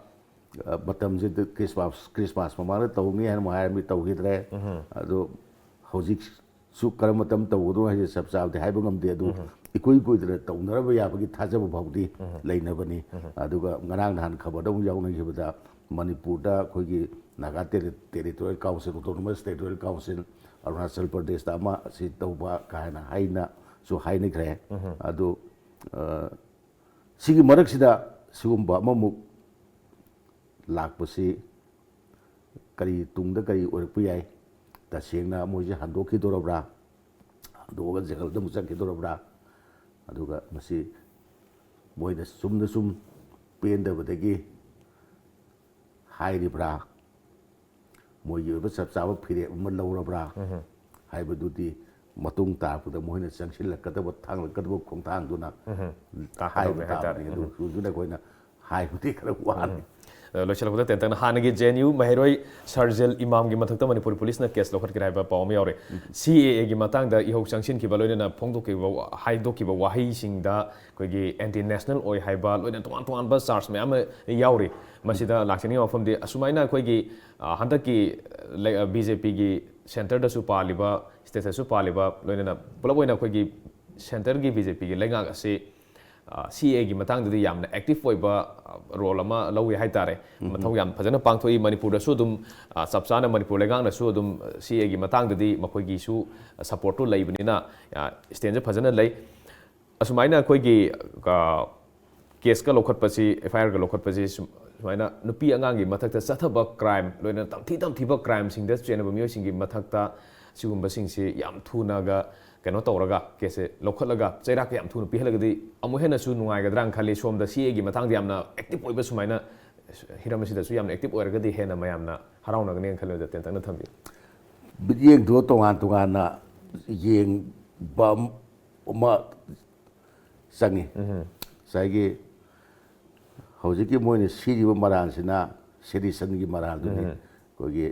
ꯑ, ꯃꯇꯝꯁꯤꯗ Christmas, Christmas ꯃꯃꯥꯡꯗ ꯇꯧꯅꯤ ꯍꯥꯏꯅ ꯑꯃꯨꯛ ꯍꯥꯏꯔꯝꯃꯤ, ꯇꯧꯈꯤꯗ꯭ꯔꯦ꯫ ꯑꯗꯣ ꯍꯧꯖꯤꯛꯁꯨ ꯀꯔꯝꯕ ꯃꯇꯝ ꯇꯧꯒꯗ꯭ꯔꯣ ꯍꯥꯏꯁꯦ ꯆꯞ ꯆꯥꯕꯗꯤ ꯍꯥꯏꯕ ꯉꯝꯗꯦ꯫ ꯑꯗꯨ ꯏꯀꯨꯏ ꯀꯨꯏꯗꯅ ꯇꯧꯅꯔꯕ ꯌꯥꯕꯒꯤ ꯊꯥꯖꯕ ꯐꯥꯎꯗꯤ ꯂꯩꯅꯕꯅꯤ꯫ ꯑꯗꯨꯒ ꯉꯔꯥꯡ ꯅꯍꯥꯟ ꯈꯕꯔꯗ ꯑꯃꯨꯛ ꯌꯥꯎꯅꯈꯤꯕꯗ ꯃꯅꯤꯄꯨꯔꯗ ꯑꯩꯈꯣꯏꯒꯤ Naga Terri-, Territorial Council, Autonomous Territorial Council, Arunachal ꯄ꯭ꯔꯗꯦꯁꯇ ꯑꯃ ꯑꯁꯤ ꯇꯧꯕ ꯀꯥꯏꯅ ꯍꯥꯏꯅꯁꯨ ꯍꯥꯏꯅꯈ꯭ꯔꯦ꯫ ꯑꯗꯨ, ꯑ, ꯁꯤꯒꯤ ꯃꯔꯛꯁꯤꯗ ꯁꯤꯒꯨꯝꯕ ꯑꯃꯃꯨꯛ ꯂꯥꯛꯄꯁꯤ ꯀꯔꯤ, ꯇꯨꯡꯗ ꯀꯔꯤ ꯑꯣꯏꯔꯛꯄ ꯌꯥꯏ? ꯇꯁꯦꯡꯅ ꯃꯣꯏꯁꯦ ꯍꯟꯗꯣꯛꯈꯤꯗꯣꯔꯕ꯭ꯔꯥ? ꯍꯟꯗꯣꯛꯑꯒ ꯖꯦꯜꯗ ꯑꯃꯨꯛ ꯆꯠꯈꯤꯗꯣꯔꯕ꯭ꯔꯥ? ꯑꯗꯨꯒ ꯃꯁꯤ ꯃꯣꯏꯅ ꯆꯨꯝꯅ ꯁꯨꯝ ꯄꯦꯟꯗꯕꯗꯒꯤ ꯍꯥꯏꯔꯤꯕ꯭ꯔꯥ? ꯃꯣꯏꯒꯤ ꯑꯣꯏꯕ ꯆꯞ ꯆꯥꯕ ꯐꯤꯔꯦꯞ ꯑꯃ ꯂꯧꯔꯕ꯭ꯔꯥ ꯍꯥꯏꯕꯗꯨꯗꯤ ꯃꯇꯨꯡ ꯇꯥꯔꯛꯄꯗ ꯃꯣꯏꯅ ꯆꯪꯁꯤꯜꯂꯛꯀꯗꯕ, ꯊꯥꯡꯂꯛꯀꯗꯕ ꯈꯣꯡꯊꯥꯡꯗꯨꯅ ꯇꯥꯛꯀꯗꯧꯕꯅꯤ ꯍꯥꯏꯕ ꯍꯥꯏꯇꯥꯔꯦ꯫ ꯇꯥꯕꯅꯤ꯫ ꯑꯗꯨ ꯍꯧꯖꯤꯛ ꯑꯩꯈꯣꯏꯅ ꯍꯥꯏꯕꯗꯤ ꯈꯔ ꯋꯥꯠꯂꯤ꯫ ꯑ, ꯂꯣꯏꯁꯤꯜꯂꯛꯄꯗ ꯇꯦꯟꯇꯛꯅ, ꯍꯥꯟꯅꯒꯤ ꯖꯦ ꯑꯦꯟ ꯌꯨ ꯃꯍꯩꯔꯣꯏ ꯁꯔꯖꯦꯜ ꯏꯃꯥꯝꯒꯤ ꯃꯊꯛꯇ ꯃꯅꯤꯄꯨꯔ ꯄꯨꯂꯤꯁꯅ ꯀꯦꯁ ꯂꯧꯈꯠꯈ꯭ꯔꯦ ꯍꯥꯏꯕ ꯄꯥꯎ ꯑꯃ ꯌꯥꯎꯔꯦ꯫ ꯁꯤ ꯑꯦ ꯑꯦꯒꯤ ꯃꯇꯥꯡꯗ ꯏꯍꯧ ꯆꯪꯁꯤꯟꯈꯤꯕ, ꯂꯣꯏꯅꯅ ꯐꯣꯡꯗꯣꯛꯈꯤꯕ ꯋꯥ-, ꯍꯥꯏꯗꯣꯛꯈꯤꯕ ꯋꯥꯍꯩꯁꯤꯡꯗ ꯑꯩꯈꯣꯏꯒꯤ ꯑꯦꯟꯇꯤ ꯅꯦꯁꯅꯦꯜ ꯑꯣꯏ ꯍꯥꯏꯕ, ꯂꯣꯏꯅ ꯇꯣꯉꯥꯟ ꯇꯣꯉꯥꯟꯕ ꯆꯥꯔꯖ ꯃꯌꯥꯝ ꯑꯃ ꯌꯥꯎꯔꯤ꯫ ꯃꯁꯤꯗ ꯂꯥꯛꯆꯅꯤꯡꯉꯤꯕ ꯋꯥꯐꯝꯗꯤ, ꯑꯁꯨꯃꯥꯏꯅ ꯑꯩꯈꯣꯏꯒꯤ, ꯑ, ꯍꯟꯗꯛꯀꯤ ꯂꯩ-, ꯑ, ꯕꯤ ꯖꯦ ꯄꯤꯒꯤ ꯁꯦꯟꯇꯔꯗꯁꯨ ꯄꯥꯜꯂꯤꯕ, ꯁ꯭ꯇꯦꯠꯇꯁꯨ ꯄꯥꯜꯂꯤꯕ, ꯂꯣꯏꯅꯅ ꯄꯨꯂꯞ ꯑꯣꯏꯅ ꯑꯩꯈꯣꯏꯒꯤ ꯁꯦꯟꯇꯔꯒꯤ ꯕꯤ ꯖꯦ ꯄꯤꯒꯤ ꯂꯩꯉꯥꯛ ꯑꯁꯤ, ꯑ, ꯁꯤ ꯑꯦ ꯑꯦꯒꯤ ꯃꯇꯥꯡꯗꯗꯤ ꯌꯥꯝꯅ ꯑꯦꯛꯇꯤꯚ ꯑꯣꯏꯕ, ꯑ, ꯔꯣꯜ ꯑꯃ ꯂꯧꯏ ꯍꯥꯏꯇꯥꯔꯦ꯫ ꯃꯊꯧ ꯌꯥꯝ ꯐꯖꯅ ꯄꯥꯡꯊꯣꯛꯏ꯫ ꯃꯅꯤꯄꯨꯔꯗꯁꯨ ꯑꯗꯨꯝ, ꯑ, ꯆꯞ ꯆꯥꯅ ꯃꯅꯤꯄꯨꯔ ꯂꯩꯉꯥꯛꯅꯁꯨ ꯑꯗꯨꯝ, ꯑ, ꯁꯤ ꯑꯦ ꯑꯦꯒꯤ ꯃꯇꯥꯡꯗꯗꯤ ꯃꯈꯣꯏꯒꯤꯁꯨ, ꯑ, ꯁꯄꯣꯔꯠꯇꯨ ꯂꯩꯕꯅꯤꯅ, ꯑ, ꯁ꯭ꯇꯦꯟꯁꯦ ꯐꯖꯅ ꯂꯩ꯫ ꯑꯁꯨꯃꯥꯏꯅ ꯑꯩꯈꯣꯏꯒꯤ, ꯑ, ꯀꯦꯁꯀ ꯂꯧꯈꯠꯄꯁꯤ, ꯑꯦꯐ ꯑꯥꯏ ꯑꯥꯔꯒ ꯂꯧꯈꯠꯄꯁꯤ ꯁꯨꯝ-, ꯁꯨꯃꯥꯏꯅ ꯅꯨꯄꯤ ꯑꯉꯥꯡꯒꯤ ꯃꯊꯛꯇ ꯆꯠꯊꯕ ꯀ꯭ꯔꯥꯏꯝ, ꯂꯣꯏꯅꯅ ꯇꯝꯊꯤ ꯇꯝꯊꯤꯕ ꯀ꯭ꯔꯥꯏꯝꯁꯤꯡꯗ ꯆꯦꯟꯅꯕ ꯃꯤꯑꯣꯏꯁꯤꯡꯒꯤ ꯃꯊꯛꯇ ꯁꯤꯒꯨꯝꯕꯁꯤꯡꯁꯤ ꯌꯥꯝ ꯊꯨꯅꯒ ꯀꯩꯅꯣ ꯇꯧꯔꯒ, ꯀꯦꯁꯁꯦ ꯂꯧꯈꯠꯂꯒ ꯆꯩꯔꯥꯛꯀ ꯌꯥꯝ ꯊꯨꯅ ꯄꯤꯍꯜꯂꯒꯗꯤ ꯑꯃꯨꯛ ꯍꯦꯟꯅꯁꯨ ꯅꯨꯡꯉꯥꯏꯒꯗ꯭ꯔꯥꯅ ꯈꯜꯂꯤ꯫ ꯁꯣꯝꯗ ꯁꯤ ꯑꯦꯒꯤ ꯃꯇꯥꯡꯗ ꯌꯥꯝꯅ ꯑꯦꯛꯇꯤꯚ ꯑꯣꯏꯕ ꯁꯨꯃꯥꯏꯅ ꯍꯤꯔꯝ ꯑꯁꯤꯗꯁꯨ ꯌꯥꯝꯅ ꯑꯦꯛꯇꯤꯚ ꯑꯣꯏꯔꯒꯗꯤ ꯍꯦꯟꯅ ꯃꯌꯥꯝꯅ ꯍꯔꯥꯎꯅꯒꯅꯤꯅ ꯈꯜꯂꯤ꯫ ꯑꯣꯖꯥ ꯇꯦꯟꯇꯛꯅ ꯊꯝꯕꯤꯌꯨ꯫ ꯃꯤꯠꯌꯦꯡꯗꯣ ꯇꯣꯉꯥꯟ ꯇꯣꯉꯥꯟꯅ ꯌꯦꯡꯕ ꯑꯃ ꯆꯪꯉꯤ꯫ ꯉꯁꯥꯏꯒꯤ ꯍꯧꯖꯤꯛꯀꯤ ꯃꯣꯏꯅ ꯁꯤꯔꯤꯕ ꯃꯔꯥꯜꯁꯤꯅ ꯁꯦꯗꯤꯁꯟꯒꯤ ꯃꯔꯥꯜꯗꯨꯅꯤ꯫ ꯑꯩꯈꯣꯏꯒꯤ,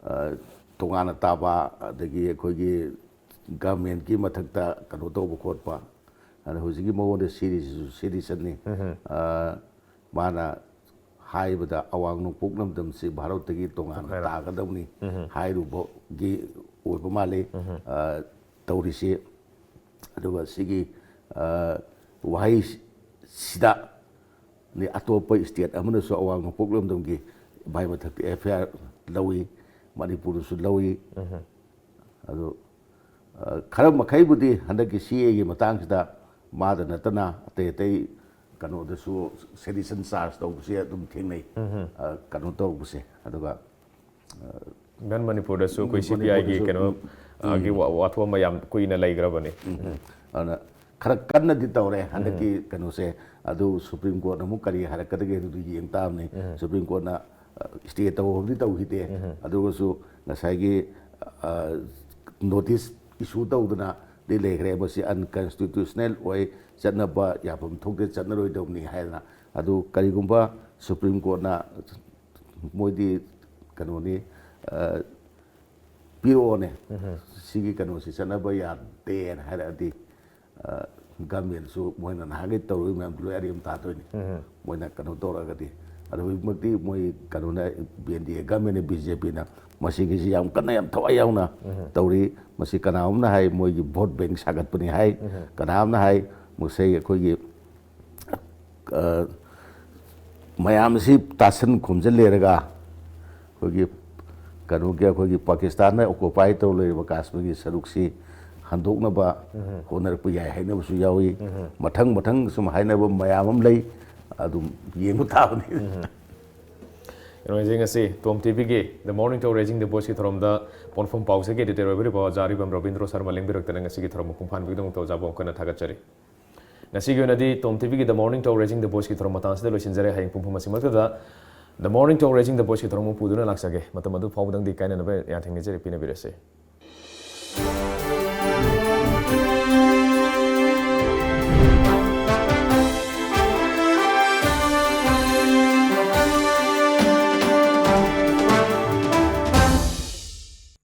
ꯑ, ꯇꯣꯉꯥꯟꯅ ꯇꯥꯕ, ꯑꯗꯒꯤ ꯑꯩꯈꯣꯏꯒꯤ ꯒꯚꯔꯟꯃꯦꯟꯠꯀꯤ ꯃꯊꯛꯇ ꯀꯩꯅꯣ ꯇꯧꯕ ꯈꯣꯠꯄ, ꯑꯗ ꯍꯧꯖꯤꯛꯀꯤ ꯃꯉꯣꯟꯗ ꯁꯤꯔꯤꯁꯤꯁꯨ ꯁꯦꯗꯤꯁꯟꯅꯤ꯫ ꯑ, ꯃꯥꯅ ꯍꯥꯏꯕꯗ ꯑꯋꯥꯡ ꯅꯣꯡꯄꯣꯛ ꯂꯝꯗꯝꯁꯤ ꯚꯥꯔꯠꯇꯒꯤ ꯇꯣꯉꯥꯟꯅ ꯇꯥꯒꯗꯕꯅꯤ ꯍꯥꯏꯔꯨꯕꯒꯤ ꯑꯣꯏꯕ ꯃꯥꯜꯂꯤ, ꯑ, ꯇꯧꯔꯤꯁꯤ꯫ ꯑꯗꯨꯒ ꯁꯤꯒꯤ, ꯑ, ꯋꯥꯍꯩꯁꯤꯗ ꯑꯇꯣꯞꯄ ꯁ꯭ꯇꯦꯠ ꯑꯃꯅꯁꯨ ꯑꯋꯥꯡ ꯅꯣꯡꯄꯣꯛ ꯂꯝꯗꯝꯒꯤ ꯚꯥꯏ ꯃꯊꯛꯇ ꯑꯦꯐ ꯑꯥꯏ ꯑꯥꯔ ꯂꯧꯏ, ꯃꯅꯤꯄꯨꯔꯗꯁꯨ ꯂꯧꯏ꯫ ꯑꯗꯨ ꯑ, ꯈꯔ ꯃꯈꯩꯕꯨꯗꯤ ꯍꯟꯗꯛꯀꯤ ꯁꯤ ꯑꯦꯒꯤ ꯃꯇꯥꯡꯁꯤꯗ ꯃꯥꯗ ꯅꯠꯇꯅ ꯑꯇꯩ ꯑꯇꯩ ꯀꯩꯅꯣꯗꯁꯨ ꯁꯦꯗꯤꯁꯟ ꯆꯥꯔꯖ ꯇꯧꯕꯁꯦ ꯑꯗꯨꯝ ꯊꯦꯡꯅꯩ꯫ ꯑ, ꯀꯩꯅꯣ ꯇꯧꯕꯁꯦ꯫ ꯑꯗꯨꯒ ꯏꯚꯟ ꯃꯅꯤꯄꯨꯔꯗꯁꯨ ꯑꯩꯈꯣꯏ ꯁꯤ ꯄꯤ ꯑꯥꯏꯒꯤ ꯃꯅꯤꯄꯨꯔꯗꯁꯨ, ꯀꯩꯅꯣ ꯑꯒꯤ ꯋꯥ- ꯋꯥꯊꯣꯛ ꯑꯃ ꯌꯥꯝ ꯀꯨꯏꯅ ꯂꯩꯈ꯭ꯔꯕꯅꯤ꯫ ꯑꯗꯨꯅ ꯈꯔ ꯀꯟꯅꯗꯤ ꯇꯧꯔꯦ ꯍꯟꯗꯛꯀꯤ ꯀꯩꯅꯣꯁꯦ꯫ ꯑꯗꯨ ꯁꯨꯄ꯭ꯔꯤꯝ ꯀꯣꯔꯠꯅ ꯑꯃꯨꯛ ꯀꯔꯤ ꯍꯥꯏꯔꯛꯀꯗꯒꯦ ꯑꯗꯨꯗꯤ ꯌꯦꯡ ꯇꯥꯕꯅꯤ꯫ ꯁꯨꯄ꯭ꯔꯤꯝ ꯀꯣꯔꯠꯅ ꯁ꯭ꯇꯦ ꯇꯧꯕꯗꯤ ꯇꯧꯈꯤꯗꯦ꯫ ꯑꯗꯨꯒꯁꯨ ꯉꯁꯥꯏꯒꯤ ꯅꯣꯇꯤꯁ ꯏꯁꯨ ꯇꯧꯗꯅꯗꯤ ꯂꯩꯈ꯭ꯔꯦ, ꯃꯁꯤ ꯑꯟꯀꯟꯁꯇꯤꯇ꯭ꯌꯨꯁꯅꯦꯜ ꯑꯣꯏ, ꯆꯠꯅꯕ ꯌꯥꯐꯝ ꯊꯣꯛꯇꯦ, ꯆꯠꯅꯔꯣꯏꯗꯕꯅꯤ ꯍꯥꯏꯗꯅ꯫ ꯑꯗꯨ ꯀꯔꯤꯒꯨꯝꯕ ꯁꯨꯄ꯭ꯔꯤꯝ ꯀꯣꯔꯠꯅ ꯃꯣꯏꯗꯤ ꯀꯩꯅꯣꯅꯤ, ꯑ, ꯄꯤꯔꯛꯑꯣꯅꯦ, ꯁꯤꯒꯤ ꯀꯩꯅꯣꯁꯤ ꯆꯠꯅꯕ ꯌꯥꯗꯦꯅ ꯍꯥꯏꯔꯛꯑꯗꯤ, ꯑ, ꯒꯃꯦꯟꯁꯨ ꯃꯣꯏꯅ ꯅꯍꯥꯟꯒꯩ ꯇꯧꯔꯤꯕ ꯃꯌꯥꯝꯗꯣ ꯂꯣꯏ ꯑꯔꯦꯝ ꯇꯥꯗꯣꯏꯅꯤ꯫ ꯃꯣꯏꯅ ꯀꯩꯅꯣ ꯇꯧꯔꯒꯗꯤ꯫ ꯑꯗꯣ ꯍꯧꯖꯤꯛꯃꯛꯇꯤ ꯃꯣꯏ ꯀꯩꯅꯣꯅ, ꯕꯤ ꯑꯦꯟ ꯗꯤ ꯑꯦ ꯒꯃꯦꯟꯅ, ꯕꯤ ꯖꯦ ꯄꯤꯅ ꯃꯁꯤꯒꯤꯁꯤ ꯌꯥꯝ ꯀꯟꯅ ꯌꯥꯝ ꯊꯋꯥꯏ ꯌꯥꯎꯅ ꯇꯧꯔꯤ꯫ ꯃꯁꯤ ꯀꯅꯥꯒꯨꯝꯅ ꯍꯥꯏ ꯃꯣꯏꯒꯤ ꯚꯣꯠ ꯕꯦꯡ ꯁꯥꯒꯠꯄꯅꯤ ꯍꯥꯏ, ꯀꯅꯥꯒꯨꯝꯅ ꯍꯥꯏ ꯃꯁꯤ ꯑꯩꯈꯣꯏꯒꯤ ꯑ, ꯃꯌꯥꯝꯁꯤ ꯇꯥꯁꯟ ꯈꯣꯝꯖꯤꯜꯂꯦꯔꯒ ꯑꯩꯈꯣꯏꯒꯤ ꯀꯩꯅꯣꯒꯤ, ꯑꯩꯈꯣꯏꯒꯤ ꯄꯥꯀꯤꯁꯇꯥꯟꯅ ꯑꯣꯀꯨꯄꯥꯏ ꯇꯧ ꯂꯩꯔꯤꯕ ꯀꯥꯁꯃꯤꯔꯒꯤ ꯁꯔꯨꯛꯁꯤ ꯍꯟꯗꯣꯛꯅꯕ ꯍꯣꯠꯅꯔꯛꯄ ꯌꯥꯏ ꯍꯥꯏꯅꯕꯁꯨ ꯌꯥꯎꯏ꯫ ꯃꯊꯪ ꯃꯊꯪ ꯁꯨꯝ ꯍꯥꯏꯅꯕ ꯃꯌꯥꯝ ꯑꯃ ꯂꯩ, ꯑꯗꯨꯝ ꯌꯦꯡꯕ ꯇꯥꯕꯅꯤ꯫ ꯀꯩꯅꯣꯁꯦ, ꯉꯁꯤ ꯇꯣꯝ ꯇꯤꯚꯤꯒꯤ The Morning Talk Raising the Voiceꯀꯤ ꯊꯧꯔꯝꯗ ꯄꯣꯠꯐꯝ ꯄꯥꯎꯁꯦ editor ꯑꯣꯏꯕꯤꯔꯤꯕ ꯑꯣꯖꯥ ꯑꯔꯤꯕꯝ ꯔꯕꯤꯟꯗ꯭ꯔꯣ ꯁꯔꯃ ꯂꯦꯡꯕꯤꯔꯛꯇꯅ ꯉꯁꯤꯒꯤ ꯊꯧꯔꯝ ꯃꯄꯨꯡ ꯐꯥꯍꯟꯕꯒꯤꯗꯃꯛꯇ ꯑꯣꯖꯥꯕꯨ ꯑꯃꯨꯛ ꯍꯟꯅ ꯊꯥꯒꯠꯆꯔꯤ꯫ ꯉꯁꯤꯒꯤ ꯑꯣꯏꯅꯗꯤ ꯇꯣꯝ ꯇꯤꯚꯤꯒꯤ The Morning Talk Raising the Voiceꯀꯤ ꯊꯧꯔꯝ ꯃꯇꯥꯡꯁꯤꯗ ꯂꯣꯏꯁꯤꯟꯖꯔꯦ꯫ ꯍꯌꯦꯡ ꯄꯨꯡ ꯐꯝ ꯑꯁꯤꯃꯛꯇꯗ The Morning Talk Raising the Voiceꯀꯤ ꯊꯧꯔꯝ ꯑꯃ ꯄꯨꯗꯨꯅ ꯂꯥꯛꯆꯒꯦ꯫ ꯃꯇꯝ ꯑꯗꯨ ꯐꯥꯎꯕꯗꯪꯗꯤ ꯀꯥꯏꯅꯅꯕ ꯌꯥꯊꯪ ꯅꯤꯖꯔꯤ, ꯄꯤꯅꯕꯤꯔꯁꯦ꯫